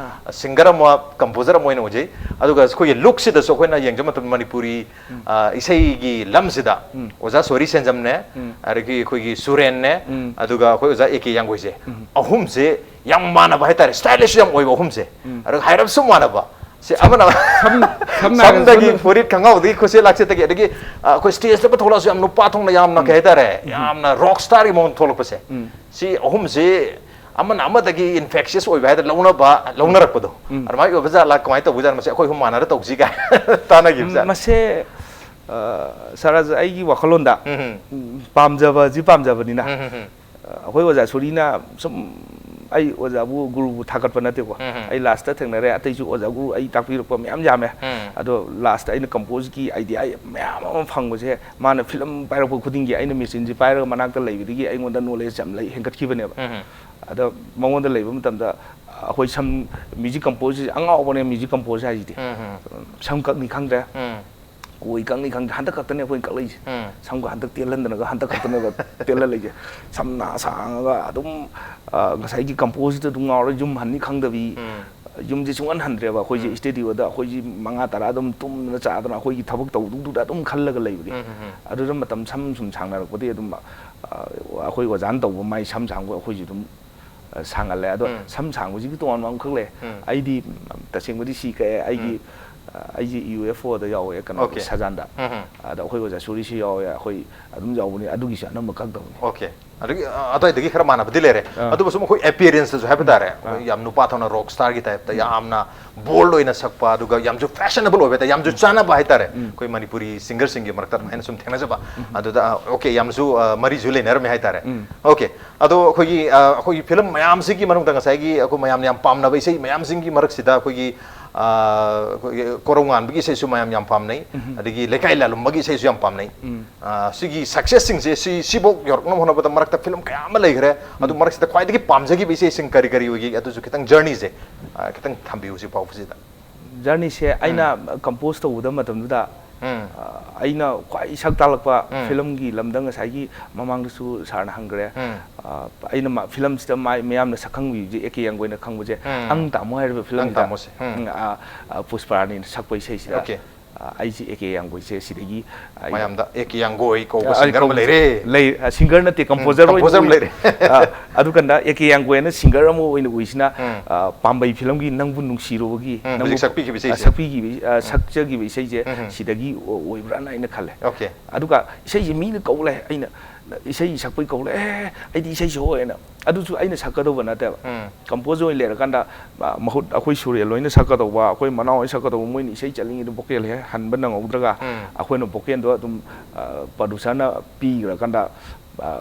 ꯑ, ꯁꯤꯡꯒꯔ ꯑꯃ, ꯀꯝꯄꯣꯖꯔ ꯑꯃ ꯑꯣꯏꯅ ꯎꯖꯩ꯫ ꯑꯗꯨꯒ ꯑꯩꯈꯣꯏꯒꯤ ꯂꯨꯛꯁꯤꯗꯁꯨ ꯑꯩꯈꯣꯏꯅ ꯌꯦꯡꯖꯕ ꯃꯇꯝꯗ ꯃꯅꯤꯄꯨꯔꯤ, ꯑ, ꯏꯁꯩꯒꯤ ꯂꯝꯁꯤꯗ ꯑꯣꯖꯥ ꯁꯣꯔꯤ ꯁꯦꯟꯖꯝꯅꯦ, ꯑꯗꯒꯤ ꯑꯩꯈꯣꯏꯒꯤ ꯁꯨꯔꯦꯟꯅꯦ, ꯑꯗꯨꯒ ꯑꯩꯈꯣꯏ ꯑꯣꯖꯥ ꯑꯦ ꯀꯦ ꯌꯥꯡꯒꯣꯏꯁꯦ, ꯑꯍꯨꯝꯁꯦ ꯌꯥꯝ ꯃꯥꯟꯅꯕ ꯍꯥꯏꯇꯥꯔꯦ, ꯁ꯭ꯇꯥꯏꯂꯤꯁ ꯌꯥꯝ ꯑꯣꯏꯕ ꯑꯍꯨꯝꯁꯦ, ꯑꯗꯨꯒ ꯍꯥꯏꯔꯞꯁꯨ ꯃꯥꯟꯅꯕ꯫ ꯁꯦ, ꯑꯃꯅ ꯁꯝ- ꯁꯝꯅ ꯁꯝꯗꯒꯤ ꯍꯥꯏꯔꯕꯗ ꯐꯨꯔꯤꯠ ꯈꯪꯉꯥꯎꯗꯒꯤ ꯈꯨꯠꯁꯦ ꯂꯥꯛꯆꯦꯠꯇꯒꯤ, ꯑꯗꯒꯤ, ꯑ, ꯑꯩꯈꯣꯏ ꯁ꯭ꯇꯦꯖꯇ ꯊꯣꯛꯂꯛꯑꯁꯨ ꯌꯥꯝ ꯅꯨꯄꯥ ꯊꯣꯛꯅ, ꯌꯥꯝꯅ ꯀꯩ ꯍꯥꯏꯇꯥꯔꯦ, ꯌꯥꯝꯅ ꯔꯣꯛ ꯁ꯭ꯇꯥꯔꯒꯤ ꯃꯑꯣꯡꯗ ꯊꯣꯛꯂꯛꯄꯁꯦ, ꯁꯤ ꯑꯍꯨꯝꯁꯤ ꯑꯃꯅ ꯑꯃꯗꯒꯤ ꯏꯟꯐꯦꯛꯁꯤꯌꯁ ꯑꯣꯏꯕ ꯍꯥꯏꯗ ꯂꯧꯅꯕ, ꯂꯧꯅꯔꯛꯄꯗꯣ, ꯑꯗꯨꯃꯥꯏꯅ ꯑꯣꯏꯕ ꯖꯥꯠꯂꯥ, ꯀꯃꯥꯏꯅ ꯇꯧꯕ ꯖꯥꯠꯂꯥ, ꯃꯁꯤ ꯑꯩꯈꯣꯏ ꯑꯍꯨꯝ ꯃꯥꯟꯅꯔ ꯇꯧꯁꯤ ꯀꯥꯏ ꯇꯥꯟꯅꯈꯤꯕ ꯖꯥꯠꯂꯥ? ꯃꯁꯦ, ꯑ, ꯁꯥꯔ, ꯑꯩꯒꯤ ꯋꯥꯈꯜꯂꯣꯟꯗ, ꯎꯝ, ꯎꯝ, ꯄꯥꯝꯖꯕꯁꯤ ꯄꯥꯝꯖꯕꯅꯤꯅ, ꯎꯝ, ꯎꯝ, ꯎꯝ, ꯑ, ꯑꯩꯈꯣꯏ ꯑꯣꯖꯥ ꯁꯣꯔꯤꯅ ꯁꯨꯝ, ꯑꯩ ꯑꯣꯖꯥꯕꯨ ꯒꯨꯔꯨꯕꯨ ꯊꯥꯒꯠꯄ ꯅꯠꯇꯦꯀꯣ, ꯎꯝ, ꯎꯝ, ꯑꯩ ꯂꯥꯁꯇ ꯊꯦꯡꯅꯔꯦ, ꯑꯇꯩꯁꯨ ꯑꯣꯖꯥ ꯒꯨꯔꯨ ꯑꯩ ꯇꯥꯛꯄꯤꯔꯛꯄ ꯃꯌꯥꯝ ꯌꯥꯝꯃꯦ꯫ ꯎꯝ, ꯑꯗꯣ ꯂꯥꯁꯇ ꯑꯩꯅ ꯀꯝꯄꯣꯖꯀꯤ ꯑꯥꯏꯗꯤꯌꯥ ꯃꯌꯥꯝ ꯑꯃ ꯐꯪꯕꯁꯦ, ꯃꯥꯅ ꯐꯤꯂꯝ ꯄꯥꯏꯔꯛꯄ ꯈꯨꯗꯤꯡꯒꯤ ꯑꯩꯅ ꯃꯦꯆꯤꯟꯁꯤ ꯄꯥꯏꯔꯒ ꯃꯅꯥꯛꯇ ꯂꯩꯕꯗꯒꯤ ꯑꯩꯉꯣꯟꯗ ꯅꯣꯂꯦꯖ ꯌꯥꯝ ꯂꯩ, ꯍꯦꯟꯒꯠꯈꯤꯕꯅꯦꯕ꯫ ꯎꯝ, ꯑꯗꯣ ꯃꯉꯣꯟꯗ ꯂꯩꯕ ꯃꯇꯝꯗ ꯑꯩꯈꯣꯏ ꯁꯝ, ꯃ꯭ꯌꯨꯖꯤꯛ ꯀꯝꯄꯣꯖ ꯑꯉꯥꯎꯕꯅꯦ, ꯃ꯭ꯌꯨꯖꯤꯛ ꯀꯝꯄꯣꯖ ꯍꯥꯏꯁꯤꯗꯤ꯫ ꯎꯝ, ꯎꯝ, ꯁꯝ ꯀꯛꯅꯤ ꯈꯪꯗ꯭ꯔꯦ, ꯎꯝ, ꯀꯣꯏ ꯀꯛꯅꯤ ꯈꯪꯗ꯭ꯔꯦ, ꯍꯟꯗꯛ ꯈꯛꯇꯅꯦ ꯑꯩꯈꯣꯏꯅ ꯀꯛꯂꯛꯏꯁꯦ꯫ ꯎꯝ, ꯁꯝꯒ ꯍꯟꯗꯛ ꯇꯦꯜꯍꯟꯗꯅꯒ ꯍꯟꯗꯛ ꯈꯛꯇꯅꯦꯕ ꯇꯦꯜꯍꯜꯂꯛꯏꯁꯦ꯫ ꯁꯝꯅ ꯁꯥꯡꯉꯒ ꯑꯗꯨꯝ, ꯑ, ꯉꯁꯥꯏꯒꯤ ꯀꯝꯄꯣꯖꯇ ꯑꯗꯨꯝ ꯉꯥꯎꯔ ꯌꯨꯝ ꯍꯟꯅꯤ ꯈꯪꯗꯕꯤ, ꯎꯝ, ꯌꯨꯝꯁꯦ ꯁꯨꯡꯍꯟ ꯍꯟꯗ꯭ꯔꯦꯕ ꯑꯩꯈꯣꯏꯁꯦ꯫ ꯎꯝ, ꯁ꯭ꯇꯨꯗꯤꯑꯣꯗ ꯑꯩꯈꯣꯏꯁꯤ ꯃꯉꯥ ꯇꯔꯥ ꯑꯗꯨꯝ ꯇꯨꯝꯗꯅ ꯆꯥꯗꯅ ꯑꯩꯈꯣꯏꯒꯤ ꯊꯕꯛ ꯇꯧꯗꯨꯗꯨꯗ ꯑꯗꯨꯝ ꯈꯜꯂꯒ ꯂꯩꯕꯒꯤ꯫ ꯎꯝ, ꯎꯝ, ꯎꯝ, ꯑꯗꯨꯗ ꯃꯇꯝ ꯁꯝ ꯁꯨꯝ ꯁꯥꯡꯅꯔꯛꯄꯗꯒꯤ ꯑꯗꯨꯝ, ꯑ, ꯑꯩꯈꯣꯏ ꯑꯣꯖꯥꯅ ꯇꯧꯕ ꯃꯥꯏ ꯁꯝ ꯁꯥꯡꯕ ꯑꯩꯈꯣꯏꯁꯨ ꯑꯗꯨꯝ, ꯑ, ꯁꯥꯡꯍꯜꯂꯦ꯫ ꯑꯗꯣ ꯎꯝ, ꯁꯝ ꯁꯥꯡꯕꯁꯤꯒꯤ ꯇꯣꯉꯥꯟꯕ ꯑꯃꯈꯛ ꯂꯩ꯫ ꯎꯝ, ꯑꯩꯗꯤ ꯇꯁꯦꯡꯕꯗꯤ ꯁꯤ ꯀꯛꯑꯦ, ꯑꯩꯒꯤ ꯎꯝ, ꯑꯩꯁꯦ ꯌꯨ ꯑꯦꯐ ꯑꯣꯗ ꯌꯥꯎꯋꯦ, ꯀꯩꯅꯣ, Okay. ꯁꯖꯥꯟꯗ꯫ ꯎꯝ, ꯎꯝ. ꯑꯗ ꯑꯩꯈꯣꯏ ꯑꯣꯖꯥ ꯁꯨꯔꯤꯁꯨ ꯌꯥꯎꯋꯦ, ꯑꯩꯈꯣꯏ ꯑꯗꯨꯝ ꯌꯥꯎꯕꯅꯤ, ꯑꯗꯨꯒꯤꯁꯨ ꯑꯅꯝꯕ ꯀꯛꯇꯕꯅꯤ꯫ Okay. ꯑꯗꯨꯒꯤ ꯑ, ꯑꯗꯨꯋꯥꯏꯗꯒꯤ ꯈꯔ ꯃꯥꯟꯅꯕꯗꯤ ꯂꯩꯔꯦ꯫ ꯑꯥ. ꯑꯗꯨꯕꯨ ꯁꯨꯝ ꯑꯩꯈꯣꯏ ꯑꯦꯄꯤꯌꯔꯦꯟꯁꯇꯁꯨ ꯍꯥꯏꯕ ꯇꯥꯔꯦ, ꯑꯩꯈꯣꯏ ꯑꯥ. ꯌꯥꯝ ꯅꯨꯄꯥ ꯊꯣꯛꯅ ꯔꯣꯛ ꯁ꯭ꯇꯥꯔꯒꯤ ꯇꯥꯏꯞꯇ ꯌꯥꯝꯅ ꯕꯣꯜꯗ ꯑꯣꯏꯅ ꯁꯛꯄ, ꯑꯗꯨꯒ ꯌꯥꯝꯁꯨ ꯐꯦꯁꯅꯦꯕꯜ ꯑꯣꯏꯕ ꯍꯥꯏꯇꯥꯔꯦ, ꯌꯥꯝꯁꯨ ꯆꯥꯟꯅꯕ ꯍꯥꯏꯇꯥꯔꯦ꯫ ꯑꯩꯈꯣꯏ ꯃꯅꯤꯄꯨꯔꯤ ꯁꯤꯡꯒꯔꯁꯤꯡꯒꯤ ꯃꯔꯛꯇ ꯑꯗꯨꯃꯥꯏꯅ ꯁꯨꯝ ꯊꯦꯡꯅꯖꯕ꯫ ꯑꯗꯨꯗ ꯑꯣꯀꯦ, ꯌꯥꯝꯁꯨ ꯑ, ꯃꯔꯤꯁꯨ ꯂꯩꯅꯔꯝꯃꯦ ꯍꯥꯏꯇꯥꯔꯦ꯫ ꯑꯣꯀꯦ, ꯑꯗꯣ ꯑꯩꯈꯣꯏꯒꯤ ꯑ, ꯑꯩꯈꯣꯏꯒꯤ ꯐꯤꯂꯝ ꯃꯌꯥꯝꯁꯤꯒꯤ ꯃꯅꯨꯡꯗ ꯉꯁꯥꯏꯒꯤ ꯑꯩꯈꯣꯏ ꯃꯌꯥꯝꯅ ꯌꯥꯝ ꯄꯥꯝꯅꯕ ꯏꯁꯩ ꯃꯌꯥꯝꯁꯤꯡꯒꯤ ꯃꯔꯛꯁꯤꯗ ꯑꯩꯈꯣꯏꯒꯤ ꯑ, ꯑꯩꯈꯣꯏꯒꯤ ꯀꯣꯔꯧꯉꯥꯟꯕꯒꯤ ꯏꯁꯩꯁꯨ ꯃꯌꯥꯝ ꯌꯥꯝ ꯄꯥꯝꯅꯩ, ꯑꯗꯒꯤ ꯂꯩꯀꯥꯏ ꯂꯥꯂꯨꯝꯕꯒꯤ ꯏꯁꯩꯁꯨ ꯌꯥꯝ ꯄꯥꯝꯅꯩ꯫ ꯑ, ꯁꯤꯒꯤ ꯁꯛꯁꯦꯁꯁꯤꯡꯁꯦ, ꯁꯤ ꯁꯤꯐꯥꯎ ꯌꯧꯔꯛꯅꯕ ꯍꯣꯠꯅꯕꯗ ꯃꯔꯛꯇ ꯐꯤꯂꯝ ꯀꯌꯥ ꯑꯃ ꯂꯩꯈ꯭ꯔꯦ꯫ ꯑꯗꯨ ꯃꯔꯛꯁꯤꯗ ꯈ꯭ꯋꯥꯏꯗꯒꯤ ꯄꯥꯝꯖꯈꯤꯕ ꯏꯁꯩꯁꯤꯡ ꯀꯔꯤ ꯀꯔꯤ ꯑꯣꯏꯒꯦ? ꯑꯗꯨꯁꯨ ꯈꯤꯇꯪ ꯖꯔꯅꯤꯁꯦ, ꯑ, ꯈꯤꯇꯪ ꯊꯝꯕꯤꯌꯨ ꯍꯧꯖꯤꯛ ꯐꯥꯎꯕꯁꯤꯗ꯫ ꯖꯔꯅꯤꯁꯦ ꯑꯩꯅ ꯀꯝꯄꯣꯖ ꯇꯧꯕꯗ ꯃꯇꯝꯗꯨꯗ, ꯎꯝ. ꯑ, ꯑꯩꯅ ꯈ꯭ꯋꯥꯏ ꯁꯛ ꯇꯥꯛꯂꯛꯄ ꯎꯝ. ꯐꯤꯂꯝꯒꯤ ꯂꯝꯗ ꯉꯁꯥꯏꯒꯤ ꯃꯃꯥꯡꯗꯁꯨ ꯁꯥꯔꯅ ꯍꯪꯈ꯭ꯔꯦ꯫ ꯎꯝ. ꯑ, ꯑꯩꯅ ꯃ-, ꯐꯤꯂꯝꯁꯤꯗ ꯃꯥꯏ-, ꯃꯌꯥꯝꯅ ꯁꯛꯈꯪꯕꯤꯕꯁꯦ ꯑꯦ ꯀꯦ ꯌꯥꯡꯒꯣꯏꯅ ꯈꯪꯕꯁꯦ, ꯎꯝ. ꯑꯪ ꯇꯥꯃꯣ ꯍꯥꯏꯔꯤꯕ ꯐꯤꯂꯝꯁꯤꯗ, ꯇꯥꯃꯣꯁꯦ꯫ ꯎꯝ. ꯎꯝ, ꯑ, ꯑ, ꯄꯨꯁꯄꯥꯔꯥꯅꯤꯅ ꯁꯛꯄ ꯏꯁꯩꯁꯤꯗ, Okay. ꯑ, ꯑꯩꯁꯦ ꯑꯦ ꯀꯦ ꯌꯥꯡꯒꯣꯏꯁꯦ ꯁꯤꯗꯒꯤ ꯑꯩ ꯃꯌꯥꯝꯗ ꯑꯦ ꯀꯦ ꯌꯥꯡꯒꯣꯏ ꯀꯧꯕ ꯑ, ꯁꯤꯡꯒꯔ ꯑꯃ ꯀꯧꯕ ꯂꯩꯔꯦ꯫ ꯂꯩ-, ꯑ, ꯁꯤꯡꯒꯔ ꯅꯠꯇꯦ, ꯀꯝꯄꯣꯖꯔ ꯑꯣꯏꯅ ꯀꯝꯄꯣꯖꯔ ꯑꯃ ꯎꯏ꯫ ꯂꯩꯔꯦ꯫ ꯑ, ꯑꯗꯨꯀꯥꯟꯗ ꯑꯦ ꯀꯦ ꯌꯥꯡꯒꯣꯏꯅ ꯁꯤꯡꯒꯔ ꯑꯃ ꯑꯣꯏꯅ ꯎꯏꯁꯤꯅ, ꯎꯝ. ꯑ, ꯄꯥꯝꯕꯩ ꯐꯤꯂꯝꯒꯤ ꯅꯪꯕꯨ ꯅꯨꯡꯁꯤꯔꯨꯕꯒꯤ, ꯎꯝ, ꯅꯪꯕꯨ, ꯍꯧꯖꯤꯛ ꯁꯛꯄꯤꯈꯤꯕ ꯑ, ꯏꯁꯩꯁꯦ꯫ ꯁꯛꯄꯤꯈꯤꯕ, ꯑ, ꯁꯛꯆꯈꯤꯕ ꯏꯁꯩꯁꯦ ꯎꯝ. ꯁꯤꯗꯒꯤ ꯑꯣ-, ꯑꯣꯏꯕ꯭ꯔꯥꯅ ꯑꯩꯅ ꯈꯜꯂꯦ꯫ Okay. ꯑꯗꯨꯒ ꯏꯁꯩꯁꯦ ꯃꯤꯅ ꯀꯧ ꯂꯩ, ꯑꯩꯅ ꯏꯁꯩ ꯁꯛꯄꯩ ꯀꯧ ꯂꯩ, "ꯑꯦ, ꯑꯩꯗꯤ ꯏꯁꯩ ꯁꯛꯑꯣꯏꯅ", ꯑꯗꯨꯁꯨ ꯑꯩꯅ ꯁꯛꯀꯗꯧꯕ ꯅꯠꯇꯦꯕ꯫ ꯎꯝ. ꯀꯝꯄꯣꯖ ꯑꯣꯏꯅ ꯂꯩꯔꯀꯥꯟꯗ, ꯑ, ꯃꯍꯨꯠ ꯑꯩꯈꯣꯏ ꯁꯨꯔꯦꯜ ꯍꯣꯏꯅ ꯁꯛꯀꯗꯧꯕ, ꯑꯩꯈꯣꯏ ꯃꯅꯥꯎ ꯍꯣꯏꯅ ꯁꯛꯀꯗꯧꯕ, ꯃꯣꯏꯅ ꯏꯁꯩ ꯆꯠꯂꯤꯉꯩꯗ ꯚꯣꯀꯦꯜ ꯍꯦꯛ ꯍꯟꯕ ꯅꯪꯍꯧꯗ꯭ꯔꯒ, ꯎꯝ. ꯑꯩꯈꯣꯏꯅ ꯚꯣꯀꯦꯜꯗꯣ ꯑꯗꯨꯝ, ꯑ, ꯄ꯭ꯔꯗ꯭ꯌꯨꯁꯔꯅ ꯄꯤꯈ꯭ꯔꯀꯥꯟꯗ, ꯑ,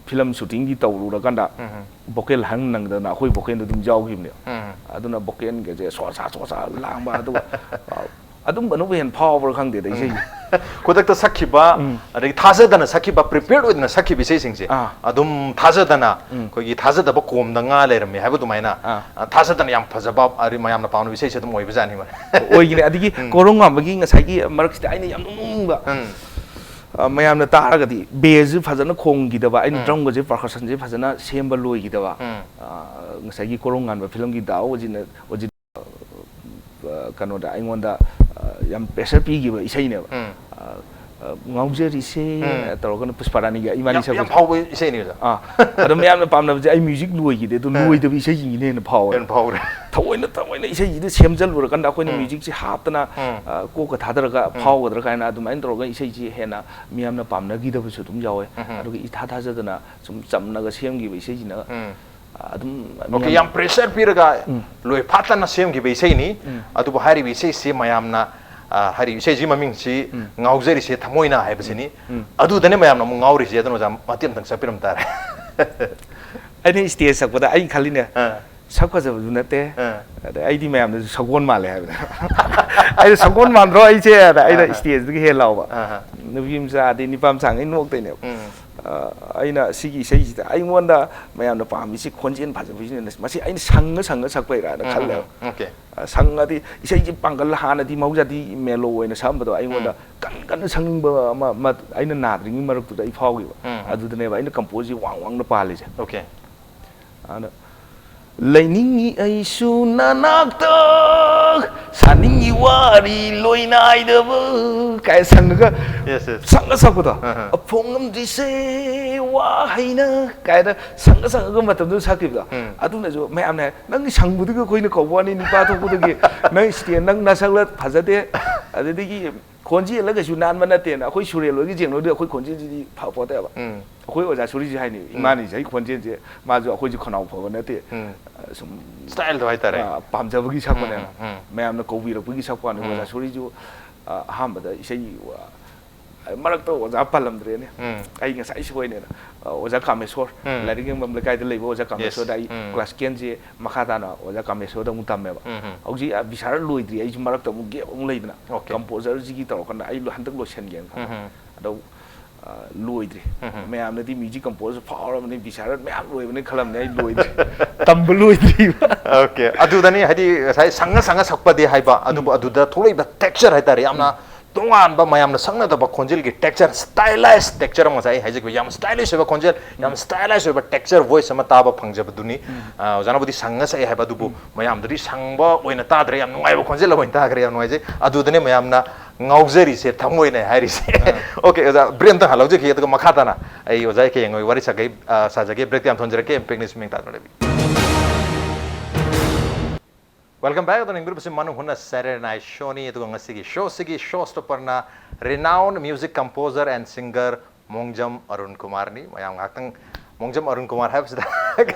ꯐꯤꯂꯝ ꯁꯨꯇꯤꯡꯗꯤ ꯇꯧꯔꯨꯔꯀꯥꯟꯗ, ꯎꯝ. ꯚꯣꯀꯦꯜ ꯍꯪ ꯅꯪꯗꯅ ꯑꯩꯈꯣꯏ ꯚꯣꯀꯦꯜꯗꯣ ꯑꯗꯨꯝ ꯌꯥꯎꯈꯤꯕꯅꯦ꯫ ꯎꯝ. ꯑꯗꯨꯅ ꯚꯣꯀꯦꯜꯒꯁꯦ ꯁꯣꯁꯥ ꯁꯣꯁꯥ ꯂꯥꯡꯕ, ꯑꯗꯨꯒ, ꯑ, ꯑꯗꯨꯝꯕꯅꯕꯨ ꯍꯦꯟꯅ ꯐꯥꯎꯕ꯭ꯔꯥ ꯈꯪꯗꯦꯗ ꯏꯁꯩꯁꯦ꯫ ꯈꯨꯗꯛꯇ ꯁꯛꯈꯤꯕ, ꯎꯝ. ꯑꯗꯒꯤ ꯊꯥꯖꯗꯅ ꯁꯛꯈꯤꯕ, ꯄ꯭ꯔꯤꯄꯦꯌꯔ ꯑꯣꯏꯗꯅ ꯁꯛꯈꯤꯕ ꯏꯁꯩꯁꯤꯡꯁꯦ ꯑꯥ. ꯑꯗꯨꯝ ꯊꯥꯖꯗꯅ, ꯎꯝ. ꯑꯩꯈꯣꯏꯒꯤ ꯊꯥꯖꯗꯕ ꯀꯣꯝꯗ ꯉꯥ ꯂꯩꯔꯝꯃꯦ ꯍꯥꯏꯕ ꯑꯗꯨꯃꯥꯏꯅ, ꯑꯥ. ꯑ, ꯊꯥꯖꯗꯅ ꯌꯥꯝ ꯐꯖꯕ, ꯑꯗꯩ ꯃꯌꯥꯝꯅ ꯄꯥꯝꯅꯕ ꯏꯁꯩꯁꯦ ꯑꯗꯨꯝ ꯑꯣꯏꯕꯖꯥꯠꯅꯤ ꯃꯥ꯫ ꯑꯣꯏꯒꯅꯤ꯫ ꯑꯗꯒꯤ ꯎꯝ. ꯀꯣꯔꯧꯉꯥꯟꯕꯒꯤ ꯉꯁꯥꯏꯒꯤ ꯃꯔꯛꯁꯤꯗ ꯑꯩꯅ ꯌꯥꯝ ꯅꯣꯛꯅꯤꯡꯕ, ꯎꯝ. ꯑ, ꯃꯌꯥꯝꯅ ꯇꯥꯔꯒꯗꯤ ꯕꯦꯁꯁꯨ ꯐꯖꯅ ꯈꯣꯡꯈꯤꯗꯕ, ꯑꯩꯅ ꯎꯝ. ꯗ꯭ꯔꯝꯒꯁꯦ, ꯄꯥꯔꯀꯁꯟꯁꯦ ꯐꯖꯅ ꯁꯦꯝꯕ ꯂꯣꯏꯈꯤꯗꯕ, ꯎꯝ. ꯑ, ꯉꯁꯥꯏꯒꯤ ꯀꯣꯔꯧꯉꯥꯟꯕ ꯐꯤꯂꯝꯒꯤ ꯗꯥ ꯑꯣꯖꯤꯅ, ꯑꯣꯖꯤ-, ꯑ, ꯀꯩꯅꯣꯗ ꯑꯩꯉꯣꯟꯗ, ꯑ, ꯌꯥꯝ ꯄ꯭ꯔꯦꯁꯔ ꯄꯤꯈꯤꯕ ꯏꯁꯩꯅꯦꯕ꯫ ꯎꯝ. ꯑ, ꯑ, "ꯉꯥꯎꯖꯔꯤꯁꯦ" ꯎꯝ. ꯇꯧꯔꯒꯅ ꯄꯨꯁꯄꯥꯔꯥꯅꯤꯒ ꯏꯕꯥꯅꯤ ꯌꯥꯝ, ꯌꯥꯝ ꯁꯛꯄꯁꯦ꯫ ꯐꯥꯎꯕ ꯏꯁꯩꯅꯤ ꯑꯣꯖꯥ꯫ ꯑꯥ, ꯑꯗꯣ ꯃꯌꯥꯝꯅ ꯄꯥꯝꯅꯕꯁꯦ, ꯑꯩ ꯃ꯭ꯌꯨꯖꯤꯛ ꯂꯣꯏꯈꯤꯗꯦ, ꯑꯗꯨ ꯎꯝ. ꯂꯣꯏꯗꯕ ꯏꯁꯩꯁꯤꯡꯁꯤꯅ ꯍꯦꯟꯅ ꯐꯥꯎꯋꯦ꯫ ꯍꯦꯟꯅ ꯐꯥꯎꯔꯦ꯫ ꯊꯑꯣꯏꯅ ꯊꯑꯣꯏꯅ ꯏꯁꯩꯁꯤꯗ ꯁꯦꯝꯖꯜꯂꯨꯔꯀꯥꯟꯗ ꯑꯩꯈꯣꯏꯅ ꯎꯝ꯫ ꯃ꯭ꯌꯨꯖꯤꯛꯁꯤ ꯍꯥꯞꯇꯅ ꯎꯝ꯫ ꯑ, ꯀꯣꯛꯀ ꯊꯥꯗꯔꯒ ꯎꯝ꯫ ꯐꯥꯎꯒꯗ꯭ꯔꯥ ꯀꯥꯏꯅ ꯑꯗꯨꯃꯥꯏꯅ ꯇꯧꯔꯒ ꯏꯁꯩꯁꯤ ꯍꯦꯟꯅ ꯃꯤꯌꯥꯝꯅ ꯄꯥꯝꯅꯈꯤꯗꯕꯁꯨ ꯑꯗꯨꯝ ꯌꯥꯎꯋꯦ꯫ ꯎꯝ꯫ ꯑꯗꯨꯒ ꯏꯊꯥ ꯊꯥꯖꯗꯅ ꯁꯨꯝ ꯆꯝꯅꯒ ꯁꯦꯝꯈꯤꯕ ꯏꯁꯩꯁꯤꯅ ꯎꯝ꯫ ꯑ, ꯑꯗꯨꯝ ꯑꯣꯀꯦ, ꯃꯤꯌꯥꯝ ꯌꯥꯝ ꯄ꯭ꯔꯦꯁꯔ ꯄꯤꯔꯒ ꯎꯝ꯫ ꯂꯣꯏ ꯐꯥꯠꯇꯅ ꯁꯦꯝꯈꯤꯕ ꯏꯁꯩꯅꯤ꯫ ꯎꯝ꯫ ꯑꯗꯨꯕꯨ ꯍꯥꯏꯔꯤꯕ ꯏꯁꯩꯁꯤ ꯃꯌꯥꯝꯅ, ꯑ, ꯍꯥꯏꯔꯤꯕ ꯏꯁꯩꯁꯤ ꯃꯃꯤꯡꯁꯤ ꯎꯝ꯫ ꯉꯥꯎꯖꯔꯤꯁꯦ ꯊꯃꯣꯏꯅ ꯍꯥꯏꯕꯁꯤꯅꯤ꯫ ꯎꯝ꯫ ꯑꯗꯨꯗꯅꯦ ꯃꯌꯥꯝꯅ ꯑꯃꯨꯛ ꯉꯥꯎꯔꯤꯁꯦ꯫ ꯑꯗꯨꯅ ꯑꯣꯖꯥ ꯃꯇꯦꯛ ꯑꯃꯇꯪ ꯆꯠꯄꯤꯔꯝ ꯇꯥꯔꯦ꯫ ꯑꯩꯅ ꯁ꯭ꯇꯦꯖ ꯁꯛꯄꯗ ꯑꯩ ꯈꯜꯂꯤꯅꯦ, ꯑꯥ꯫ ꯁꯛ ꯐꯖꯕꯁꯨ ꯅꯠꯇꯦ, ꯑꯥ꯫ ꯑꯗꯩ ꯑꯩꯗꯤ ꯃꯌꯥꯝꯗꯁꯨ ꯁꯒꯣꯜ ꯃꯥꯜꯂꯦ ꯍꯥꯏꯕꯅꯦ꯫ ꯑꯩꯅ ꯁꯒꯣꯜ ꯃꯥꯟꯗ꯭ꯔꯣ ꯑꯩꯁꯦ? ꯑꯗ ꯑꯩꯅ ꯑꯥ꯫ ꯁ꯭ꯇꯦꯖꯇꯒꯤ ꯍꯦꯟ ꯂꯥꯎꯕ꯫ ꯑꯥ꯫ ꯅꯨꯄꯤ ꯃꯆꯥ ꯑꯗꯩ ꯅꯤꯄꯥ ꯃꯆꯥꯉꯩ ꯅꯣꯛꯇꯣꯏꯅꯦꯕ꯫ ꯎꯝ꯫ ꯑ, ꯑꯩꯅ ꯁꯤꯒꯤ ꯏꯁꯩꯁꯤꯗ ꯑꯩꯉꯣꯟꯗ ꯃꯌꯥꯝꯅ ꯄꯥꯝꯃꯤꯁꯤ ꯈꯣꯟꯖꯦꯜ ꯐꯖꯕꯁꯤꯅ, ꯃꯁꯤ ꯑꯩꯅ ꯁꯪꯉ ꯁꯪꯉ ꯁꯛꯄꯩꯔꯥꯅ ꯎꯝ, ꯈꯜꯂꯦꯕ꯫ ꯎꯝ, ꯑꯣꯀꯦ꯫ ꯑ, ꯁꯪꯉꯗꯤ ꯏꯁꯩꯁꯤ ꯄꯥꯡꯒꯜ ꯍꯥꯟꯅꯗꯤ ꯃꯍꯧꯁꯥꯗꯤ ꯃꯦꯂꯣ ꯑꯣꯏꯅ ꯁꯛꯑꯝꯕꯗꯣ ꯑꯩꯉꯣꯟꯗ ꯎꯝ꯫ ꯀꯟꯅ ꯀꯟꯅ ꯁꯪꯅꯤꯡꯕ ꯑꯃ, ꯑꯃ ꯑꯩꯅ ꯅꯥꯗ꯭ꯔꯤꯉꯩ ꯃꯔꯛꯇꯨꯗ ꯑꯩ ꯐꯥꯎꯈꯤꯕ꯫ ꯎꯝ, ꯎꯝ꯫ ꯑꯗꯨꯗꯅꯦꯕ ꯑꯩꯅ ꯀꯝꯄꯣꯖꯁꯤ ꯋꯥꯡ ꯋꯥꯡꯅ ꯄꯥꯜꯂꯤꯁꯦ꯫ ꯑꯣꯀꯦ꯫ ꯑꯗ ꯂꯩꯅꯤꯡꯉꯤ ꯑꯩꯁꯨ ꯅꯅꯥꯛꯇ, ꯁꯥꯅꯤꯡꯉꯤ ꯋꯥꯔꯤ ꯂꯣꯏ ꯅꯥꯏꯗꯕ ꯀꯥꯏ ꯁꯪꯉꯒ Yes, yes. ꯁꯪꯉ ꯁꯛꯄꯗꯣ꯫ ꯑꯍ꯫ "ꯐꯣꯡꯉꯝꯗ꯭ꯔꯤꯁꯦ ꯋꯥꯍꯩꯅ" ꯀꯥꯏꯅ ꯁꯪꯉ ꯁꯪꯉꯒ ꯃꯇꯝꯗꯨꯗ ꯁꯛꯈꯤꯕꯗꯣ꯫ ꯎꯝ꯫ ꯑꯗꯨꯅꯁꯨ ꯃꯌꯥꯝꯅ, "ꯅꯪꯒꯤ ꯁꯪꯕꯗꯨꯒ ꯑꯩꯈꯣꯏꯅ ꯀꯧꯕ ꯋꯥꯅꯤ, ꯅꯨꯄꯥ ꯊꯣꯛꯄꯗꯨꯒꯤ ꯅꯪ ꯁꯤꯗꯤ ꯅꯪ ꯅꯁꯛꯂ ꯐꯖꯗꯦ, ꯑꯗꯨꯗꯒꯤ ꯈꯣꯟꯖꯦꯜꯂ ꯀꯩꯁꯨ ꯅꯥꯟꯕ ꯅꯠꯇꯦꯅ" ꯑꯩꯈꯣꯏ ꯁꯨꯔꯦꯜ ꯍꯣꯏꯒꯤ ꯌꯦꯡꯂꯨꯔꯗꯤ ꯑꯩꯈꯣꯏ ꯈꯣꯟꯖꯦꯜꯁꯤꯗꯤ ꯐꯄꯣꯠꯇꯦꯕ꯫ ꯎꯝ꯫ ꯑꯩꯈꯣꯏ ꯑꯣꯖꯥ ꯁꯣꯔꯤꯁꯤ ꯍꯥꯏꯅꯤ, ꯎꯝ꯫ ꯏꯃꯥꯅꯤ ꯏꯁꯩ ꯈꯣꯟꯖꯦꯜꯁꯦ, ꯃꯥꯁꯨ ꯑꯩꯈꯣꯏꯁꯨ ꯈꯅꯥꯎ ꯐꯕ ꯅꯠꯇꯦ꯫ ꯎꯝ꯫ ꯑ, ꯁꯨꯝ ꯁ꯭ꯇꯥꯏꯜꯗꯣ ꯍꯥꯏꯇꯥꯔꯦ꯫ ꯑ, ꯄꯥꯝꯖꯕꯒꯤ ꯁꯛꯄꯅꯦꯕ꯫ ꯎꯝ, ꯎꯝ, ꯎꯝ꯫ ꯃꯌꯥꯝꯅ ꯀꯧꯕꯤꯔꯛꯄꯒꯤ ꯁꯛꯄꯅꯦ꯫ ꯎꯝ꯫ ꯑꯣꯖꯥ ꯁꯣꯔꯤꯁꯨ, ꯑ, ꯑꯍꯥꯟꯕꯗ ꯏꯁꯩ, ꯑ, ꯃꯔꯛꯇ ꯑꯣꯖꯥ ꯄꯜꯂꯝꯗ꯭ꯔꯦꯅꯦ꯫ ꯎꯝ꯫ ꯑꯩ ꯉꯁꯥꯏ ꯁꯣꯏꯅꯦꯅ꯫ ꯑ, ꯑꯣꯖꯥ ꯀꯥꯃꯦꯁꯣꯔ, ꯎꯝ꯫ ꯂꯥꯏꯔꯤꯛ ꯌꯦꯡꯐꯝ ꯂꯩꯀꯥꯏꯗ ꯂꯩꯕ ꯑꯣꯖꯥ ꯀꯥꯃꯦꯁꯣꯔꯗ Yes. ꯑꯩ ꯎꯝ꯫ ꯀ꯭ꯂꯥꯁ ꯇꯦꯟꯁꯦ ꯃꯈꯥ ꯇꯥꯅ ꯑꯣꯖꯥ ꯀꯥꯃꯦꯁꯣꯔꯗ ꯑꯃꯨꯛ ꯇꯝꯃꯦꯕ꯫ ꯎꯝ, ꯎꯝ꯫ ꯍꯧꯖꯤꯛ, ꯑ, ꯕꯤꯁꯥꯔ ꯂꯣꯏꯗ꯭ꯔꯤ, ꯑꯩꯁꯨ ꯃꯔꯛꯇ ꯑꯃꯨꯛ ꯒꯦꯞ ꯑꯃꯨꯛ ꯂꯩꯗꯅ꯫ ꯑꯣꯀꯦ꯫ ꯀꯝꯄꯣꯖꯔꯁꯤꯒꯤ ꯇꯧꯔꯀꯥꯟꯗ ꯑꯩ ꯍꯟꯗꯛ ꯂꯣꯏꯁꯤꯟꯒꯦꯅ ꯈꯟꯕ꯫ ꯎꯝ, ꯎꯝ꯫ ꯑꯗꯣ, ꯑ, ꯂꯣꯏꯗ꯭ꯔꯤ꯫ ꯎꯝ, ꯎꯝ꯫ ꯃꯌꯥꯝꯅꯗꯤ ꯃ꯭ꯌꯨꯖꯤꯛ ꯀꯝꯄꯣꯖꯔ ꯐꯥꯎꯔꯕꯅꯤ, ꯕꯤꯁꯥꯔꯠ ꯃꯌꯥꯝ ꯂꯣꯏꯕꯅꯤ ꯈꯜꯂꯝꯅꯤ, ꯑꯩ ꯂꯣꯏꯗ꯭ꯔꯤ꯫ ꯇꯝꯕ ꯂꯣꯏꯗ꯭ꯔꯤꯕ꯫ ꯑꯣꯀꯦ꯫ ꯑꯗꯨꯗꯅꯤ ꯍꯥꯏꯗꯤ ꯉꯁꯥꯏ ꯁꯪꯉ ꯁꯪꯉ ꯁꯛꯄꯗꯤ ꯍꯥꯏꯕ, ꯑꯗꯨꯕꯨ ꯑꯗꯨꯗ ꯊꯣꯛꯂꯛꯏꯕ ꯇꯦꯛꯆꯔ ꯍꯥꯏꯇꯥꯔꯦ, ꯌꯥꯝꯅ ꯇꯣꯉꯥꯟꯕ, ꯃꯌꯥꯝꯅ ꯁꯛꯅꯗꯕ ꯈꯣꯟꯖꯦꯜꯒꯤ ꯇꯦꯛꯆꯔ, ꯁ꯭ꯇꯥꯏꯂꯥꯏꯁ ꯇꯦꯛꯆꯔ ꯑꯃ ꯉꯁꯥꯏ ꯑꯩ ꯍꯥꯏꯖꯈꯤꯕ, ꯌꯥꯝ ꯁ꯭ꯇꯥꯏꯂꯤꯁ ꯑꯣꯏꯕ ꯈꯣꯟꯖꯦꯜ, ꯌꯥꯝ ꯁ꯭ꯇꯥꯏꯂꯥꯏꯁ ꯑꯣꯏꯕ ꯇꯦꯛꯆꯔ ꯚꯣꯏꯁ ꯑꯃ ꯇꯥꯕ ꯐꯪꯖꯕꯗꯨꯅꯤ꯫ ꯑ, ꯑꯣꯖꯥꯅꯕꯨꯗꯤ ꯁꯪꯉ ꯁꯛꯑꯦ ꯍꯥꯏꯕ, ꯑꯗꯨꯕꯨ ꯃꯌꯥꯝꯗꯗꯤ ꯁꯪꯕ ꯑꯣꯏꯅ ꯇꯥꯗ꯭ꯔꯦ, ꯌꯥꯝ ꯅꯨꯡꯉꯥꯏꯕ ꯈꯣꯟꯖꯦꯜ ꯑꯃ ꯑꯣꯏꯅ ꯇꯥꯈ꯭ꯔꯦ, ꯌꯥꯝ ꯅꯨꯡꯉꯥꯏꯖꯩ꯫ ꯑꯗꯨꯗꯅꯦ ꯃꯌꯥꯝꯅ ꯉꯥꯎꯖꯔꯤꯁꯦ, ꯊꯃꯣꯏꯅꯦ ꯍꯥꯏꯔꯤꯁꯦ꯫ ꯑꯣꯀꯦ, ꯑꯣꯖꯥ, ꯕ꯭ꯔꯦꯛ ꯑꯝꯇꯪ ꯍꯜꯍꯧꯖꯒꯦ, ꯑꯗꯨꯒ ꯃꯈꯥ ꯇꯥꯅ ꯑꯩ ꯑꯣꯖꯥ ꯀꯦ ꯌꯦꯡꯉꯣꯏ ꯋꯥꯔꯤ ꯁꯥꯒꯩ-, ꯑ, ꯁꯥꯖꯒꯦ꯫ ꯕ꯭ꯔꯦꯛꯇꯤ ꯌꯥꯝ ꯊꯣꯟꯖꯔꯛꯀꯦ, ꯏꯝꯄꯦꯛ ꯅ꯭ꯌꯨꯁ ꯃꯤꯡ ꯇꯥꯗꯨꯅ ꯂꯩꯕꯤꯌꯨ꯫ Welcome back. ꯑꯗꯨꯅ ꯌꯦꯡꯕꯤꯔꯤꯕꯁꯤ ꯃꯅꯨꯡ ꯍꯨꯠꯅ Saturday Night Show ꯅꯤ꯫ ꯑꯗꯨꯒ ꯉꯁꯤꯒꯤ ꯁꯣꯁꯤꯒꯤ ꯁꯣ ꯁ꯭ꯇꯣꯄꯔꯅ renowned music composer and singer ꯃꯣꯡꯖꯝ Arun ꯀꯨꯃꯥꯔꯅꯤ꯫ ꯃꯌꯥꯝ ꯉꯥꯏꯍꯥꯛꯇꯪ ꯃꯣꯡꯖꯝ ꯑꯔꯨꯟ ꯀꯨꯃꯥꯔ ꯍꯥꯏꯕꯁꯤꯗ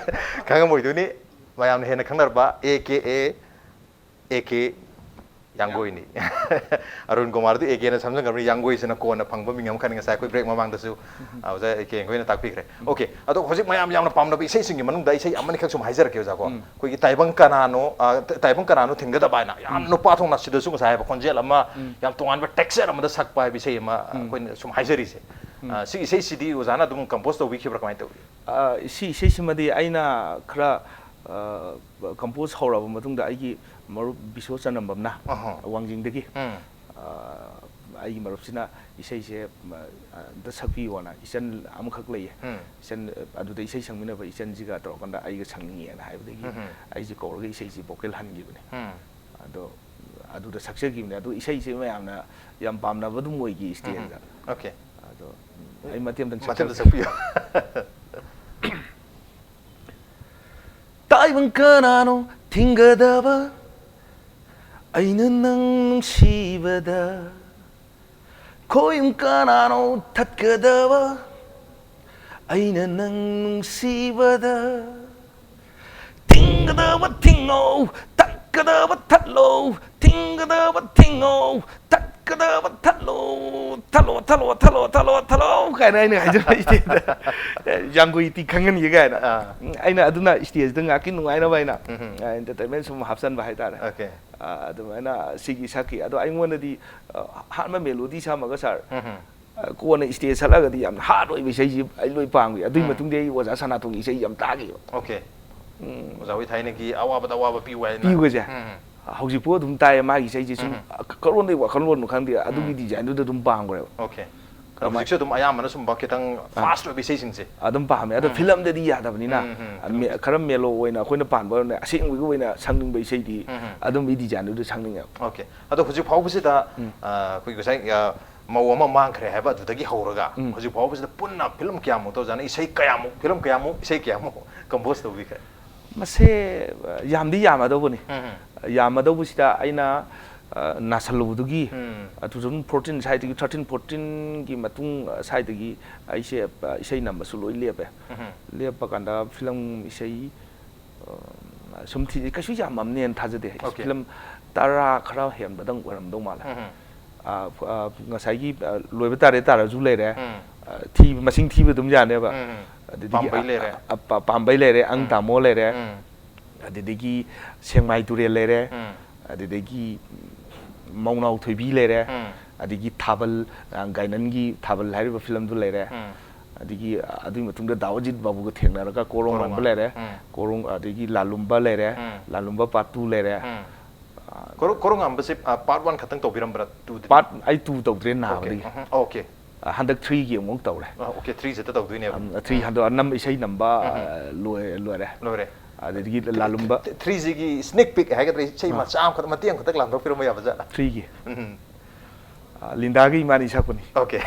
ꯈꯪꯉꯝꯃꯣꯏꯗꯣꯏꯅꯤ꯫ ꯃꯌꯥꯝꯅ ꯍꯦꯟꯅ ꯈꯪꯅꯔꯕ A K A A K ꯌꯥꯡꯒꯣꯏꯅꯤ꯫ Arun ꯀꯨꯃꯥꯔꯗꯨ ꯑꯦ ꯀꯦꯅ ꯁꯝꯖꯟꯈ꯭ꯔꯕꯅꯤ꯫ ꯌꯥꯡꯒꯣꯏꯁꯤꯅ ꯀꯣꯟꯅ ꯐꯪꯕ ꯃꯤꯡ ꯑꯃꯈꯛꯅꯤ꯫ ꯉꯁꯥꯏ ꯑꯩꯈꯣꯏ ꯕ꯭ꯔꯦꯛ ꯃꯃꯥꯡꯗꯁꯨ ꯑ, ꯑꯣꯖꯥ ꯑꯦ ꯀꯦ ꯌꯥꯡꯒꯣꯏꯅ ꯇꯥꯛꯄꯤꯈ꯭ꯔꯦ꯫ ꯑꯣꯀꯦ, ꯑꯗꯣ ꯍꯧꯖꯤꯛ ꯃꯌꯥꯝ ꯌꯥꯝꯅ ꯄꯥꯝꯅꯕ ꯏꯁꯩꯁꯤꯡꯒꯤ ꯃꯅꯨꯡꯗ ꯏꯁꯩ ꯑꯃꯅꯤꯈꯛ ꯁꯨꯝ ꯍꯥꯏꯖꯔꯛꯀꯦ, ꯑꯣꯖꯥ, ꯀꯣ꯫ ꯎꯝ꯫ ꯑꯩꯈꯣꯏꯒꯤ ꯇꯥꯏꯕꯪ ꯀꯅꯥꯅꯣ, ꯑ, ꯇ-, ꯇꯥꯏꯕꯪ ꯀꯅꯥꯅꯣ ꯊꯤꯡꯒꯗꯕ ꯍꯥꯏꯅ ꯌꯥꯝ ꯎꯝ꯫ ꯅꯨꯄꯥ ꯊꯣꯛꯅ ꯁꯤꯗꯁꯨ ꯉꯁꯥꯏ ꯍꯥꯏꯕ ꯈꯣꯟꯖꯦꯜ ꯑꯃ, ꯎꯝ꯫ ꯌꯥꯝ ꯇꯣꯉꯥꯟꯕ texture ꯑꯃꯗ ꯁꯛꯄ ꯍꯥꯏꯕ ꯏꯁꯩ ꯑꯃ, ꯎꯝ꯫ ꯑꯩꯈꯣꯏꯅ ꯁꯨꯝ ꯍꯥꯏꯖꯔꯤꯁꯦ꯫ ꯎꯝ꯫ ꯑ, ꯁꯤꯒꯤ ꯏꯁꯩꯁꯤꯗꯤ ꯑꯣꯖꯥꯅ ꯑꯗꯨꯝ compose ꯇꯧꯕꯤꯈꯤꯕ꯭ꯔꯥ, ꯀꯃꯥꯏꯅ ꯇꯧꯏ? ꯑ, ꯁꯤ ꯏꯁꯩꯁꯤꯃꯗꯤ ꯑꯩꯅ ꯈꯔ, ꯑ, compose ꯍꯧꯔꯕ ꯃꯇꯨꯡꯗ ꯑꯩꯒꯤ ꯃꯔꯨꯞ ꯕꯤꯁꯣ ꯆꯅꯝꯕꯝꯅ ꯑꯍ꯫ ꯋꯥꯡꯖꯤꯡꯗꯒꯤ, ꯎꯝ꯫ ꯑ, ꯑꯩꯒꯤ ꯃꯔꯨꯞꯁꯤꯅ ꯏꯁꯩꯁꯦ, ꯑ, ꯑꯝꯇ ꯁꯛꯄꯤꯌꯣꯅ, ꯏꯆꯟ ꯑꯃꯈꯛ ꯂꯩꯌꯦ꯫ ꯎꯝ꯫ ꯏꯆꯟ, ꯑꯗꯨꯗ ꯏꯁꯩ ꯁꯛꯃꯤꯟꯅꯕ ꯏꯆꯟꯁꯤꯒ ꯇꯧꯔꯀꯥꯟꯗ ꯑꯩꯒ ꯁꯛꯅꯤꯡꯉꯦꯅ ꯍꯥꯏꯕꯗꯒꯤ ꯎꯝ꯫ ꯑꯩꯁꯦ ꯀꯧꯔꯒ ꯏꯁꯩꯁꯤ vocal ꯍꯟꯈꯤꯕꯅꯦ꯫ ꯎꯝ꯫ ꯑꯗꯣ ꯑꯗꯨꯗ ꯁꯛꯆꯈꯤꯕꯅꯦ꯫ ꯑꯗꯣ ꯏꯁꯩꯁꯦ ꯃꯌꯥꯝꯅ ꯌꯥꯝ ꯄꯥꯝꯅꯕ ꯑꯗꯨꯝ ꯑꯣꯏꯈꯤ ꯎꯝ꯫ stageꯇ꯫ ꯑꯣꯀꯦ꯫ ꯑꯗꯣ, ꯎꯝ, ꯑꯩ ꯃꯇꯦꯛ ꯑꯝꯇꯪ ꯃꯇꯦꯛ ꯑꯝꯇ ꯁꯛꯆꯔꯛꯀꯦ꯫ ꯁꯛꯄꯤꯌꯨ꯫ ꯇꯥꯏꯕꯪ ꯀꯅꯥꯅꯣ ꯊꯤꯡꯒꯗꯕ ꯑꯩꯅ ꯅꯪ ꯅꯨꯡꯁꯤꯕꯗ? ꯈꯣꯏꯕꯨꯝ ꯀꯅꯥꯅꯣ ꯊꯠꯀꯗꯕ ꯑꯩꯅ ꯅꯪ ꯅꯨꯡꯁꯤꯕꯗ? ꯊꯤꯡꯒꯗꯕ ꯊꯤꯡꯉꯣ, ꯊꯠꯀꯗꯕ ꯊꯠꯂꯣ, ꯊꯤꯡꯒꯗꯕ ꯊꯤꯡꯉꯣ, ꯊꯠꯀꯗꯕ ꯊꯠꯂꯣ, ꯊꯠꯂꯣ, ꯊꯠꯂꯣ, ꯊꯠꯂꯣ, ꯊꯠꯂꯣ, ꯊꯠꯂꯣ ꯀꯥꯏꯅ ꯑꯩꯅ ꯍꯥꯏꯖꯕ stageꯇ꯫ ꯌꯥꯡꯒꯨꯏꯇꯤ ꯈꯪꯍꯟꯒꯦ ꯀꯥꯏꯅ꯫ ꯑꯥ꯫ ꯎꯝ, ꯑꯩꯅ ꯑꯗꯨꯅ stageꯇ ꯉꯥꯏꯍꯥꯛꯀꯤ ꯅꯨꯡꯉꯥꯏꯅꯕ ꯍꯥꯏꯅ, ꯎꯝ꯫ ꯑ, entertainment ꯁꯨꯝ ꯍꯥꯞꯆꯟꯕ ꯍꯥꯏꯇꯥꯔꯦ꯫ ꯑꯣꯀꯦ꯫ ꯑ, ꯑꯗꯨꯃꯥꯏꯅ ꯁꯤꯒꯤ ꯁꯛꯈꯤ꯫ ꯑꯗꯣ ꯑꯩꯉꯣꯟꯗꯗꯤ, ꯑ, ꯑꯍꯥꯟꯕ melody ꯁꯥꯝꯃꯒ, sir, ꯎꯝ꯫ ꯑ, ꯀꯣꯟꯅ stage ꯁꯠꯂꯒꯗꯤ ꯌꯥꯝꯅ hard ꯑꯣꯏꯕ ꯏꯁꯩꯁꯤ ꯑꯩ ꯂꯣꯏ ꯄꯥꯝꯈꯤ꯫ ꯑꯗꯨꯒꯤ ꯎꯝ꯫ ꯃꯇꯨꯡꯗ ꯑꯩ ꯑꯣꯖꯥ ꯁꯅꯥꯇꯣꯟꯒꯤ ꯏꯁꯩ ꯌꯥꯝ ꯇꯥꯈꯤꯕ꯫ ꯑꯣꯀꯦ꯫ ꯎꯝ꯫ ꯑꯣꯖꯥ ꯍꯣꯏ ꯊꯥꯏꯅꯒꯤ ꯑꯋꯥꯕꯗ ꯑꯋꯥꯕ ꯄꯤꯌꯨ ꯍꯥꯏꯅ꯫ ꯄꯤꯌꯨꯒꯁꯦ꯫ ꯎꯝ꯫ ꯍꯧꯖꯤꯛꯐꯥꯎ ꯑꯗꯨꯝ ꯇꯥꯏꯌꯦ ꯃꯥꯒꯤ ꯏꯁꯩꯁꯦ꯫ ꯁꯨꯝ ꯎꯝ꯫ ꯀ-, ꯀꯔꯣꯟꯗꯩ ꯋꯥꯈꯜꯂꯣꯟꯅꯣ ꯈꯪꯗꯦ, ꯑꯗꯨꯒꯤ ꯎꯝ꯫ designꯗꯨꯗ ꯑꯗꯨꯝ ꯄꯥꯝꯈ꯭ꯔꯦꯕ꯫ ꯑꯣꯀꯦ꯫ ꯑꯗꯣ ꯀꯃꯥꯏ-, ꯍꯧꯖꯤꯛꯁꯨ ꯑꯗꯨꯝ ꯑꯌꯥꯝꯕꯅ ꯁꯨꯝ ꯈꯤꯇꯪ ꯑꯥ꯫ fast ꯑꯣꯏꯕ ꯏꯁꯩꯁꯤꯡꯁꯦ꯫ ꯑꯗꯨꯝ ꯄꯥꯝꯃꯦ꯫ ꯑꯗꯣ ꯎꯝ꯫ filmꯗꯗꯤ ꯌꯥꯗꯕꯅꯤꯅ, ꯎꯝ, ꯎꯝ, ꯎꯝ꯫ ꯃꯦ-, ꯈꯔ mellow ꯑꯣꯏꯅ ꯑꯩꯈꯣꯏꯅ ꯄꯥꯝꯕ ꯑꯣꯏꯅ ꯑꯁꯦꯡꯕꯒꯤ ꯑꯣꯏꯅ ꯁꯛꯅꯤꯡꯕ ꯏꯁꯩꯗꯤ ꯎꯝ, ꯎꯝ꯫ ꯑꯗꯨꯝꯕꯒꯤ designꯗꯨꯗ ꯁꯛꯅꯤꯡꯉꯦꯕ꯫ ꯑꯣꯀꯦ꯫ ꯑꯗꯣ ꯍꯧꯖꯤꯛ ꯐꯥꯎꯕꯁꯤꯗ, ꯎꯝ꯫ ꯑ, ꯑꯩꯈꯣꯏ ꯉꯁꯥꯏ, ꯑ, ꯃꯧ ꯑꯃ ꯃꯥꯡꯈ꯭ꯔꯦ ꯍꯥꯏꯕ ꯑꯗꯨꯗꯒꯤ ꯍꯧꯔꯒ ꯎꯝ꯫ ꯍꯧꯖꯤꯛ ꯐꯥꯎꯕꯁꯤꯗ ꯄꯨꯟꯅ film ꯀꯌꯥꯃꯨꯛ ꯇꯧꯖꯥꯠꯅꯣ? ꯏꯁꯩ ꯀꯌꯥꯃꯨꯛ, film ꯀꯌꯥꯃꯨꯛ, ꯏꯁꯩ ꯀꯌꯥꯃꯨꯛ compose ꯇꯧꯕꯤꯈ꯭ꯔꯦ? ꯃꯁꯦ, ꯑ, ꯌꯥꯝꯗꯤ ꯌꯥꯝꯃꯗꯧꯕꯅꯤ꯫ ꯎꯝ, ꯎꯝ꯫ ꯌꯥꯝꯃꯗꯧꯕꯁꯤꯗ ꯑꯩꯅ ꯅꯥꯁꯜꯂꯨꯕꯗꯨꯒꯤ ꯇꯨ ꯊꯥꯎꯖꯟ ꯐꯣꯔꯇꯤꯟ ꯁ꯭ꯋꯥꯏꯗꯒꯤ, ꯊꯥꯔꯇꯤꯟ ꯐꯣꯔꯇꯤꯟꯒꯤ ꯃꯇꯨꯡ ꯁ꯭ꯋꯥꯏꯗꯒꯤ ꯑꯩꯁꯦ ꯏꯁꯩ ꯅꯝꯕꯁꯨ ꯂꯣꯏ ꯂꯦꯞꯄꯦ꯫ ꯂꯦꯞꯄ ꯀꯥꯟꯗ ꯐꯤꯂꯝ ꯏꯁꯩ ꯁꯨꯝ ꯊꯤ, ꯀꯩꯁꯨ ꯌꯥꯝꯃꯝꯅꯦꯅ ꯊꯥꯖꯗꯦ꯫ ꯐꯤꯂꯝ ꯇꯔꯥ ꯈꯔ ꯍꯦꯟꯕꯗꯪ ꯑꯣꯏꯔꯝꯗꯧ ꯃꯥꯜꯂꯦ꯫ ꯉꯁꯥꯏꯒꯤ ꯂꯣꯏꯕ ꯇꯥꯔꯦ ꯇꯥꯔꯁꯨ ꯂꯩꯔꯦ꯫ ꯊꯤꯕ, ꯃꯁꯤꯡ ꯊꯤꯕ ꯑꯗꯨꯝ ꯌꯥꯅꯦꯕ꯫ ꯑꯗꯨꯗꯒꯤ ꯄꯥꯝꯕꯩ ꯂꯩꯔꯦ, ꯑꯪ ꯇꯥꯃꯣ ꯂꯩꯔꯦ, ꯑꯗꯨꯗꯒꯤ ꯁꯦꯡꯃꯥꯏ ꯇꯨꯔꯦꯜ ꯂꯩꯔꯦ, ꯑꯗꯨꯗꯒꯤ ꯃꯧꯅꯥꯎ ꯊꯣꯏꯕꯤ ꯂꯩꯔꯦ, ꯑꯗꯒꯤ ꯊꯥꯕꯜ, ꯒꯥꯏꯅꯟꯒꯤ ꯊꯥꯕꯜ ꯍꯥꯏꯔꯤꯕ ꯐꯤꯂꯝꯗꯨ ꯂꯩꯔꯦ꯫ ꯑꯗꯒꯤ ꯑꯗꯨꯒꯤ ꯃꯇꯨꯡꯗ ꯗꯥ ꯑꯖꯤꯠ ꯕꯥꯕꯨꯒ ꯊꯦꯡꯅꯔꯒ ꯀꯣꯔꯣꯡ ꯉꯥꯟꯕ ꯂꯩꯔꯦ, ꯀꯣꯔꯣꯡ, ꯑꯗꯒꯤ ꯂꯥꯂꯨꯝꯕ ꯂꯩꯔꯦ, ꯂꯥꯂꯨꯝꯕ ꯄꯥꯔꯠ ꯇꯨ ꯂꯩꯔꯦ꯫ ꯀꯣꯔꯣꯡ ꯉꯥꯟꯕꯁꯦ ꯄꯥꯔꯠ ꯋꯥꯟ ꯈꯛꯇꯪ ꯇꯧꯕꯤꯔꯝꯕ꯭ꯔꯥ? ꯇꯨꯗꯤ? ꯄꯥꯔꯠ ꯑꯩ ꯇꯨ ꯇꯧꯗ꯭ꯔꯦ ꯅꯥꯕꯗꯒꯤ꯫ ꯑꯣꯀꯦ꯫ ꯍꯟꯗꯛ ꯊ꯭ꯔꯤꯒꯤ ꯑꯃꯨꯛ ꯇꯧꯔꯦ꯫ ꯑꯣꯀꯦ, ꯊ꯭ꯔꯤꯁꯦ ꯇꯧꯗꯣꯏꯅꯦꯕ꯫ ꯊ꯭ꯔꯤ ꯍꯟꯗꯛ ꯑꯅꯝꯕ ꯏꯁꯩ ꯅꯝꯕ ꯂꯣꯏꯔꯦ꯫ ꯂꯣꯏꯔꯦ꯫ ꯑꯗꯒꯤ ꯂꯥꯂꯨꯝꯕ꯫ ꯊ꯭ꯔꯤꯁꯤꯒꯤ ꯁ꯭ꯅꯤꯛ ꯄꯤꯛ ꯍꯥꯏꯒꯗ꯭ꯔꯥ, ꯏꯁꯩ ꯃꯆꯥ ꯑꯃꯈꯛ, ꯃꯇꯦꯛ ꯑꯃꯈꯛꯇꯪ ꯂꯥꯟꯊꯣꯛꯄꯤꯔꯝꯕ ꯌꯥꯕ ꯖꯥꯠꯂ? ꯊ꯭ꯔꯤꯒꯤ꯫ ꯎꯝ꯫ ꯂꯤꯟꯗꯥꯒ ꯏꯕꯥꯅꯤ ꯁꯛꯄꯅꯤ꯫ ꯑꯣꯀꯦ꯫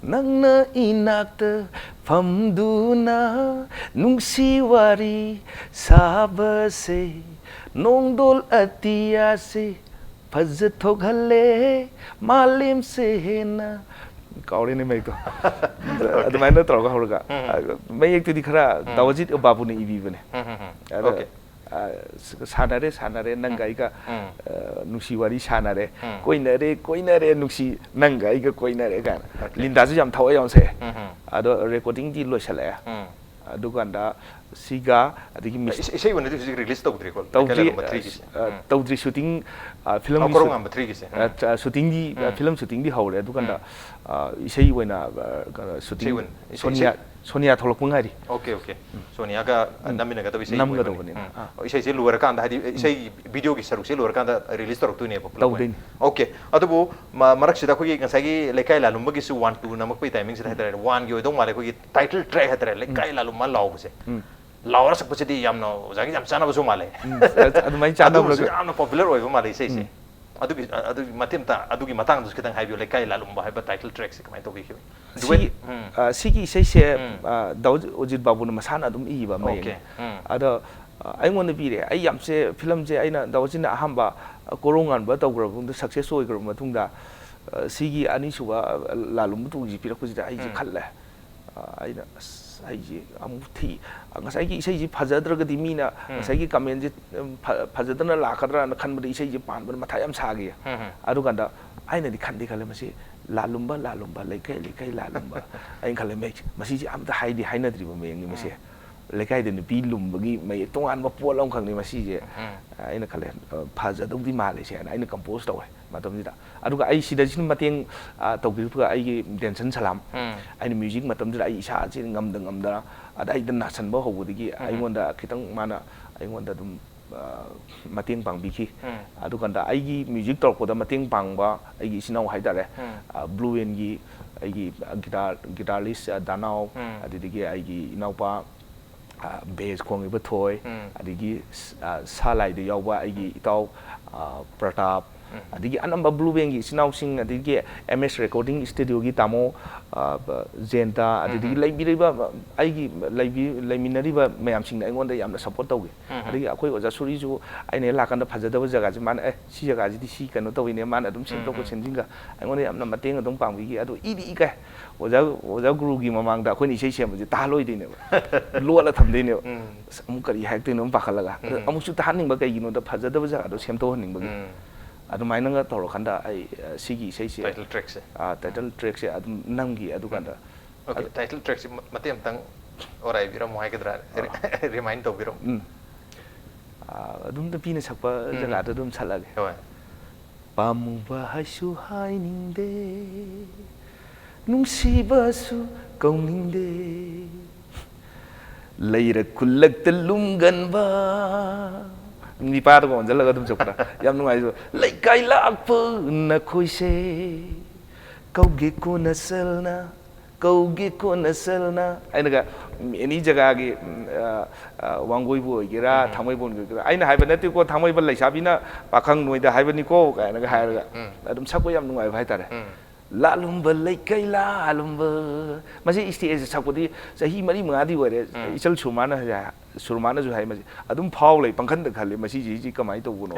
ꯅꯪꯅ ꯏꯅꯥꯛꯇ ꯐꯝꯗꯨꯅ ꯅꯨꯡꯁꯤ ꯋꯥꯔꯤ ꯁꯥꯕꯁꯦ, ꯅꯣꯡꯗꯣꯜ ꯑꯇꯤꯌꯥꯁꯦ ꯐꯖꯊꯣꯛꯍꯜꯂꯦ ꯃꯥꯂꯦꯝꯁꯦ ꯍꯦꯟꯅ꯫ ꯀꯥꯎꯔꯦꯅꯦ ꯃꯌꯦꯛꯇꯣ꯫ ꯑꯗꯨꯃꯥꯏꯅ ꯇꯧꯔꯒ ꯍꯧꯔꯒ꯫ ꯃꯌꯦꯛꯇꯨꯗꯤ ꯈꯔ ꯗꯥ ꯑꯖꯤꯠ ꯕꯥꯕꯨꯅ ꯏꯕꯤꯕꯅꯦ꯫ ꯑꯗꯣ, ꯑꯣꯀꯦ꯫ ꯑ, ꯁꯥꯟꯅꯔꯦ, ꯁꯥꯟꯅꯔꯦ, ꯅꯪꯒ ꯑꯩꯒ, ꯑ, ꯅꯨꯡꯁꯤ ꯋꯥꯔꯤ ꯁꯥꯟꯅꯔꯦ꯫ ꯀꯣꯏꯅꯔꯦ, ꯀꯣꯏꯅꯔꯦ, ꯅꯨꯡꯁꯤ, ꯅꯪꯒ ꯑꯩꯒ ꯀꯣꯏꯅꯔꯦ ꯀꯥꯏꯅ꯫ ꯂꯤꯟꯗꯥꯁꯨ ꯌꯥꯝ ꯊꯋꯥꯏ ꯌꯥꯎꯅ ꯁꯛꯑꯦ꯫ ꯑꯗꯣ ꯔꯦꯀꯣꯔꯗꯤꯡꯗꯤ ꯂꯣꯏꯁꯜꯂꯛꯑꯦ꯫ ꯑꯗꯨꯀꯥꯟꯗ ꯁꯤꯒ ꯑꯗꯒꯤ ꯃꯤꯁ- ꯏꯁꯩ ꯑꯣꯏꯅꯗꯤ ꯍꯧꯖꯤꯛ ꯔꯤꯂꯤꯁ ꯇꯧꯗ꯭ꯔꯤꯀꯣ? ꯇꯧꯗ꯭ꯔꯤ, ꯂꯩꯀꯥꯏ ꯂꯥꯂꯨꯝꯕ ꯊ꯭ꯔꯤꯒꯤꯁꯦ꯫ ꯑ, ꯇꯧꯗ꯭ꯔꯤ, ꯁꯨꯇꯤꯡ, ꯑ, ꯐꯤꯂꯝꯒꯤ ꯀꯣꯔꯣꯡ ꯁꯨ-, ꯉꯥꯟꯕ ꯊ꯭ꯔꯤꯒꯤꯁꯦ꯫ ꯑ, ꯆ-, ꯁꯨꯇꯤꯡꯗꯤ, ꯑ, ꯐꯤꯂꯝ ꯁꯨꯇꯤꯡꯗꯤ ꯍꯧꯔꯦ꯫ ꯑꯗꯨꯀꯥꯟꯗ, ꯑ, ꯏꯁꯩ ꯑꯣꯏꯅ, ꯑ, ꯀꯩꯅꯣ, ꯁꯨꯇꯤꯡ, ꯏꯁꯩ ꯑꯣꯏꯅ, ꯏꯁꯩ, ꯁꯣꯅꯤꯌꯥ, ꯁꯣꯅꯤꯌꯥ ꯊꯣꯛꯂꯛꯄ ꯉꯥꯏꯔꯤ꯫ Okay, okay. ꯁꯣꯅꯤꯌꯥꯒ ꯅꯝꯃꯤꯟꯅꯒꯗꯕ ꯏꯁꯩ ꯅꯝꯒꯗꯧꯕꯅꯤꯅ꯫ ꯑꯣꯏꯕꯅꯤ꯫ ꯑꯣ, ꯏꯁꯩꯁꯦ ꯂꯣꯏꯔꯀꯥꯟꯗ, ꯍꯥꯏꯗꯤ ꯏꯁꯩꯒꯤ ꯚꯤꯗꯤꯑꯣꯒꯤ ꯁꯔꯨꯛꯁꯦ ꯂꯣꯏꯔꯀꯥꯟꯗ ꯔꯤꯂꯤꯁ ꯇꯧꯔꯛꯇꯣꯏꯅꯦꯕ ꯄꯨꯂꯞ ꯑꯣꯏꯅ꯫ ꯇꯧꯗꯣꯏꯅꯤ꯫ ꯑꯣꯀꯦ꯫ ꯑꯗꯨꯕꯨ ꯃ-, ꯃꯔꯛꯁꯤꯗ ꯑꯩꯈꯣꯏꯒꯤ ꯉꯁꯥꯏꯒꯤ ꯂꯩꯀꯥꯏ ꯂꯥꯂꯨꯝꯕꯒꯤꯁꯨ ꯋꯥꯟ ꯇꯨ ꯅꯝꯃꯛꯄꯒꯤ ꯇꯥꯏꯃꯤꯡꯁꯤꯗ ꯍꯥꯏꯇꯥꯔꯦ, ꯋꯥꯟꯒꯤ ꯑꯣꯏꯗꯧ ꯃꯥꯜꯂꯦ, ꯑꯩꯈꯣꯏꯒꯤ ꯇꯥꯏꯇꯜ ꯇ꯭ꯔꯦꯛ ꯍꯥꯏꯇꯥꯔꯦ, ꯂꯩꯀꯥꯏ ꯂꯥꯂꯨꯝꯕ ꯂꯥꯎꯕꯁꯦ꯫ ꯂꯥꯎꯔ ꯁꯛꯄꯁꯤꯗꯤ ꯌꯥꯝꯅ ꯑꯣꯖꯥꯒꯤ ꯌꯥꯝ ꯆꯥꯅꯕꯁꯨ ꯃꯥꯜꯂꯦ꯫ ꯎꯝ, ꯑꯗꯨꯃꯥꯏꯅ ꯆꯥꯟꯅꯕ꯭ꯔꯥ? ꯑꯗꯨꯒꯨꯝꯕꯁꯨ ꯌꯥꯝꯅ ꯄꯣꯄꯨꯂꯔ ꯑꯣꯏꯕ ꯃꯥꯜꯂꯦ ꯏꯁꯩꯁꯦ꯫ ꯑꯗꯨꯒꯤ, ꯑꯗꯨꯒꯤ ꯃꯇꯦꯡꯇ, ꯑꯗꯨꯒꯤ ꯃꯇꯥꯡꯗꯁꯨ ꯈꯤꯇꯪ ꯍꯥꯏꯕꯤꯌꯨ, ꯂꯩꯀꯥꯏ ꯂꯥꯂꯨꯝꯕ ꯍꯥꯏꯕ ꯇꯥꯏꯇꯜ ꯇ꯭ꯔꯦꯛꯁꯦ ꯀꯃꯥꯏꯅ ꯇꯧꯕꯤꯈꯤꯕ? ꯁꯤ-, ꯑ, ꯁꯤꯒꯤ ꯏꯁꯩꯁꯦ, ꯑ, ꯗꯥ ꯑꯖꯤꯠ ꯕꯥꯕꯨꯅ ꯃꯁꯥꯅ ꯑꯗꯨꯝ ꯏꯕ ꯑꯃ ꯌꯦꯡꯉꯦ꯫ ꯑꯗꯣ ꯑ, ꯑꯩꯉꯣꯟꯗ ꯄꯤꯔꯦ꯫ ꯑꯩ ꯌꯥꯝꯁꯦ, ꯐꯤꯂꯝꯁꯦ ꯑꯩꯅ ꯗꯥ ꯋꯥꯆꯤꯟꯅ ꯑꯍꯥꯟꯕ, ꯑ, ꯀꯣꯔꯧꯉꯥꯟꯕ ꯇꯧꯈ꯭ꯔꯕ ꯃꯇꯨꯡꯗ, ꯁꯛꯁꯦꯁ ꯑꯣꯏꯈ꯭ꯔꯕ ꯃꯇꯨꯡꯗ, ꯑ, ꯁꯤꯒꯤ ꯑꯅꯤꯁꯨꯕ, ꯑ, ꯂꯥꯜꯂꯨꯝꯕ ꯇꯨꯒꯤꯁꯤ ꯄꯤꯔꯛꯄꯁꯤꯗ ꯑꯩꯁꯦ ꯎꯝ꯫ ꯈꯜꯂꯦ꯫ ꯑ, ꯑꯩꯅ, "ꯑꯁ, ꯑꯩꯁꯦ ꯑꯃꯨꯛ ꯊꯤ-, ꯉꯁꯥꯏꯒꯤ ꯏꯁꯩꯁꯤ ꯐꯖꯗ꯭ꯔꯒꯗꯤ ꯃꯤꯅ ꯎꯝ꯫ ꯉꯁꯥꯏꯒꯤ ꯀꯃꯦꯟꯁꯦ, ꯎꯝ, ꯐ-, ꯐꯖꯗꯅ ꯂꯥꯛꯀꯗ꯭ꯔꯥꯅ ꯈꯟꯕꯗ ꯏꯁꯩꯁꯦ ꯄꯥꯟꯕꯗ ꯃꯊꯥ ꯌꯥꯝ ꯁꯥꯈꯤ"꯫ ꯎꯝ, ꯎꯝ꯫ ꯑꯗꯨꯀꯥꯟꯗ ꯑꯩꯅꯗꯤ ꯈꯟꯗꯤ ꯈꯜꯂꯦ, "ꯃꯁꯤ ꯂꯥꯜꯂꯨꯝꯕ, ꯂꯥꯜꯂꯨꯝꯕ, ꯂꯩꯀꯥꯏ, ꯂꯩꯀꯥꯏ ꯂꯥꯜꯂꯨꯝꯕ"꯫ ꯑꯩꯅ ꯈꯜꯂꯦ, "ꯃꯩ-, ꯃꯁꯤꯁꯦ ꯑꯝꯇ ꯍꯥꯏꯗꯤ ꯍꯥꯏꯅꯗ꯭ꯔꯤꯕ ꯃꯌꯦꯛꯅꯤ ꯃꯁꯦ"꯫ ꯎꯝ꯫ ꯂꯩꯀꯥꯏꯗ ꯅꯨꯄꯤ ꯂꯨꯝꯕꯒꯤ ꯃꯌꯦꯛ ꯇꯣꯉꯥꯟꯕ ꯄꯣꯠ ꯑꯃꯈꯛꯅꯤ ꯃꯁꯤꯁꯦ꯫ ꯎꯝ꯫ ꯑꯩꯅ ꯈꯜꯂꯦ, "ꯑ, ꯐꯖꯗꯧꯗꯤ ꯃꯥꯜꯂꯦ ꯁꯦ" ꯍꯥꯏꯅ ꯑꯩꯅ ꯀꯝꯄꯣꯖ ꯇꯧꯋꯦ ꯃꯇꯝꯁꯤꯗ꯫ ꯑꯗꯨꯒ ꯑꯩ ꯁꯤꯗꯁꯤꯅ ꯃꯇꯦꯡ, ꯑ, ꯇꯧꯕꯤꯔꯛꯄ ꯑꯩꯒꯤ ꯗꯦꯟꯁꯟ ꯁꯂꯥꯝ꯫ ꯎꯝ꯫ ꯑꯩꯅ ꯃ꯭ꯌꯨꯖꯤꯛ ꯃꯇꯝꯗꯨꯗ ꯑꯩ ꯏꯁꯥꯁꯤ ꯉꯝꯗ ꯉꯝꯗꯅ ꯑꯗ ꯑꯩꯗ ꯅꯥꯁꯟꯕ ꯍꯧꯕꯗꯒꯤ ꯎꯝ꯫ ꯑꯩꯉꯣꯟꯗ ꯈꯤꯇꯪ ꯃꯥꯅ ꯑꯩꯉꯣꯟꯗ ꯑꯗꯨꯝ, ꯑ, ꯃꯇꯦꯡ ꯄꯥꯡꯕꯤꯈꯤ꯫ ꯎꯝ꯫ ꯑꯗꯨꯀꯥꯟꯗ ꯑꯩꯒꯤ ꯃ꯭ꯌꯨꯖꯤꯛ ꯇꯧꯔꯛꯄꯗ ꯃꯇꯦꯡ ꯄꯥꯡꯕ ꯑꯩꯒꯤ ꯏꯆꯤꯟ ꯏꯅꯥꯎ ꯍꯥꯏꯇꯥꯔꯦ꯫ ꯎꯝ꯫ ꯑ, ꯕ꯭ꯂꯨ ꯋꯦꯟꯒꯤ ꯑꯩꯒꯤ ꯒꯤꯇꯥꯔ, ꯒꯤꯇꯥꯔꯂꯤꯁ, ꯑ, ꯗꯥꯅꯥꯎ, ꯎꯝ꯫ ꯑꯗꯨꯗꯒꯤ ꯑꯩꯒꯤ ꯏꯅꯥꯎꯄꯥ, ꯑ, ꯕꯦꯁ ꯈꯣꯡꯉꯤꯕ ꯊꯣꯏ, ꯎꯝ꯫ ꯑꯗꯒꯤ ꯁ-, ꯑ, ꯁꯥ ꯂꯥꯏꯗ ꯌꯥꯎꯕ ꯑꯩꯒꯤ ꯎꯝ꯫ ꯏꯇꯥꯎ, ꯑ, ꯄ꯭ꯔꯇꯥꯞ, ꯎꯝ꯫ ꯑꯗꯒꯤ ꯑꯅꯝꯕ ꯕ꯭ꯂꯨ ꯕꯦꯟꯒꯤ ꯏꯆꯤꯟ ꯏꯅꯥꯎꯁꯤꯡ, ꯑꯗꯒꯤ ꯑꯦꯝ ꯑꯦꯁ ꯔꯦꯀꯣꯔꯗꯤꯡ ꯁ꯭ꯇꯨꯗꯤꯑꯣꯒꯤ ꯇꯥꯃꯣ, ꯑ, ꯕ-, ꯖꯦꯟꯇ, ꯑꯗꯒꯤ ꯎꯝ, ꯎꯝ꯫ ꯂꯩꯕꯤꯔꯤꯕ, ꯑ, ꯑꯩꯒꯤ ꯂꯩꯕꯤ-, ꯂꯩꯃꯤꯟꯅꯔꯤꯕ ꯃꯌꯥꯝꯁꯤꯡꯅ ꯑꯩꯉꯣꯟꯗ ꯌꯥꯝꯅ ꯁꯞꯄꯣꯔꯠ ꯇꯧꯈꯤ꯫ ꯎꯝ, ꯎꯝ꯫ ꯑꯗꯒꯤ ꯑꯩꯈꯣꯏ ꯑꯣꯖꯥ ꯁꯨꯔꯤꯁꯨ ꯑꯩꯅ ꯍꯦꯛ ꯂꯥꯛꯀꯥꯟꯗ ꯐꯖꯗꯕ ꯖꯒꯥꯁꯦ ꯃꯥꯅ, "ꯑꯦ, ꯁꯤ ꯖꯒꯥꯁꯤꯗꯤ ꯁꯤ ꯀꯩꯅꯣ ꯇꯧꯋꯤꯅꯦ", ꯃꯥꯅ ꯑꯗꯨꯝ ꯎꯝ, ꯁꯦꯝꯗꯣꯛꯄ ꯎꯝ꯫ ꯁꯦꯝꯖꯤꯟꯒ ꯑꯩꯉꯣꯟꯗ ꯌꯥꯝꯅ ꯃꯇꯦꯡ ꯑꯗꯨꯝ ꯄꯥꯡꯕꯤꯈꯤ꯫ ꯑꯗꯣ ꯏꯗꯤ ꯏꯀꯥꯏ꯫ ꯑꯣꯖꯥ, ꯑꯣꯖꯥ ꯒꯨꯔꯨꯒꯤ ꯃꯃꯥꯡꯗ ꯑꯩꯈꯣꯏꯅ ꯏꯁꯩ ꯁꯦꯝꯕꯁꯦ ꯇꯥꯍꯜꯂꯣꯏꯗꯣꯏꯅꯦꯕ꯫ ꯂꯣꯠꯂ ꯊꯝꯗꯣꯏꯅꯦꯕ꯫ ꯎꯝ꯫ ꯑꯁ, ꯑꯃꯨꯛ ꯀꯔꯤ ꯍꯥꯏꯔꯛꯇꯣꯏꯅꯣ ꯄꯥꯈꯠꯂꯒ꯫ ꯑꯗꯣ ꯎꯝ꯫ ꯑꯃꯨꯛꯁꯨ ꯇꯥꯍꯟꯅꯤꯡꯕ, ꯀꯩꯒꯤꯅꯣꯗ ꯐꯖꯗꯕ ꯖꯒꯥꯗꯣ ꯁꯦꯝꯗꯣꯛꯍꯟꯅꯤꯡꯕꯒꯤ꯫ ꯎꯝ꯫ ꯑꯗꯨꯃꯥꯏꯅꯒ ꯇꯧꯔꯀꯥꯟꯗ ꯑꯩ, ꯑ, ꯁꯤꯒꯤ ꯏꯁꯩꯁꯦ, ꯇꯥꯏꯇꯜ ꯇ꯭ꯔꯦꯛꯁꯦ꯫ ꯑ, ꯇꯥꯏꯇꯜ ꯇ꯭ꯔꯦꯛꯁꯦ ꯑꯗꯨꯝ ꯅꯝꯈꯤ꯫ ꯑꯗꯨꯀꯥꯟꯗ ꯑꯣꯀꯦ, ꯑꯗꯨ ꯇꯥꯏꯇꯜ ꯇ꯭ꯔꯦꯛꯁꯦ ꯃ-, ꯃꯇꯦꯛ ꯑꯃꯇꯪ ꯑꯣꯔꯥꯏꯕꯤꯔꯝꯃꯣ ꯍꯥꯏꯒꯗ꯭ꯔꯥ? ꯑ꯫ ꯔꯤꯃꯥꯏꯟ ꯇꯧꯕꯤꯔꯝꯃꯣ꯫ ꯎꯝ꯫ ꯑ, ꯑꯗꯨꯝ ꯅꯨꯄꯤꯅ ꯁꯛꯄ ꯎꯝ꯫ ꯖꯒꯥꯗ ꯑꯗꯨꯝ ꯁꯛꯂꯒꯦ꯫ ꯍꯣꯏ꯫ ꯄꯥꯝꯃꯨꯕ ꯍꯥꯏꯁꯨ ꯍꯥꯏꯅꯤꯡꯗꯦ, ꯅꯨꯡꯁꯤꯕꯁꯨ ꯀꯧꯅꯤꯡꯗꯦ, ꯂꯩꯔ ꯈꯨꯜꯂꯛꯇ ꯂꯨꯝꯒꯟꯕ꯫ ꯅꯤꯄꯥꯗꯒ ꯑꯣꯟꯁꯤꯜꯂꯒ ꯑꯗꯨꯝ ꯆꯠꯄꯗ ꯌꯥꯝ ꯅꯨꯡꯉꯥꯏꯖꯕ꯫ "ꯂꯩꯀꯥꯏ ꯂꯥꯛꯄ ꯅꯈꯣꯏꯁꯦ, ꯀꯧꯒꯦ ꯀꯣꯟꯅ ꯆꯜꯅ, ꯀꯧꯒꯦ ꯀꯣꯟꯅ ꯆꯜꯅ"꯫ ꯑꯩꯅꯒ ꯑꯦꯅꯤ ꯖꯒꯥꯒꯤ, ꯎꯝ, ꯑ, ꯑ, ꯋꯥꯡꯒꯣꯏꯕꯨ ꯑꯣꯏꯒꯦꯔꯥ, ꯎꯝ꯫ ꯊꯥꯡꯃꯩꯕꯟꯒꯤ ꯑꯣꯏꯒꯦꯔꯥ, ꯑꯩꯅ ꯍꯥꯏꯕ ꯅꯠꯇꯦꯀꯣ, "ꯊꯥꯡꯃꯩꯕꯟ ꯂꯩꯁꯥꯕꯤꯅ ꯄꯥꯈꯪ ꯅꯣꯏꯗ ꯍꯥꯏꯕꯅꯤꯀꯣ" ꯀꯥꯏꯅꯒ ꯍꯥꯏꯔꯒ ꯎꯝ꯫ ꯑꯗꯨꯝ ꯁꯛꯄ ꯌꯥꯝ ꯅꯨꯡꯉꯥꯏꯕ ꯍꯥꯏꯇꯥꯔꯦ꯫ ꯎꯝ꯫ ꯂꯥꯂꯨꯝꯕ ꯂꯩꯀꯩ ꯂꯥꯂꯨꯝꯕ꯫ ꯃꯁꯤ ꯁ꯭ꯇꯦꯖꯇ ꯁꯛꯄꯗꯤ ꯆꯍꯤ ꯃꯔꯤ ꯃꯉꯥꯗꯤ ꯑꯣꯏꯔꯦ꯫ ꯎꯝ꯫ ꯏꯆꯜ ꯁꯨꯔꯃꯥꯅ ꯍꯥꯏ-, ꯁꯨꯔꯃꯥꯅꯁꯨ ꯍꯥꯏ, ꯃꯁꯤ ꯑꯗꯨꯝ ꯐꯥꯎ ꯂꯩ, ꯄꯪꯈꯟꯗ ꯈꯜꯂꯤ, ꯃꯁꯤꯁꯤ ꯀꯃꯥꯏꯅ ꯇꯧꯕꯅꯣ?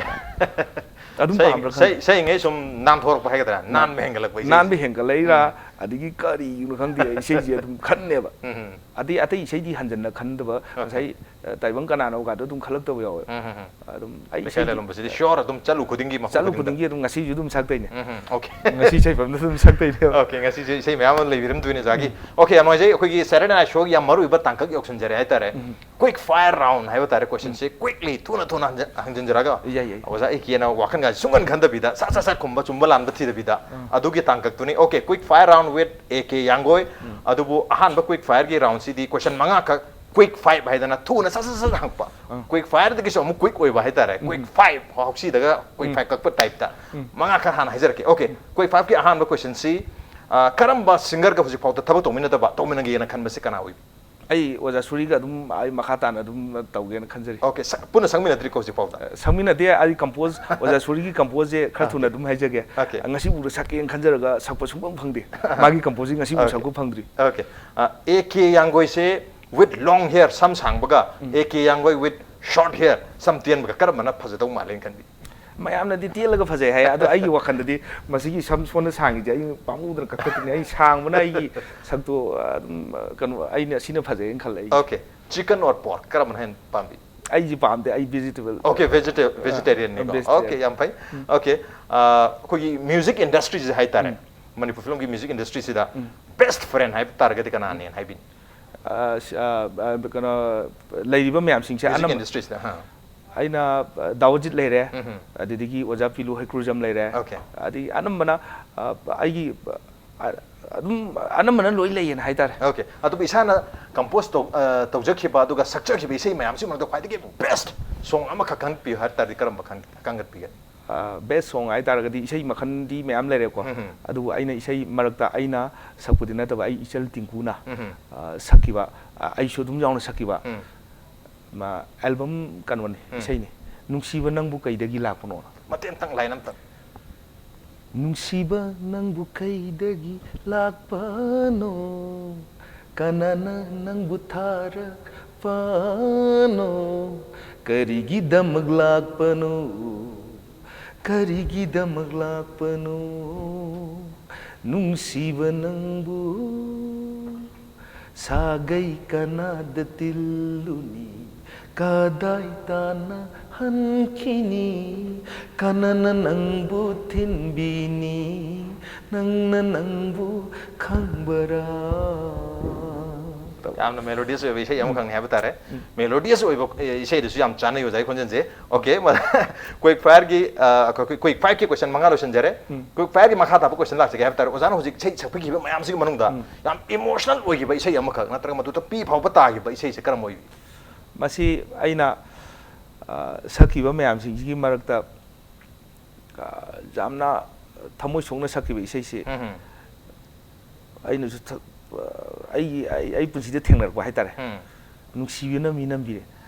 ꯑꯗꯨꯝ ꯁꯛꯏ-, ꯄꯥꯝꯕ꯭ꯔꯥ ꯈꯪꯗꯦ꯫ ꯁꯛꯏ-, ꯁꯛꯏꯉꯩ ꯁꯨꯝ ꯅꯥꯟꯊꯣꯔꯛꯄ ꯍꯥꯏꯒꯗ꯭ꯔꯥ? ꯅꯥꯟꯕ ꯍꯦꯟꯒꯠꯂꯛꯄ ꯏꯁꯩꯁꯦ꯫ ꯅꯥꯟꯕ ꯍꯦꯟꯒꯠꯂꯛꯏꯔꯥ? ꯎꯝ꯫ ꯑꯗꯒꯤ ꯀꯔꯤꯒꯤꯅꯣ ꯈꯪꯗꯦ, ꯏꯁꯩꯁꯦ ꯑꯗꯨꯝ ꯈꯟꯅꯦꯕ꯫ ꯎꯝ, ꯎꯝ꯫ ꯑꯇꯩ, ꯑꯇꯩ ꯏꯁꯩꯗꯤ ꯍꯟꯖꯟꯅ ꯈꯟꯗꯕ, ꯑꯣꯀꯦ꯫ ꯉꯁꯥꯏ, ꯑ, ꯇꯥꯏꯕꯪ ꯀꯅꯥꯅꯣ ꯀꯥꯗꯣ ꯑꯗꯨꯝ ꯈꯜꯂꯛꯇꯕ ꯌꯥꯎꯋꯦ꯫ ꯎꯝ, ꯎꯝ, ꯎꯝ꯫ ꯑꯗꯨꯝ ꯑꯩ ꯂꯩꯀꯥꯏ ꯏꯁꯩꯗꯤ ꯂꯥꯂꯨꯝꯕꯁꯤꯗꯤ sure ꯑꯗꯨꯝ ꯆꯠꯂꯨ ꯈꯨꯗꯤꯡꯒꯤ, ꯃꯐꯝ ꯆꯠꯂꯨ ꯈꯨꯗꯤꯡꯗ꯫ ꯈꯨꯗꯤꯡꯒꯤ ꯑꯗꯨꯝ ꯉꯁꯤꯁꯨ ꯑꯗꯨꯝ ꯁꯛꯇꯣꯏꯅꯦ꯫ ꯎꯝ, ꯎꯝ, ꯑꯣꯀꯦ꯫ ꯉꯁꯤ ꯁꯩꯐꯝꯗꯁꯨ ꯑꯗꯨꯝ ꯁꯛꯇꯣꯏꯅꯦꯕ꯫ ꯑꯣꯀꯦ, ꯉꯁꯤꯁꯦ ꯏꯁꯩ ꯃꯌꯥꯝ ꯑꯃ ꯂꯩꯕꯤꯔꯝꯗꯣꯏꯅꯦ ꯑꯣꯖꯥꯒꯤ꯫ ꯎꯝ꯫ ꯑꯣꯀꯦ, ꯌꯥꯝ ꯅꯨꯡꯉꯥꯏꯖꯩ꯫ ꯑꯩꯈꯣꯏꯒꯤ Saturday Night Showꯒꯤ ꯌꯥꯝ ꯃꯔꯨꯑꯣꯏꯕ ꯇꯥꯡꯀꯛ ꯌꯧꯁꯤꯟꯖꯔꯦ ꯍꯥꯏꯇꯥꯔꯦ꯫ ꯎꯝ꯫ Quick fire round ꯍꯥꯏꯕ ꯇꯥꯔꯦ, questionꯁꯦ ꯎꯝ꯫ Quickly, ꯊꯨꯅ ꯊꯨꯅ ꯍꯟꯖ-, ꯍꯪꯖꯤꯟꯖꯔꯒ, ꯌꯥꯏ, ꯌꯥꯏ꯫ ꯑꯣꯖꯥ ꯑꯦ ꯀꯦꯅ ꯋꯥꯈꯜꯒꯁꯦ ꯁꯨꯡꯈꯟ ꯈꯟꯗꯕꯤꯗ ꯁꯠ ꯁꯠ ꯁꯠ ꯈꯨꯝꯕ, ꯆꯨꯝꯕ ꯂꯥꯟꯕ ꯊꯤꯗꯕꯤꯗ, ꯎꯝ꯫ ꯑꯗꯨꯒꯤ ꯇꯥꯡꯀꯛꯇꯨꯅꯤ꯫ Okay, quick fire round with A K Yanggoi. ꯎꯝ꯫ ꯑꯗꯨꯕꯨ ꯑꯍꯥꯟꯕ quick fireꯒꯤ roundꯁꯤꯗꯤ question ꯃꯉꯥꯈꯛ, quick five ꯍꯥꯏꯗꯅ ꯊꯨꯅ ꯁꯠ ꯁꯠ ꯁꯠ ꯍꯪꯉꯛꯄ꯫ ꯎꯝ꯫ Quick fireꯗꯒꯤꯁꯨ ꯑꯃꯨꯛ quick ꯑꯣꯏꯕ ꯍꯥꯏꯇꯥꯔꯦ꯫ ꯎꯝ꯫ Quick five, ꯍꯧꯁꯤꯗꯒ quick ꯎꯝ꯫ Five ꯀꯛꯄ typeꯇ꯫ ꯎꯝ꯫ ꯃꯉꯥꯈꯛ ꯍꯥꯟꯅ ꯍꯥꯏꯖꯔꯛꯀꯦ꯫ ꯑꯣꯀꯦ, ꯎꯝ꯫ Quick fiveꯀꯤ ꯑꯍꯥꯟꯕ questionꯁꯤ, ꯑ, ꯀꯔꯝꯕ singerꯒ ꯍꯧꯖꯤꯛ ꯐꯥꯎꯗ ꯊꯕꯛ ꯇꯧꯃꯤꯟꯅꯗꯕ, ꯇꯧꯃꯤꯟꯅꯒꯦꯅ ꯈꯟꯕꯁꯤ ꯀꯅꯥ ꯑꯣꯏ? ꯑꯩ ꯑꯣꯖꯥ ꯁꯨꯔꯤꯒ ꯑꯗꯨꯝ ꯑꯩ ꯃꯈꯥ ꯇꯥꯅ ꯑꯗꯨꯝ ꯇꯧꯒꯦꯅ ꯈꯟꯖꯔꯤ꯫ ꯑꯣꯀꯦ, ꯁꯛ-, ꯄꯨꯟꯅ ꯁꯛꯃꯤꯟꯅꯗ꯭ꯔꯤꯀꯣ ꯍꯧꯖꯤꯛ ꯐꯥꯎꯗ? ꯑ, ꯁꯛꯃꯤꯟꯅꯗꯦ꯫ ꯑꯩ compose, ꯑꯣꯖꯥ ꯁꯨꯔꯤꯒꯤ composeꯁꯦ ꯈꯔ ꯊꯨꯅ ꯑꯣꯀꯦ꯫ ꯑꯗꯨꯝ ꯍꯥꯏꯖꯒꯦ꯫ ꯑꯣꯀꯦ꯫ ꯉꯁꯤꯐꯥꯎꯗ ꯁꯛꯀꯦꯅ ꯈꯟꯖꯔꯒ ꯁꯛꯄ ꯁꯨꯡꯐꯪ ꯐꯪꯗꯦ꯫ ꯃꯥꯒꯤ composeꯁꯤ ꯉꯁꯤꯐꯥꯎ ꯑꯣꯀꯦ꯫ ꯁꯛꯄ ꯐꯪꯗ꯭ꯔꯤ꯫ ꯑꯣꯀꯦ꯫ ꯑ, A K ꯌꯥꯡꯒꯣꯏꯁꯦ with long hair, some ꯁꯥꯡꯕꯒ, um. A K ꯌꯥꯡꯒꯣꯏ with short hair, ꯁꯝ ꯇꯦꯟꯕꯒ, ꯀꯔꯝꯕꯅ ꯐꯖꯗꯧ ꯃꯥꯜꯂꯦꯅ ꯈꯟꯕꯤ? ꯃꯌꯥꯝꯅꯗꯤ ꯇꯦꯜꯂꯒ ꯐꯖꯩ ꯍꯥꯏ, ꯑꯗꯣ ꯑꯩꯒꯤ ꯋꯥꯈꯜꯗꯗꯤ ꯃꯁꯤꯒꯤ ꯁꯝ ꯁꯣꯟꯅ ꯁꯥꯡꯉꯤꯁꯦ ꯑꯩ ꯄꯥꯝꯃꯨꯗꯅ ꯀꯛꯊꯠꯄꯅꯤ꯫ ꯑꯩ ꯁꯥꯡꯕꯅ ꯑꯩꯒꯤ ꯁꯛꯇꯣ, ꯑꯗꯨꯝ, ꯀꯩꯅꯣ, ꯑꯩꯅ, ꯑꯁꯤꯅ ꯐꯖꯩꯅ ꯈꯜꯂꯦ ꯑꯩ꯫ ꯑꯣꯀꯦ꯫ Chicken or pork, ꯀꯔꯝꯕꯅ ꯍꯦꯟꯅ ꯄꯥꯝꯕꯤ? ꯑꯩꯁꯤ ꯄꯥꯝꯗꯦ, ꯑꯩ vegetable꯫ ꯑꯣꯀꯦ, vegeta-, ꯑ, vegetarianꯅꯤꯀꯣ? Vegetarian꯫ ꯑꯣꯀꯦ, ꯌꯥꯝ ꯐꯩ꯫ ꯎꯝ꯫ ꯑꯣꯀꯦ, ꯑ, ꯑꯩꯈꯣꯏꯒꯤ music industryꯁꯦ ꯍꯥꯏꯇꯥꯔꯦ, ꯎꯝ꯫ ꯃꯅꯤꯄꯨꯔ filmꯒꯤ music industryꯁꯤꯗ ꯎꯝ꯫ Best friend ꯍꯥꯏꯕ ꯇꯥꯔꯒꯗꯤ ꯀꯅꯥꯅꯦꯅ ꯍꯥꯏꯕꯤꯅꯤ? ꯑ, ꯁ-, ꯑ, ꯑ, ꯀꯩꯅꯣ, ꯂꯩꯔꯤꯕ ꯃꯌꯥꯝꯁꯤꯡꯁꯦ music ꯑꯅꯝꯕ industryꯁꯤꯗ, ꯑ꯫ ꯑꯩꯅ, ꯑ, ꯗꯥꯋꯣꯖꯤꯠ ꯂꯩꯔꯦ, ꯎꯝ ꯍꯝ꯫ ꯑꯗꯒꯤ ꯑꯣꯖꯥ ꯄꯤꯂꯨ ꯍꯩꯀ꯭ꯔꯨꯖꯝ ꯂꯩꯔꯦ, ꯑꯣꯀꯦ꯫ ꯑꯗꯒꯤ ꯑꯅꯝꯕꯅ, ꯑ, ꯑꯩꯒꯤ, ꯑ, ꯑꯗꯨꯝ ꯑꯅꯝꯕꯅ ꯂꯣꯏ ꯂꯩꯌꯦꯅ ꯍꯥꯏꯇꯥꯔꯦ꯫ ꯑꯣꯀꯦ꯫ ꯑꯗꯨꯕꯨ ꯏꯁꯥꯅ compose ꯇꯧ-, ꯑ, ꯇꯧꯖꯈꯤꯕ ꯑꯗꯨꯒ ꯁꯛꯆꯈꯤꯕ ꯏꯁꯩ ꯃꯌꯥꯝꯁꯤ ꯃꯔꯛꯇ ꯈ꯭ꯋꯥꯏꯗꯒꯤ best song ꯑꯃꯈꯛ ꯈꯟꯕꯤꯌꯨ ꯍꯥꯏ ꯇꯥꯔꯗꯤ ꯀꯔꯝꯕ ꯈꯟ-, ꯈꯟꯒꯠꯄꯤꯒꯅꯤ? ꯑ, best song ꯍꯥꯏ ꯇꯥꯔꯒꯗꯤ ꯏꯁꯩ ꯃꯈꯜꯗꯤ ꯃꯌꯥꯝ ꯂꯩꯔꯦꯀꯣ꯫ ꯎꯝ ꯍꯝ꯫ ꯑꯗꯨꯕꯨ ꯑꯩꯅ ꯏꯁꯩ ꯃꯔꯛꯇ ꯑꯩꯅ ꯁꯛꯄꯗꯤ ꯅꯠꯇꯕ ꯑꯩ ꯏꯆꯜ ꯇꯤꯡꯀꯨꯅ, ꯎꯝ ꯍꯝ꯫ ꯑ, ꯁꯛꯈꯤꯕ, ꯑ, ꯑꯩꯁꯨ ꯑꯗꯨꯝ ꯌꯥꯎꯅ ꯁꯛꯈꯤꯕ, ꯎꯝ꯫ ꯃꯥ, album ꯀꯩꯅꯣꯅꯤ, ꯎꯝ꯫ ꯏꯁꯩꯅꯤ꯫ ꯅꯨꯡꯁꯤꯕ ꯅꯪꯕꯨ ꯀꯩꯗꯒꯤ ꯂꯥꯛꯄꯅꯣ? ꯃꯇꯦꯛ ꯑꯝꯇꯪ, line ꯑꯝꯇꯪ꯫ ꯅꯨꯡꯁꯤꯕ ꯅꯪꯕꯨ ꯀꯩꯗꯒꯤ ꯂꯥꯛꯄꯅꯣ? ꯀꯅꯥꯅ ꯅꯪꯕꯨ ꯊꯥꯔꯛꯄꯅꯣ? ꯀꯔꯤꯒꯤꯗꯃꯛ ꯂꯥꯛꯄꯅꯣ? ꯀꯔꯤꯒꯤꯗꯃꯛ ꯂꯥꯛꯄꯅꯣ? ꯅꯨꯡꯁꯤꯕ ꯅꯪꯕꯨ ꯁꯥꯒꯩ ꯀꯅꯥꯗ ꯇꯤꯜꯂꯨꯅꯤ? ꯀꯗꯥꯏ ꯇꯥꯟꯅ ꯍꯟꯈꯤꯅꯤ? ꯀꯅꯥꯅ ꯅꯪꯕꯨ ꯊꯤꯟꯕꯤꯅꯤ? ꯅꯪꯅ ꯅꯪꯕꯨ ꯈꯪꯕꯔꯥ? ꯌꯥꯝꯅ melodious ꯑꯣꯏꯕ ꯏꯁꯩ ꯑꯃꯈꯛꯅꯤ ꯍꯥꯏꯕ ꯇꯥꯔꯦ꯫ Melodious ꯑꯣꯏꯕ ꯑꯦ, ꯏꯁꯩꯗꯨꯁꯨ ꯌꯥꯝ ꯆꯥꯟꯅꯩ ꯑꯣꯖꯥꯒꯤ ꯈꯣꯟꯖꯦꯜꯁꯦ꯫ Okay, quick fireꯒꯤ, ꯑ, ꯑꯩꯈꯣꯏ quick fiveꯀꯤ question ꯃꯉꯥ ꯂꯣꯏꯁꯤꯟꯖꯔꯦ꯫ Quick fireꯒꯤ ꯃꯈꯥ ꯇꯥꯕ question ꯂꯥꯛꯆꯒꯦ ꯍꯥꯏꯕ ꯇꯥꯔꯦ꯫ ꯑꯣꯖꯥꯅ ꯍꯧꯖꯤꯛ ꯏꯁꯩ ꯁꯛꯄꯤꯈꯤꯕ ꯃꯌꯥꯝꯁꯤꯒꯤ ꯃꯅꯨꯡꯗ ꯌꯥꯝ emotional ꯑꯣꯏꯈꯤꯕ ꯏꯁꯩ ꯑꯃꯈꯛ ꯅꯠꯇ꯭ꯔꯒ ꯃꯗꯨꯗ ꯄꯤ ꯐꯥꯎꯕ ꯇꯥꯈꯤꯕ ꯏꯁꯩꯁꯦ ꯀꯔꯝꯕ ꯑꯣꯏꯕꯤ? ꯃꯁꯤ ꯑꯩꯅ ꯑ, ꯁꯛꯈꯤꯕ ꯃꯌꯥꯝꯁꯤꯡꯁꯤꯒꯤ ꯃꯔꯛꯇ ꯑ, ꯌꯥꯝꯅ ꯊꯃꯣꯏ ꯁꯣꯛꯅ ꯁꯛꯈꯤꯕ ꯏꯁꯩꯁꯤ ꯑꯩꯅꯁꯨ ꯊ-, ꯑ, ꯑꯩꯒꯤ ꯑꯩ ꯑꯩ ꯄꯨꯟꯁꯤꯗ ꯊꯦꯡꯅꯔꯛꯄ ꯍꯥꯏꯇꯥꯔꯦ꯫ ꯅꯨꯡꯁꯤꯕꯅ ꯃꯤ ꯅꯝꯕꯤꯔꯦ꯫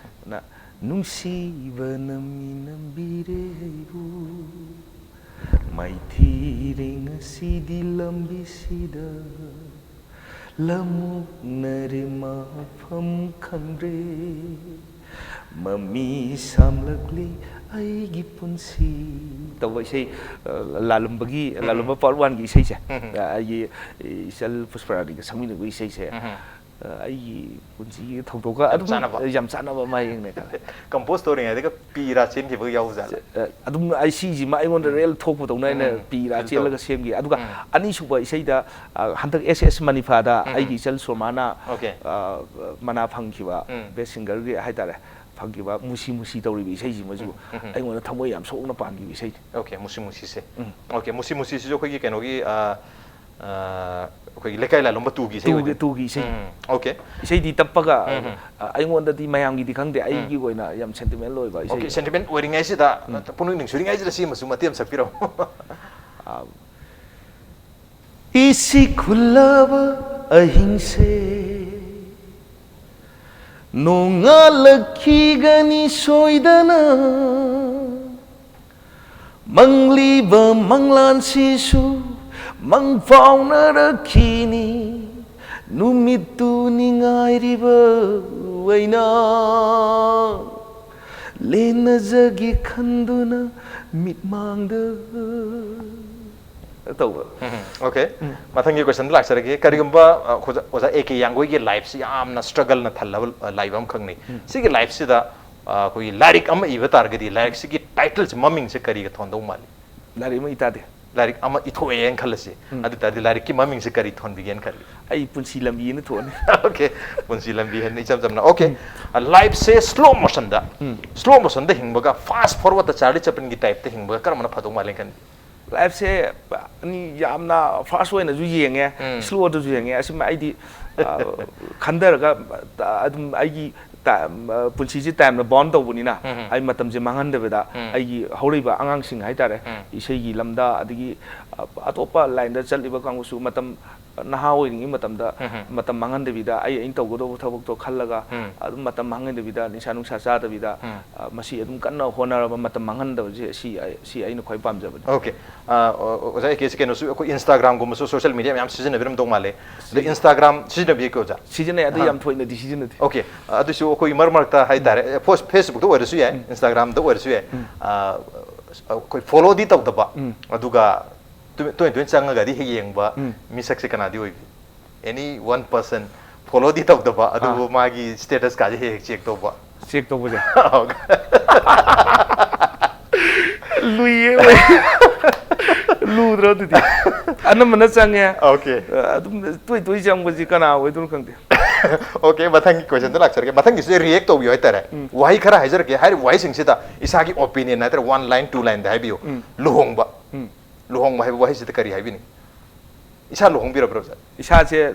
ꯅ-, ꯅꯨꯡꯁꯤꯕꯅ ꯃꯤ ꯅꯝꯕꯤꯔꯦ ꯑꯩꯕꯨ, ꯃꯥꯏꯊꯤꯔꯦ ꯉꯁꯤꯗꯤ ꯂꯝꯕꯤꯁꯤꯗ, ꯂꯝꯃꯨꯛꯅꯔꯦ ꯃꯐꯝ ꯈꯪꯗ꯭ꯔꯦ, ꯃꯃꯤ ꯁꯥꯝꯂꯛꯂꯤ ꯑꯩꯒꯤ ꯄꯨꯟꯁꯤ꯫ ꯇꯧꯕ ꯏꯁꯩ, ꯑ, ꯂꯥꯂꯨꯝꯕꯒꯤ, ꯂꯥꯂꯨꯝꯕ part oneꯒꯤ ꯏꯁꯩꯁꯦ, ꯑ, ꯑꯩꯒꯤ ꯏꯆꯜ ꯄꯨꯁꯄꯔꯥꯅꯤꯒ ꯁꯛꯃꯤꯟꯅꯕ ꯏꯁꯩꯁꯦ, ꯑ, ꯑꯩꯒꯤ ꯄꯨꯟꯁꯤꯒꯤ ꯊꯧꯗꯣꯛꯀ ꯌꯥꯝ ꯑꯗꯨꯝ ꯆꯥꯟꯅꯕ꯫ ꯌꯥꯝ ꯆꯥꯟꯅꯕ ꯑꯃ ꯌꯦꯡꯅꯩ ꯈꯜꯂꯦ꯫ Compose ꯇꯧꯔꯤꯉꯩꯗꯒ ꯄꯤ ꯏꯔꯥ ꯆꯦꯟꯈꯤꯕꯒ ꯌꯥꯎꯖꯥꯠꯂ? ꯑ, ꯑꯗꯨꯝ ꯑꯩ ꯁꯤꯁꯤꯃ ꯑꯩꯉꯣꯟꯗ real ꯊꯣꯛꯄꯗꯧꯅ ꯑꯩꯅ ꯎꯝ. ꯄꯤ ꯏꯔꯥ Feel ꯆꯦꯜꯂꯒ ꯇꯧ. ꯁꯦꯝꯈꯤ꯫ ꯑꯗꯨꯒ ꯎꯝ. ꯑꯅꯤꯁꯨꯕ ꯏꯁꯩꯗ, ꯑ, ꯍꯟꯗꯛ S S ꯃꯅꯤꯐꯥꯗ ꯎꯝ. ꯑꯩꯒꯤ ꯏꯆꯜ ꯁꯣꯃꯥꯅ, Okay. ꯑ, ꯃꯅꯥ ꯐꯪꯈꯤꯕ ꯎꯝ. Best Singerꯒꯤ ꯍꯥꯏꯇꯥꯔꯦ, ꯐꯪꯈꯤꯕ ꯃꯨꯁꯤ ꯃꯨꯁꯤ ꯇꯧꯔꯤꯕ ꯏꯁꯩꯁꯤꯃꯁꯨ ꯎꯝ. ꯑꯩꯉꯣꯟꯗ ꯊꯃꯣꯏ ꯌꯥꯝ ꯁꯣꯛꯅ ꯄꯥꯟꯈꯤꯕ ꯏꯁꯩꯅꯤ꯫ Okay, ꯃꯨꯁꯤ ꯃꯨꯁꯤꯁꯦ꯫ ꯎꯝ. Okay, ꯃꯨꯁꯤ ꯃꯨꯁꯤꯁꯤꯁꯨ ꯑꯩꯈꯣꯏꯒꯤ ꯀꯩꯅꯣꯒꯤ, ꯑ, ꯑ, ꯑꯩꯈꯣꯏꯒꯤ ꯂꯩꯀꯥꯏ ꯂꯥꯂꯣꯝꯕ twoꯒꯤ ꯏꯁꯩ Twoꯒꯤ, ꯑꯣꯏꯗꯣꯏꯅꯤ꯫ Twoꯒꯤ ꯏꯁꯩ꯫ ꯎꯝ, okay. ꯏꯁꯩꯗꯤ ꯇꯞꯄꯒ, ꯎꯝ. ꯑ, ꯑꯩꯉꯣꯟꯗꯗꯤ ꯃꯌꯥꯝꯒꯤꯗꯤ ꯈꯪꯗꯦ, ꯑꯩꯒꯤ ꯑꯣꯏꯅ ꯌꯥꯝ sentimental ꯑꯣꯏꯕ ꯏꯁꯩ꯫ Okay, sentiment ꯑꯣꯏꯔꯤꯉꯩꯁꯤꯗ, ꯄꯨꯛꯅꯤꯡ ꯅꯨꯡꯁꯤꯔꯤꯉꯩꯁꯤꯗ ꯁꯤꯃꯁꯨ ꯃꯇꯦꯛ ꯑꯃ ꯁꯛꯄꯤꯔꯛꯑꯣ꯫ ꯏꯁꯤꯛ ꯍꯨꯜꯂꯕ ꯑꯍꯤꯡꯁꯦ ꯅꯣꯡꯉꯥꯜꯂꯛꯈꯤꯒꯅꯤ ꯁꯣꯏꯗꯅ, ꯃꯪꯂꯤꯕ ꯃꯪꯂꯥꯟꯁꯤꯁꯨ ꯃꯪꯐꯥꯎꯅꯔꯛꯈꯤꯅꯤ, ꯅꯨꯃꯤꯠꯇꯨ ꯅꯤꯡꯉꯥꯏꯔꯤꯕ ꯑꯩꯅ ꯂꯦꯟꯅꯖꯒꯦ ꯈꯟꯗꯨꯅ ꯃꯤꯠꯃꯥꯡꯗ ꯇꯧꯕ꯫ Okay. ꯃꯊꯪꯒꯤ question ꯗ ꯂꯥꯛꯆꯔꯒꯦ꯫ ꯀꯔꯤꯒꯨꯝꯕ ꯑ, ꯑꯣꯖꯥ ꯑꯣꯖꯥ ꯑꯦ ꯀꯦ ꯌꯥꯡꯒꯣꯏꯒꯤ life ꯁꯤ ꯌꯥꯝꯅ struggle ꯅ ꯊꯜꯂꯕ ꯑ, life ꯑꯃꯈꯛꯅꯤ꯫ ꯁꯤꯒꯤ life ꯁꯤꯗ ꯑ, ꯑꯩꯈꯣꯏꯒꯤ ꯂꯥꯏꯔꯤꯛ ꯑꯃ ꯏꯕ ꯇꯥꯔꯒꯗꯤ ꯂꯥꯏꯔꯤꯛꯁꯤꯒꯤ title ꯁꯦ, ꯃꯃꯤꯡꯁꯦ ꯀꯔꯤꯒ ꯊꯣꯟꯗꯧ ꯃꯥꯜꯂꯤ? ꯂꯥꯏꯔꯤꯛ ꯑꯃ ꯏꯇꯥꯗꯦ꯫ ꯂꯥꯏꯔꯤꯛ ꯑꯃ ꯏꯊꯣꯛꯑꯦꯅ ꯈꯜꯂꯁꯤ꯫ ꯑꯗꯨ ꯇꯥꯔꯗꯤ ꯂꯥꯏꯔꯤꯛꯀꯤ ꯃꯃꯤꯡꯁꯦ ꯀꯔꯤ ꯊꯣꯟꯕꯤꯒꯦꯅ ꯈꯜꯂꯤ? ꯑꯩ ꯄꯨꯟꯁꯤ ꯂꯝꯕꯤꯅ ꯊꯣꯛꯑꯅꯤ꯫ Okay. ꯄꯨꯟꯁꯤ ꯂꯝꯕꯤ ꯍꯥꯏꯅ ꯏꯆꯝ ꯆꯝꯅ꯫ Okay. Life ꯁꯦ slow motion ꯗ, slow motion ꯗ ꯍꯤꯡꯕꯒ fast forward ꯇ ꯆꯥꯔꯂꯤ ꯆꯦꯄ꯭ꯂꯤꯟꯒꯤ type ꯇ ꯍꯤꯡꯕꯒ ꯀꯔꯝꯕꯅ ꯐꯗꯧ ꯃꯥꯜꯂꯦ ꯈꯟꯕꯤ? Life ꯁꯦ ꯑꯅꯤ ꯌꯥꯝꯅ fast ꯑꯣꯏꯅꯁꯨ ꯌꯦꯡꯉꯦ, slow ꯗꯁꯨ ꯌꯦꯡꯉꯦ꯫ ꯑꯁꯤꯃ ꯑꯩꯗꯤ ꯑ, ꯈꯟꯊꯔꯒ ꯑ, ꯑꯗꯨꯝ ꯑꯩꯒꯤ ꯇ- ꯑ, ꯄꯨꯟꯁꯤꯁꯦ time ꯅ bound ꯇꯧꯕꯅꯤꯅ ꯑꯩ ꯃꯇꯝꯁꯦ ꯃꯥꯡꯍꯟꯗꯕꯤꯗ ꯑꯩꯒꯤ ꯍꯧꯔꯛꯏꯕ ꯑꯉꯥꯡꯁꯤꯡ ꯍꯥꯏꯇꯥꯔꯦ, ꯏꯁꯩꯒꯤ ꯂꯝꯗ, ꯑꯗꯒꯤ ꯑ, ꯑꯇꯣꯞꯄ line ꯗ ꯆꯠꯂꯤꯕ ꯀꯥꯡꯕꯨꯁꯨ ꯃꯇꯝ ꯅꯍꯥ ꯑꯣꯏꯔꯤꯉꯩ ꯃꯇꯝꯗ ꯃꯇꯝ ꯃꯥꯡꯍꯟꯗꯕꯤꯗ ꯑꯩ ꯑꯩꯅ ꯇꯧꯒꯗꯧꯕ ꯊꯕꯛꯇꯣ ꯈꯜꯂꯒ ꯑꯗꯨꯝ ꯃꯇꯝ ꯃꯥꯡꯍꯟꯗꯕꯤꯗ, ꯅꯤꯁꯥ ꯅꯨꯡꯁꯥ ꯆꯥꯗꯕꯤꯗ, ꯑ, ꯃꯁꯤ ꯑꯗꯨꯝ ꯀꯟꯅ ꯍꯣꯠꯅꯔꯒ ꯃꯇꯝ ꯃꯥꯡꯍꯟꯗꯕꯁꯦ ꯁꯤ ꯑꯩ- ꯁꯤ ꯑꯩꯅ ꯈ꯭ꯋꯥꯏ ꯄꯥꯝꯖꯕꯅꯤ꯫ Okay. ꯑ, ꯑꯣ- ꯑꯣꯖꯥ ꯑꯦ ꯀꯦꯁꯤ, ꯀꯩꯅꯣꯁꯨ ꯑꯩꯈꯣꯏ Instagram ꯒꯨꯝꯕꯁꯨ social media ꯃꯌꯥꯝ ꯁꯤꯖꯤꯟꯅꯕꯤꯔꯝꯗꯧ ꯃꯥꯜꯂꯦ꯫ ꯑꯗꯣ Instagram ꯁꯤꯖꯤꯟꯅꯕꯤꯀꯣ ꯑꯣꯖꯥ? ꯁꯤꯖꯤꯟꯅꯩ, ꯑꯗꯨ ꯌꯥꯝ ꯊꯣꯏꯅꯗꯤ ꯁꯤꯖꯤꯟꯅꯗꯦ꯫ Okay. ꯑꯗꯨꯁꯨ ꯑꯩꯈꯣꯏ ꯃꯔꯛ ꯃꯔꯛꯇ ꯍꯥꯏꯇꯥꯔꯦ, ꯐꯣꯁ- Facebook ꯇ ꯑꯣꯏꯔꯁꯨ ꯌꯥꯏ, Instagram ꯗ ꯑꯣꯏꯔꯁꯨ ꯌꯥꯏ, ꯑ, ꯑꯩꯈꯣꯏ follow ꯗꯤ ꯇꯧꯗꯕ, ꯑꯗꯨꯒ ꯇꯣꯏ- ꯇꯣꯏ ꯇꯣꯏꯅ ꯆꯪꯉꯒꯗꯤ ꯍꯦꯛ ꯌꯦꯡꯕ ꯃꯤꯁꯛꯁꯦ ꯀꯅꯥꯗꯤ ꯑꯣꯏꯕꯤ? Any one person follow ꯗꯤ ꯇꯧꯗꯕ, ꯑꯗꯨꯕꯨ ꯃꯥꯒꯤ status ꯀꯥꯁꯦ ꯍꯦꯛ ꯍꯦꯛ check ꯇꯧꯕ꯫ Check ꯇꯧꯕꯁꯦ? ꯂꯨꯏꯌꯦ, ꯂꯨꯗ꯭ꯔꯣ ꯑꯗꯨꯗꯤ? ꯑꯅꯝꯕꯅ ꯆꯪꯉꯦ꯫ Okay. ꯑꯗꯨꯝ ꯇꯣꯏ ꯇꯣꯏ ꯆꯪꯕꯁꯤ ꯀꯅꯥ ꯑꯣꯏꯗꯣꯏꯅꯣ ꯈꯪꯗꯦ꯫ Okay, ꯃꯊꯪꯒꯤ question ꯗ ꯂꯥꯛꯆꯔꯒꯦ꯫ ꯃꯊꯪꯒꯤꯁꯤꯗ react ꯇꯧꯕꯤꯌꯨ ꯍꯥꯏꯇꯥꯔꯦ꯫ ꯋꯥꯍꯩ ꯈꯔ ꯍꯥꯏꯖꯔꯛꯀꯦ꯫ ꯍꯥꯏꯔꯤꯕ ꯋꯥꯍꯩꯁꯤꯡꯁꯤꯗ ꯏꯁꯥꯒꯤ opinion ꯍꯥꯏꯇꯥꯔꯦ, one line, two line ꯗ ꯍꯥꯏꯕꯤꯌꯨ꯫ ꯂꯨꯍꯣꯡꯕ꯫ ꯂꯨꯍꯣꯡꯕ ꯍꯥꯏꯕ ꯋꯥꯍꯩꯁꯤꯗ ꯀꯔꯤ ꯍꯥꯏꯕꯤꯅꯤ? ꯏꯁꯥ ꯂꯨꯍꯣꯡꯕꯤꯔꯕ꯭ꯔꯣ, ꯁꯥꯔ? ꯏꯁꯥꯁꯦ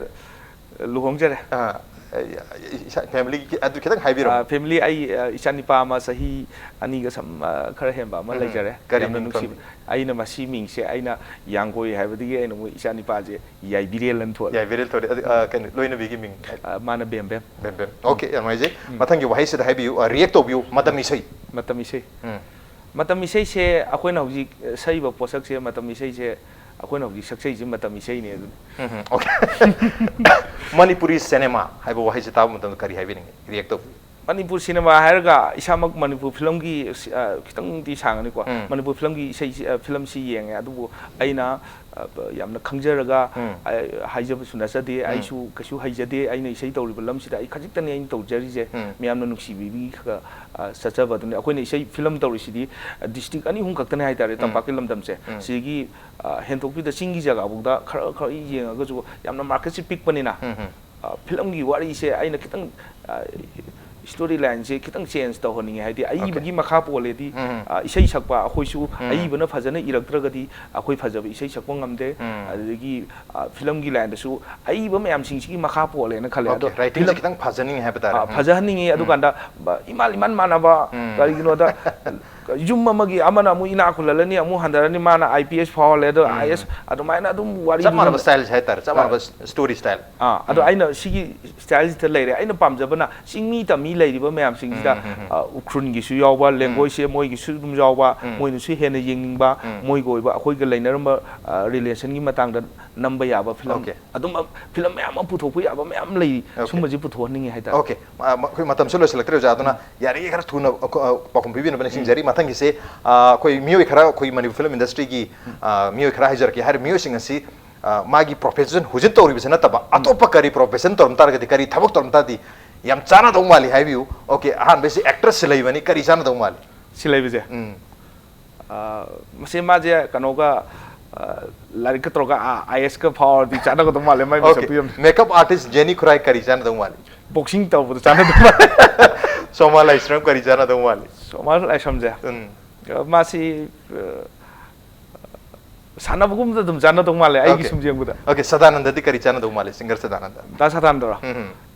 ꯂꯨꯍꯣꯡꯖꯔꯦ꯫ ꯑꯥ, ꯏꯁꯥ family ꯒꯤ ꯑꯗꯨ ꯈꯤꯇꯪ ꯍꯥꯏꯕꯤꯔꯝꯃꯨ꯫ ꯑꯥ, family ꯑꯩ, ꯑꯥ, ꯏꯆꯥꯅꯤꯄꯥ ꯑꯃ ꯆꯍꯤ ꯑꯅꯤꯒ ꯁꯝ-, ꯑꯥ, ꯈꯔ ꯍꯦꯟꯕ ꯑꯃ ꯂꯩꯖꯔꯦ꯫ ꯀꯔꯤ ꯌꯥꯝꯅ ꯃꯤꯡ ꯅꯨꯡꯁꯤꯕ꯫ ꯑꯩꯅ ꯃꯁꯤ ꯃꯤꯡꯁꯦ ꯑꯩꯅ ꯌꯥꯡꯒꯣꯏ ꯍꯥꯏꯕꯗꯒꯤ ꯑꯩꯅ ꯃꯣꯏ ꯏꯆꯥꯅꯤꯄꯥꯁꯦ ꯌꯥꯏꯕꯤꯔꯦꯜ ꯑꯅ ꯊꯣꯜꯂꯦ꯫ ꯌꯥꯏꯕꯤꯔꯦꯜ ꯊꯣꯜꯂꯦ꯫ ꯑꯗꯨ, ꯑꯥ, ꯀꯩꯅꯣ, ꯂꯣꯏꯅꯕꯤꯒꯤ ꯃꯤꯡ? ꯑꯥ, ꯃꯥꯅ ꯕꯦꯝꯕꯦꯝ꯫ ꯕꯦꯝꯕꯦꯝ꯫ Okay, ꯌꯥꯝ ꯅꯨꯡꯉꯥꯏꯖꯩ꯫ ꯃꯊꯪꯒꯤ ꯋꯥꯍꯩꯁꯤꯗ ꯍꯥꯏꯕꯤꯌꯨ, ꯑꯥ, react ꯇꯧꯕꯤꯌꯨ, ꯃꯇꯝ ꯏꯁꯩ꯫ ꯃꯇꯝ ꯏꯁꯩ꯫ ꯎꯝ꯫ ꯃꯇꯝ ꯏꯁꯩꯁꯦ ꯑꯩꯈꯣꯏꯅ ꯍꯧꯖꯤꯛ ꯁꯛꯏꯕ ꯄꯣꯠꯁꯛꯁꯦ, ꯃꯇꯝ ꯏꯁꯩꯁꯦ ꯑꯩꯈꯣꯏꯅ ꯍꯧꯖꯤꯛ ꯁꯛꯆꯩꯁꯦ ꯃꯇꯝ ꯏꯁꯩꯅꯦ ꯑꯗꯨꯅꯤ꯫ ꯎꯝ, okay. ꯃꯅꯤꯄꯨꯔꯤ ꯁꯤꯅꯦꯃꯥ ꯍꯥꯏꯕ ꯋꯥꯍꯩꯁꯦ ꯇꯥꯕ ꯃꯇꯝꯗ ꯀꯔꯤ ꯍꯥꯏꯕꯤꯅꯤꯡꯉꯤ? React ꯇꯧꯕꯤꯌꯨ꯫ ꯃꯅꯤꯄꯨꯔ ꯁꯤꯅꯦꯃꯥ ꯍꯥꯏꯔꯒ ꯏꯁꯥꯃꯛ ꯃꯅꯤꯄꯨꯔ ꯐꯤꯂꯝꯒꯤ, ꯑ, ꯈꯤꯇꯪꯗꯤ ꯁꯥꯡꯉꯅꯤꯀꯣ꯫ ꯎꯝ. ꯃꯅꯤꯄꯨꯔ ꯐꯤꯂꯝꯒꯤ ꯏꯁꯩꯁꯤ, ꯑ, ꯐꯤꯂꯝꯁꯤ ꯌꯦꯡꯉꯦ, ꯑꯗꯨꯕꯨ ꯑꯩꯅ, ꯑ, ꯌꯥꯝꯅ ꯈꯪꯖꯔꯒ, ꯎꯝ. ꯑ, ꯍꯥꯏꯖꯕꯁꯨ ꯅꯠꯆꯗꯦ꯫ ꯎꯝ. ꯑꯩꯁꯨ ꯀꯩꯁꯨ ꯍꯩꯖꯗꯦ꯫ ꯑꯩꯅ ꯏꯁꯩ ꯇꯧꯔꯤꯕ ꯂꯝꯁꯤꯗ ꯑꯩ ꯈꯖꯤꯛꯇꯅꯤ ꯑꯩꯅ ꯇꯧꯖꯔꯤꯁꯦ꯫ ꯎꯝ. ꯃꯌꯥꯝꯅ ꯅꯨꯡꯁꯤꯕꯤꯕꯒꯤ ꯈꯔ, ꯑ, ꯆꯠꯆꯕ ꯑꯗꯨꯅꯤ꯫ ꯑꯩꯈꯣꯏꯅ ꯏꯁꯩ ꯐꯤꯂꯝ ꯇꯧꯔꯤꯁꯤꯗꯤ, ꯑ, district ꯑꯅꯤ ꯑꯍꯨꯝ ꯈꯛꯇꯅꯤ ꯍꯥꯏꯇꯥꯔꯦ, ꯎꯝ. ꯇꯝꯄꯥꯛꯀꯤ ꯂꯝꯗꯝꯁꯦ꯫ ꯎꯝ. ꯁꯤꯗꯒꯤ, ꯑ, ꯍꯦꯟꯗꯣꯛꯄꯤꯗ ꯆꯤꯡꯒꯤ ꯖꯒꯥꯐꯥꯎꯗ ꯈꯔ ꯈꯔ ꯌꯦꯡꯉꯒꯁꯨ ꯌꯥꯝꯅ market ꯁꯦ ꯄꯤꯛꯄꯅꯤꯅ, ꯎꯝ, ꯎꯝ. ꯑ, ꯐꯤꯂꯝꯒꯤ ꯋꯥꯔꯤꯁꯦ ꯑꯩꯅ ꯈꯤꯇꯪ, ꯑ, story line ꯁꯦ ꯈꯤꯇꯪ change ꯇꯧꯍꯟꯅꯤꯡꯉꯦ꯫ ꯍꯥꯏꯗꯤ ꯑꯏꯕꯒꯤ ꯃꯈꯥ ꯄꯣꯜꯂꯦꯗꯤ, ꯎꯝ. ꯑ, ꯏꯁꯩ ꯁꯛꯄ ꯑꯩꯈꯣꯏꯁꯨ ꯎꯝ. ꯑꯏꯕꯅ ꯐꯖꯅ ꯏꯔꯛꯇ꯭ꯔꯒꯗꯤ ꯑꯩꯈꯣꯏ ꯐꯖꯕ ꯏꯁꯩ ꯁꯛꯄ ꯉꯝꯗꯦ꯫ ꯎꯝ. ꯑꯗꯨꯗꯒꯤ, ꯑ, ꯐꯤꯂꯝꯒꯤ line ꯗꯁꯨ ꯑꯏꯕ ꯃꯌꯥꯝꯁꯤꯡꯁꯤꯒꯤ ꯃꯈꯥ ꯄꯣꯜꯂꯦꯅ ꯈꯜꯂꯦ꯫ ꯑꯗꯣ Okay, writing ꯁꯦ ꯐꯤꯂꯝ ꯈꯤꯇꯪ ꯐꯖꯅꯤꯡꯉꯦ ꯍꯥꯏꯕ ꯇꯥꯔꯦ꯫ ꯑ, ꯐꯖꯍꯟꯅꯤꯡꯉꯤ꯫ ꯑꯗꯨꯀꯥꯟꯗ, ꯕ-, ꯏꯃꯥꯟ ꯏꯃꯥꯟ ꯃꯥꯟꯅꯕ, ꯎꯝ. ꯀꯔꯤꯒꯤꯅꯣꯗ ꯌꯨꯝ ꯑꯃꯒꯤ ꯑꯃꯅ ꯑꯃꯨꯛ ꯏꯅꯥꯛ ꯈꯨꯜꯍꯜꯂꯅꯤ, ꯑꯃꯨꯛ ꯍꯟꯊꯔꯅꯤ, ꯃꯥꯅ IPS ꯐꯥꯎꯍꯜꯂꯦ, ꯑꯗꯣ ꯎꯝ. IAS ꯑꯗꯨꯃꯥꯏꯅ ꯑꯗꯨꯝ ꯋꯥꯔꯤ ꯆꯞ ꯃꯥꯟꯅꯕ ꯂꯤꯅ- style ꯁꯦ ꯍꯥꯏꯇꯥꯔꯦ, ꯆꯞ ꯃꯥꯟꯅꯕ ꯑ, story style꯫ ꯑꯥ, ꯑꯗꯣ ꯎꯝ. ꯑꯩꯅ ꯁꯤꯒꯤ style ꯁꯤꯗ ꯂꯩꯔꯦ꯫ ꯑꯩꯅ ꯄꯥꯝꯖꯕꯅ ꯆꯤꯡꯃꯤ ꯇꯝꯃꯤ ꯂꯩꯔꯤꯕ ꯃꯌꯥꯝꯁꯤꯡꯁꯤꯗ, ꯎꯝ, ꯎꯝ, ꯎꯝ. ꯑ, ꯎꯈ꯭ꯔꯨꯜꯒꯤꯁꯨ ꯌꯥꯎꯕ, ꯂꯦꯡꯒꯣꯏꯁꯦ ꯃꯣꯏꯒꯤꯁꯨ ꯑꯗꯨꯝ ꯌꯥꯎꯕ, ꯎꯝ. ꯃꯣꯏꯅꯁꯨ ꯍꯦꯟꯅ ꯌꯦꯡꯅꯤꯡꯕ, ꯎꯝ. ꯃꯣꯏꯒ ꯑꯣꯏꯕ ꯑꯩꯈꯣꯏꯒ ꯂꯩꯅꯔꯝꯕ, ꯑ, relation ꯒꯤ ꯃꯇꯥꯡꯗ ꯅꯝꯕ ꯌꯥꯕ ꯐꯤꯂꯝ Okay. ꯑꯗꯨꯝ, ꯑ, ꯐꯤꯂꯝ ꯃꯌꯥꯝ ꯑꯃ ꯄꯨꯊꯣꯛꯄ ꯌꯥꯕ ꯃꯌꯥꯝ ꯂꯩ꯫ Okay. ꯁꯨꯝꯕꯁꯤ ꯄꯨꯊꯣꯛꯍꯟꯅꯤꯡꯉꯤ ꯍꯥꯏꯇꯥꯔꯦ꯫ Okay. ꯑ, ꯃ-, ꯑꯩꯈꯣꯏ ꯃꯇꯝꯁꯨ ꯂꯣꯏꯁꯤꯜꯂꯛꯇ꯭ꯔꯦ ꯑꯣꯖꯥ, ꯑꯗꯨꯅ ꯌꯥꯔꯤꯉꯩ ꯈꯔ ꯊꯨꯅ ꯑ, ꯑ, ꯄꯥꯎꯈꯨꯝ ꯄꯤꯕꯤꯅꯕ ꯅꯤꯡꯁꯤꯡꯖꯔꯤ꯫ ꯃꯊꯪꯒꯤꯁꯦ, ꯑ, ꯑꯩꯈꯣꯏ ꯃꯤꯑꯣꯏ ꯈꯔ, ꯑꯩꯈꯣꯏ ꯃꯅꯤꯄꯨꯔ film industry ꯒꯤ, ꯑ, ꯃꯤꯑꯣꯏ ꯈꯔ ꯍꯥꯏꯖꯔꯛꯀꯦ꯫ ꯍꯥꯏꯔꯤꯕ ꯃꯤꯑꯣꯏꯁꯤꯡ ꯑꯁꯤ, ꯑ, ꯃꯥꯒꯤ profession ꯍꯧꯖꯤꯛ ꯇꯧꯔꯤꯕꯁꯤ ꯅꯠꯇꯕ ꯑꯇꯣꯞꯄ ꯀꯔꯤ profession ꯇꯧꯔꯝ ꯇꯥꯔꯒꯗꯤ, ꯀꯔꯤ ꯊꯕꯛ ꯇꯧꯔꯝ ꯇꯥꯔꯗꯤ ꯌꯥꯝ ꯆꯥꯟꯅꯗꯧ ꯃꯥꯜꯂꯤ ꯍꯥꯏꯕꯤꯌꯨ꯫ Okay, ꯑꯍꯥꯟꯕꯁꯤ actress ꯁꯤꯂꯩꯃꯅꯤ, ꯀꯔꯤ ꯆꯥꯟꯅꯗꯧ ꯃꯥꯜꯂꯤ? ꯁꯤꯂꯩꯕꯁꯦ? ꯎꯝ. ꯑ, ꯃꯁꯤ ꯃꯥꯁꯦ ꯀꯩꯅꯣꯒ, ꯑ, ꯂꯥꯏꯔꯤꯛꯀ ꯇꯧꯔꯒ, ꯑ, IAS ꯀ ꯐꯥꯎꯔꯗꯤ ꯆꯥꯟꯅꯒꯗꯧ ꯃꯥꯜꯂꯦ, ꯃꯥꯏ Okay. ꯃꯁꯛꯇꯨ ꯌꯥꯝ꯫ Makeup artist ꯖꯦꯅꯤ ꯈꯨꯔꯥꯏ ꯀꯔꯤ ꯆꯥꯟꯅꯗꯧ ꯃꯥꯜꯂꯤ? Boxing ꯇꯧꯕꯗ ꯆꯥꯟꯅꯗꯧ ꯃꯥꯜꯂꯦ꯫ ꯁꯣꯃꯥ ꯂꯥꯏꯁ꯭ꯔꯝ ꯀꯔꯤ ꯆꯥꯟꯅꯗꯧ ꯃꯥꯜꯂꯤ? ꯁꯣꯃꯥ ꯂꯥꯏꯁ꯭ꯔꯝꯁꯦ? ꯎꯝ. ꯑ, ꯃꯥꯁꯤ, ꯑ, ꯁꯥꯟꯅꯕꯒꯨꯝꯕꯗ ꯑꯗꯨꯝ ꯆꯥꯟꯅꯗꯧ ꯃꯥꯜꯂꯦ, ꯑꯩꯒꯤ Okay. ꯁꯨꯝ ꯌꯦꯡꯕꯗ꯫ Okay, ꯁꯗꯥꯅꯟꯗꯗꯤ ꯀꯔꯤ ꯆꯥꯟꯅꯗꯧ ꯃꯥꯜꯂꯤ, singer ꯁꯗꯥꯅꯟꯗ? ꯗꯥ ꯁꯗꯥꯅꯟꯗꯔꯣ? ꯎꯝ.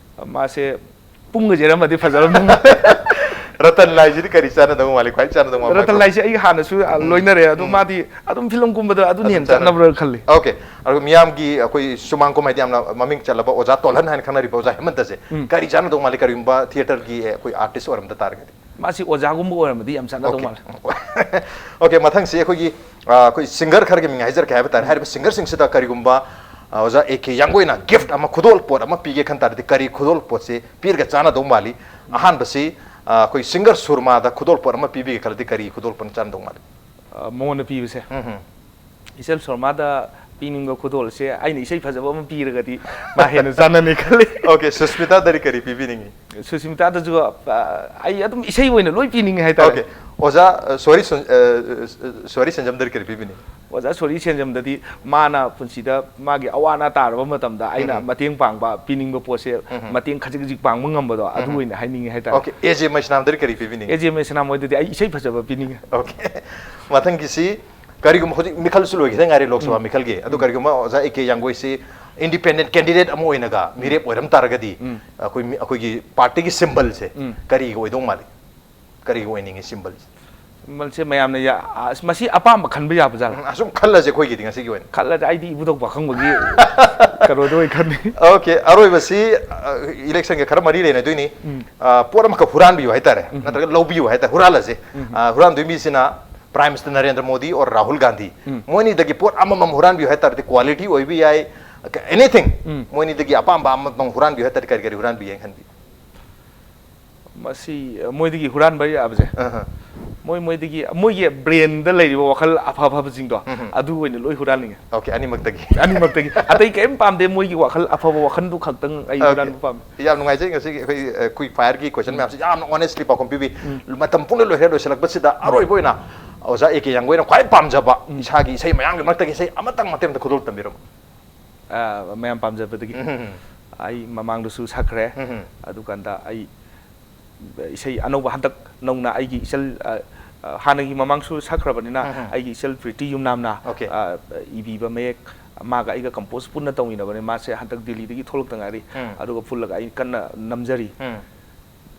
ꯃꯥꯁꯦ ꯄꯨꯡꯒ ꯆꯦꯔꯝꯃꯗꯤ ꯐꯖꯔꯝꯗꯧ ꯃꯥꯜꯂꯦ꯫ ꯔꯇꯟ ꯂꯥꯏꯁꯤꯗꯤ ꯀꯔꯤ ꯆꯥꯟꯅꯗꯧ ꯃꯥꯜꯂꯤ, ꯈ꯭ꯋꯥꯏ ꯆꯥꯟꯅꯗꯧ ꯃꯥꯜꯂꯤ? ꯔꯇꯟ ꯂꯥꯏꯁꯦ ꯑꯩꯒꯤ ꯍꯥꯟꯅꯁꯨ, ꯑ, ꯎꯝ. ꯂꯣꯏꯅꯔꯦ, ꯑꯗꯨ ꯎꯝ. ꯃꯥꯗꯤ ꯑꯗꯨꯝ ꯐꯤꯂꯝ ꯀꯨꯝꯕꯗ ꯑꯗꯨꯅ ꯑꯗꯨꯝ ꯍꯦꯟꯅ ꯆꯥꯟꯅ- ꯆꯠꯅꯕ꯭ꯔꯥ ꯈꯜꯂꯤ꯫ Okay. ꯑꯗꯨꯒ ꯃꯤꯌꯥꯝꯒꯤ ꯑꯩꯈꯣꯏ ꯁꯨꯃꯥꯡ ꯀꯨꯝꯍꯩꯗ ꯌꯥꯝꯅ ꯃꯃꯤꯡ ꯆꯠꯂꯕ ꯑꯣꯖꯥ ꯇꯣꯜꯍꯟ ꯍꯥꯏꯅ ꯈꯪꯅꯔꯤꯕ ꯑꯣꯖꯥ ꯍꯦꯃꯟꯇꯁꯦ ꯎꯝ. ꯀꯔꯤ ꯆꯥꯟꯅꯗꯧ ꯃꯥꯜꯂꯤ, ꯀꯔꯤꯒꯨꯝꯕ theatre ꯒꯤ, ꯑꯦ, ꯑꯩꯈꯣꯏ artist ꯑꯣꯏꯔꯝꯗ ꯇꯥꯔꯒꯗꯤ? ꯃꯥꯁꯤ ꯑꯣꯖꯥꯒꯨꯝꯕ ꯑꯣꯏꯔꯝꯃꯗꯤ ꯌꯥꯝ ꯆꯥꯟꯅꯗꯧ Okay. ꯃꯥꯜꯂꯦ꯫ Okay, ꯃꯊꯪꯁꯤ ꯑꯩꯈꯣꯏꯒꯤ ꯑ, ꯑꯩꯈꯣꯏ ꯁꯤꯡꯒꯔ ꯈꯔꯒꯤ ꯃꯤꯡ ꯍꯥꯏꯖꯔꯛꯀꯦ ꯍꯥꯏꯕ ꯇꯥꯔꯦ꯫ ꯍꯥꯏꯔꯤꯕ ꯁꯤꯡꯒꯔꯁꯤꯡꯁꯤꯗ ꯀꯔꯤꯒꯨꯝꯕ ꯑ, ꯑꯣꯖꯥ ꯑꯦ ꯀꯦ ꯌꯥꯡꯒꯣꯏꯅ ꯒꯤꯐ ꯑꯃ, ꯈꯨꯗꯣꯜ ꯄꯣꯠ ꯑꯃ ꯄꯤꯒꯦ ꯈꯟ ꯇꯥꯔꯗꯤ ꯀꯔꯤ ꯈꯨꯗꯣꯜ ꯄꯣꯠꯁꯤ ꯄꯤꯔꯒ ꯆꯥꯟꯅꯗꯧ ꯃꯥꯜꯂꯤ? ꯑꯍꯥꯟꯕꯁꯤ ꯑ, ꯑꯩꯈꯣꯏ ꯁꯤꯡꯒꯔ ꯁꯨꯔꯃꯥꯗ ꯈꯨꯗꯣꯜ ꯄꯣꯠ ꯑꯃ ꯄꯤꯕꯤꯒꯦ ꯈꯜꯂꯗꯤ ꯀꯔꯤ ꯈꯨꯗꯣꯜ ꯄꯣꯠ ꯆꯥꯟꯅꯗꯧ ꯃꯥꯜꯂꯤ? ꯑ, ꯃꯉꯣꯟꯗ ꯄꯤꯕꯁꯦ, ꯎꯝ. ꯏꯆꯜ ꯁꯣꯔꯃꯥꯗ ꯄꯤꯅꯤꯡꯕ ꯈꯨꯗꯣꯜꯁꯦ ꯑꯩꯅ ꯏꯁꯩ ꯐꯖꯕ ꯑꯃ ꯄꯤꯔꯒꯗꯤ ꯃꯥ ꯍꯦꯟꯅ ꯆꯥꯟꯅꯅꯤ ꯈꯜꯂꯤ꯫ Okay, ꯁꯨꯁꯃꯤꯇꯥꯗꯗꯤ ꯀꯔꯤ ꯄꯤꯕꯤꯅꯤꯡꯉꯤ? ꯁꯨꯁꯃꯤꯇꯥꯗꯁꯨ, ꯑ, ꯑꯩ ꯑꯗꯨꯝ ꯏꯁꯩ ꯑꯣꯏꯅ ꯂꯣꯏ ꯄꯤꯅꯤꯡꯉꯦ ꯍꯥꯏꯇꯥꯔꯦ꯫ Okay, ꯑꯣꯖꯥ ꯑ, ꯁꯣꯔꯤ ꯁꯨꯟ- ꯑ, ꯑ, ꯁꯣꯔꯤ ꯁꯦꯟꯖꯝꯗꯗꯤ ꯀꯔꯤ ꯄꯤꯕꯤꯅꯤꯡꯉꯤ? ꯑꯣꯖꯥ ꯁꯣꯔꯤ ꯁꯦꯟꯖꯝꯗꯗꯤ ꯃꯥꯅ ꯄꯨꯟꯁꯤꯗ ꯃꯥꯒꯤ ꯑꯋꯥ ꯑꯅꯥ ꯇꯥꯔꯕ ꯃꯇꯝꯗ ꯑꯩꯅ ꯎꯝ. ꯃꯇꯦꯡ ꯄꯥꯡꯕ, ꯄꯤꯅꯤꯡꯕ ꯄꯣꯠꯁꯦ, ꯎꯝ. ꯃꯇꯦꯡ ꯈꯖꯤꯛ ꯈꯖꯤꯛ ꯄꯥꯡꯕ ꯉꯝꯕꯗꯣ ꯑꯗꯨ ꯎꯝ. ꯑꯣꯏꯅ ꯍꯥꯏꯅꯤꯡꯉꯦ ꯍꯥꯏꯇꯥꯔꯦ꯫ Okay, ꯑꯦ ꯖꯦ ꯃꯩꯁꯅꯥꯝꯗꯗꯤ ꯀꯔꯤ ꯄꯤꯕꯤꯅꯤꯡꯉꯤ? ꯑꯦ ꯖꯦ ꯃꯩꯁꯅꯥꯝ ꯍꯣꯏꯗꯗꯤ ꯑꯩ ꯏꯁꯩ ꯐꯖꯕ ꯄꯤꯅꯤꯡꯉꯦ꯫ Okay, ꯃꯊꯪꯒꯤꯁꯤ ꯀꯔꯤꯒꯨꯝꯕ ꯍꯧꯖꯤꯛ ꯃꯤꯈꯜꯁꯨ ꯂꯣꯏꯈꯤꯗ ꯉꯥꯏꯔꯦ ꯂꯣꯛ ꯁꯚꯥ ꯎꯝ. ꯃꯤꯈꯜꯒꯤ, ꯑꯗꯨ ꯎꯝ. ꯀꯔꯤꯒꯨꯝꯕ ꯑꯣꯖꯥ ꯑꯦ ꯀꯦ ꯌꯥꯡꯒꯣꯏꯁꯤ ꯏꯟꯗꯤꯄꯦꯟꯗꯦꯟ ꯀꯦꯟꯗꯤꯗꯦꯠ ꯑꯃ ꯑꯣꯏꯅꯒ ꯃꯤꯔꯦꯞ ꯑꯣꯏꯔꯝ ꯇꯥꯔꯒꯗꯤ ꯎꯝ. ꯑꯩꯈꯣꯏ ꯃꯤ- ꯑꯩꯈꯣꯏꯒꯤ ꯄꯥꯔꯇꯤꯒꯤ ꯁꯤꯝꯕꯜꯁꯦ ꯎꯝ. ꯀꯔꯤꯒꯤ ꯑꯣꯏꯗꯧ ꯃꯥꯜꯂꯤ? ꯀꯔꯤꯒꯤ ꯑꯣꯏꯅꯤꯡꯉꯤ ꯁꯤꯝꯕꯜꯁꯦ? ꯃꯁꯤ ꯃꯌꯥꯝꯅ ꯌꯥ- ꯑꯁ, ꯃꯁꯤ ꯑꯄꯥꯝꯕ ꯈꯟꯕ ꯌꯥꯕ ꯖꯥꯠꯂ? ꯎꯝ, ꯑꯁꯨꯝ ꯈꯜꯂꯁꯦ ꯑꯩꯈꯣꯏꯒꯤꯗꯤ ꯉꯁꯤꯒꯤ ꯑꯣꯏꯅ꯫ ꯈꯜꯂꯗꯤ ꯑꯩꯗꯤ ꯏꯕꯨꯙꯧ ꯄꯥꯈꯪꯕꯒꯤ ꯀꯩꯅꯣꯗꯣ ꯑꯣꯏꯅ ꯈꯟꯅꯤ꯫ Okay, ꯑꯔꯣꯏꯕꯁꯤ ꯏꯂꯦꯛꯁꯟꯒ ꯈꯔ ꯃꯔꯤ ꯂꯩꯅꯗꯣꯏꯅꯤ꯫ ꯎꯝ. ꯑ, ꯄꯣꯠ ꯑꯃꯈꯛ ꯍꯨꯔꯥꯟꯕꯤꯌꯨ ꯍꯥꯏꯇꯥꯔꯦ, ꯎꯝ. ꯅꯠꯇ꯭ꯔꯒ ꯂꯧꯕꯤꯌꯨ ꯍꯥꯏꯇꯥꯔꯦ, ꯍꯨꯔꯥꯜꯂꯁꯦ꯫ ꯎꯝ. ꯑ, ꯍꯨꯔꯥꯟꯗꯣꯏ ꯃꯤꯁꯤꯅ Prime Minister Narendra Modi or Rahul Gandhi, ꯎꯝ. ꯃꯣꯏꯅꯤꯗꯒꯤ ꯄꯣꯠ ꯑꯃꯃꯝ ꯍꯨꯔꯥꯟꯕꯤꯌꯨ ꯍꯥꯏꯇꯥꯔꯗꯤ, quality ꯑꯣꯏꯕ ꯌꯥꯏ, anything, ꯎꯝ. ꯃꯣꯏꯅꯤꯗꯒꯤ ꯑꯄꯥꯝꯕ ꯑꯃꯃꯝ ꯍꯨꯔꯥꯟꯕꯤꯌꯨ ꯍꯥꯏꯇꯥꯔꯗꯤ ꯀꯔꯤ ꯀꯔꯤ ꯍꯨꯔꯥꯟꯕꯤꯒꯦ ꯈꯟꯕꯤ? ꯃꯁꯤ, ꯑ, ꯃꯣꯏꯗꯒꯤ ꯍꯨꯔꯥꯟꯕ ꯌꯥꯕꯁꯦ, ꯑꯍ. ꯃꯣꯏ ꯃꯣꯏꯗꯒꯤ ꯃꯣꯏꯒꯤ ꯕ꯭ꯔꯦꯟꯗ ꯂꯩꯔꯤꯕ ꯋꯥꯈꯜ ꯑꯐ ꯑꯐꯕꯁꯤꯡꯗꯣ, ꯎꯝ. ꯑꯗꯨ ꯑꯣꯏꯅ ꯂꯣꯏ ꯍꯨꯔꯥꯟꯅꯤꯡꯉꯦ꯫ Okay, ꯑꯅꯤꯃꯛꯇꯒꯤ꯫ ꯑꯅꯤꯃꯛꯇꯒꯤ꯫ ꯑꯇꯩ ꯀꯔꯤꯝ ꯄꯥꯝꯗꯦ, ꯃꯣꯏꯒꯤ ꯋꯥꯈꯜ ꯑꯐꯕ ꯋꯥꯈꯜꯗꯨ ꯈꯛꯇꯪ ꯑꯩ Okay. ꯍꯨꯔꯥꯟꯕ ꯄꯥꯝꯃꯤ꯫ ꯌꯥꯝ ꯅꯨꯡꯉꯥꯏꯖꯩ ꯉꯁꯤꯒꯤ ꯑꯩꯈꯣꯏ, ꯑ, quick fire ꯒꯤ question ꯎꯝ. ꯃꯌꯥꯝꯁꯤ ꯌꯥꯝꯅ honestly ꯄꯥꯎꯈꯨꯝ ꯄꯤꯕꯤ꯫ ꯎꯝ. ꯃꯇꯝ ꯄꯨꯡꯂꯣꯏ ꯂꯣꯏꯈ꯭ꯔꯦ, ꯂꯣꯏꯁꯤꯜꯂꯛꯄꯁꯤꯗ ꯑꯔꯣꯏꯕ ꯑꯣꯏꯅ ꯑꯣꯖꯥ ꯑꯦ ꯀꯦ ꯌꯥꯡꯒꯣꯏꯅ ꯈ꯭ꯋꯥꯏ ꯄꯥꯝꯖꯕ, ꯎꯝ. ꯏꯁꯥꯒꯤ ꯏꯁꯩ ꯃꯌꯥꯝꯒꯤ ꯃꯔꯛꯇꯒꯤ ꯏꯁꯩ ꯑꯃꯇꯪ ꯃꯇꯦꯛ ꯑꯃꯇ ꯈꯨꯗꯣꯜ ꯇꯝꯕꯤꯔꯝꯃꯨ꯫ ꯑ, ꯃꯌꯥꯝ ꯄꯥꯝꯖꯕꯗꯒꯤ ꯎꯝ. ꯑꯩ ꯃꯃꯥꯡꯗꯁꯨ ꯁꯛꯈ꯭ꯔꯦ꯫ ꯎꯝ. ꯑꯗꯨꯀꯥꯟꯗ ꯑꯩ ꯏꯁꯩ ꯑꯅꯧꯕ ꯍꯟꯗꯛ ꯅꯧꯅ ꯑꯩꯒꯤ ꯏꯆꯜ, ꯑ, ꯑ, ꯍꯥꯟꯅꯒꯤ ꯃꯃꯥꯡꯁꯨ ꯁꯛꯈ꯭ꯔꯕꯅꯤꯅ, ꯎꯝ. ꯑꯩꯒꯤ ꯏꯆꯜ ꯄ꯭ꯔꯤꯇꯤ ꯌꯨꯝꯅꯥꯝꯅ, Okay. ꯑ, ꯏꯕꯤꯕ ꯃꯌꯦꯛ, ꯃꯥꯒ ꯑꯩꯒ compose ꯄꯨꯟꯅ ꯇꯧꯃꯤꯟꯅꯕꯅꯦ꯫ ꯃꯥꯁꯦ ꯍꯟꯗꯛ ꯗꯤꯜꯂꯤꯗꯒꯤ ꯊꯣꯛꯂꯛꯇ ꯉꯥꯏꯔꯤ꯫ ꯎꯝ. ꯑꯗꯨꯒ ꯄꯨꯜꯂꯒ ꯑꯩ ꯀꯟꯅ ꯅꯝꯖꯔꯤ꯫ ꯎꯝ.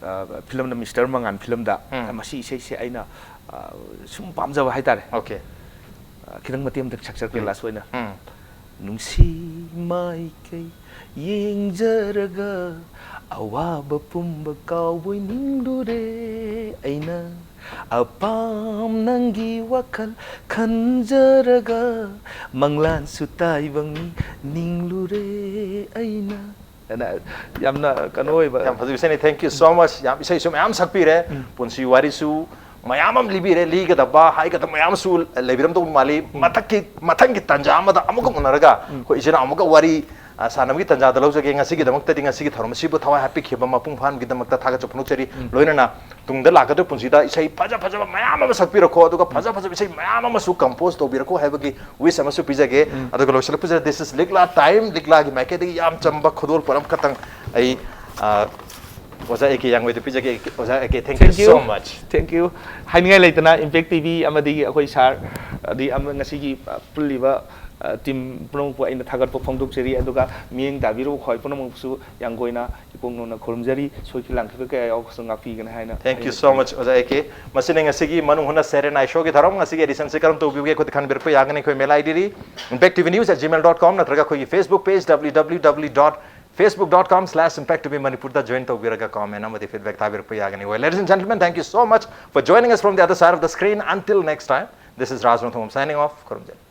ꯑ, ꯐꯤꯂꯝꯅ ꯃꯤꯁꯇꯔ ꯃꯉꯥꯟ ꯐꯤꯂꯝꯗ꯫ ꯎꯝ. ꯃꯁꯤ ꯏꯁꯩꯁꯦ ꯑꯩꯅ, ꯑ, ꯁꯨꯝ ꯄꯥꯝꯖꯕ ꯍꯥꯏꯇꯥꯔꯦ꯫ Okay. ꯑ, ꯈꯤꯇꯪ ꯃꯇꯦꯛ ꯑꯃꯇꯪ ꯁꯛꯆꯔꯛꯀꯦ, ꯎꯝ. last ꯑꯣꯏꯅ꯫ ꯎꯝ. ꯅꯨꯡꯁꯤ ꯃꯥꯏꯀꯩ ꯌꯦꯡꯖꯔꯒ ꯑꯋꯥꯕ ꯄꯨꯝꯕ ꯀꯥꯎꯕꯣꯏ ꯅꯤꯡꯂꯨꯔꯦ ꯑꯩꯅ, ꯑꯄꯥꯝ ꯅꯪꯒꯤ ꯋꯥꯈꯜ ꯈꯟꯖꯔꯒ, ꯃꯪꯂꯥꯟꯁꯨ ꯇꯥꯏꯕꯪ ꯅꯤꯡꯂꯨꯔꯦ ꯑꯩꯅ꯫ ꯑꯅ ꯌꯥꯝꯅ ꯀꯩꯅꯣ ꯑꯣꯏꯕ꯫ ꯌꯥꯝ ꯐꯖꯕ ꯏꯁꯩꯅꯤ, thank you so much. ꯌꯥꯝ, ꯏꯁꯩꯁꯨ ꯃꯌꯥꯝ ꯁꯛꯄꯤꯔꯦ, ꯎꯝ꯫ ꯄꯨꯟꯁꯤ ꯋꯥꯔꯤꯁꯨ ꯃꯌꯥꯝ ꯑꯃ ꯂꯤꯕꯤꯔꯦ, ꯂꯤꯒꯗꯕ ꯍꯥꯏꯒꯗꯕ ꯃꯌꯥꯝꯁꯨ ꯂꯩꯕꯤꯔꯝꯗꯧꯕ ꯃꯥꯜꯂꯤ꯫ ꯎꯝ꯫ ꯃꯊꯛꯀꯤ, ꯃꯊꯪꯒꯤ ꯇꯥꯟꯖꯥ ꯑꯃꯗ ꯑꯃꯨꯛꯀ ꯎꯅꯔꯒ ꯎꯝ꯫ ꯑꯩꯈꯣꯏ ꯏꯆꯤꯟ ꯏꯅꯥꯎ ꯑꯃꯨꯛꯀ ꯋꯥꯔꯤ, ꯑ, ꯁꯥꯟꯅꯕꯒꯤ ꯇꯥꯟꯖꯥꯗ ꯂꯧꯖꯒꯦ꯫ ꯉꯁꯤꯒꯤꯗꯃꯛꯇꯗꯤ ꯉꯁꯤꯒꯤ ꯊꯧꯔꯝ ꯑꯁꯤꯕꯨ ꯊꯋꯥꯏ ꯍꯥꯞꯄꯤꯈꯤꯕ ꯃꯄꯨꯡ ꯐꯥꯍꯟꯕꯒꯤꯗꯃꯛꯇ ꯊꯥꯒꯠꯆ ꯐꯣꯡꯗꯣꯛꯆꯔꯤ꯫ ꯎꯝ꯫ ꯂꯣꯏꯅꯅ ꯇꯨꯡꯗ ꯂꯥꯛꯀꯗꯧꯔꯤꯕ ꯄꯨꯟꯁꯤꯗ ꯏꯁꯩ ꯐꯖ ꯐꯖꯕ ꯃꯌꯥꯝ ꯑꯃ ꯁꯛꯄꯤꯔꯛꯈꯣ, ꯑꯗꯨꯒ ꯐꯖ ꯐꯖꯕ ꯏꯁꯩ ꯃꯌꯥꯝ ꯑꯃꯁꯨ compose ꯇꯧꯕꯤꯔꯛꯈꯣ ꯍꯥꯏꯕꯒꯤ wish ꯑꯃꯁꯨ ꯄꯤꯖꯒꯦ꯫ ꯎꯝ꯫ ꯑꯗꯨꯒ ꯂꯣꯏꯁꯤꯜꯂꯛꯄꯁꯤꯗ, this is ꯂꯤꯛꯂꯥ time, ꯂꯤꯛꯂꯥꯒꯤ ꯃꯥꯏꯀꯩꯗꯒꯤ ꯌꯥꯝ ꯆꯝꯕ ꯈꯨꯗꯣꯜꯄꯣꯠ ꯑꯃꯈꯛꯇꯪ ꯑꯩ, ꯑ, ꯑꯣꯖꯥ ꯑꯦ ꯀꯦ ꯌꯥꯡꯒꯣꯏꯗ ꯄꯤꯖꯒꯦ꯫ ꯑꯣꯖꯥ A K, thank you Thank you. So much. Thank you. ꯍꯥꯏꯅꯤꯡꯉꯥꯏ ꯂꯩꯇꯅ Impact ꯇꯤ ꯚꯤ ꯑꯃꯗꯤ ꯑꯩꯈꯣꯏ ꯁꯥꯔ, ꯑꯗꯩ ꯑꯃ-, ꯉꯁꯤꯒꯤ, ꯑ, ꯄꯨꯜꯂꯤꯕ, ꯑ, ꯇꯤꯝ ꯄꯨꯝꯅꯃꯛꯄꯨ ꯑꯩꯅ ꯊꯥꯒꯠꯄ ꯐꯣꯡꯗꯣꯛꯆꯔꯤ꯫ ꯑꯗꯨꯒ ꯃꯤꯠꯌꯦꯡ ꯇꯥꯕꯤꯔꯤꯕ ꯈ꯭ꯋꯥꯏ ꯄꯨꯝꯅꯃꯛꯁꯨ ꯌꯥꯡꯒꯣꯏꯅ ꯏꯄꯣꯛ ꯅꯧꯅ ꯈꯨꯔꯨꯝꯖꯔꯤ꯫ ꯁꯣꯏꯈꯤꯕ ꯂꯥꯡꯈꯤꯕ ꯀꯌꯥ ꯌꯥꯎꯔꯒꯁꯨ ꯉꯥꯛꯄꯤꯒꯅꯤ ꯍꯥꯏꯅ Thank you ꯑꯩꯅ so much, ꯑꯣꯖꯥ ꯑꯦ ꯀꯦ꯫ ꯃꯁꯤꯅ ꯉꯁꯤꯒꯤ ꯃꯅꯨꯡ ꯍꯨꯠꯅ ꯁꯦꯔꯦ ꯅꯥꯏ ꯁꯣꯒꯤ ꯊꯧꯔꯝ ꯉꯁꯤꯒꯤ edition ꯁꯤ ꯀꯔꯝ ꯇꯧꯕꯤꯕꯒꯦ? ꯑꯩꯈꯣꯏꯗ ꯈꯟꯕꯤꯔꯛꯄ ꯌꯥꯒꯅꯤ꯫ ꯑꯩꯈꯣꯏ mail ID D impact T V news at gmail dot com ꯅꯠꯇ꯭ꯔꯒ ꯑꯩꯈꯣꯏꯒꯤ Facebook page, W W W dot facebook dot com slash impact T V Manipur ꯗ join ꯇꯧꯕꯤꯔꯒ comment ꯑꯃꯗꯤ feedback ꯊꯥꯕꯤꯔꯛꯄ ꯌꯥꯒꯅꯤ꯫ Well, ladies and gentlemen, thank you so much for joining us from the other side of the screen. Until next time, this is Raj Ranthambam signing off. ꯈꯨꯔꯨꯝꯖꯔꯤ꯫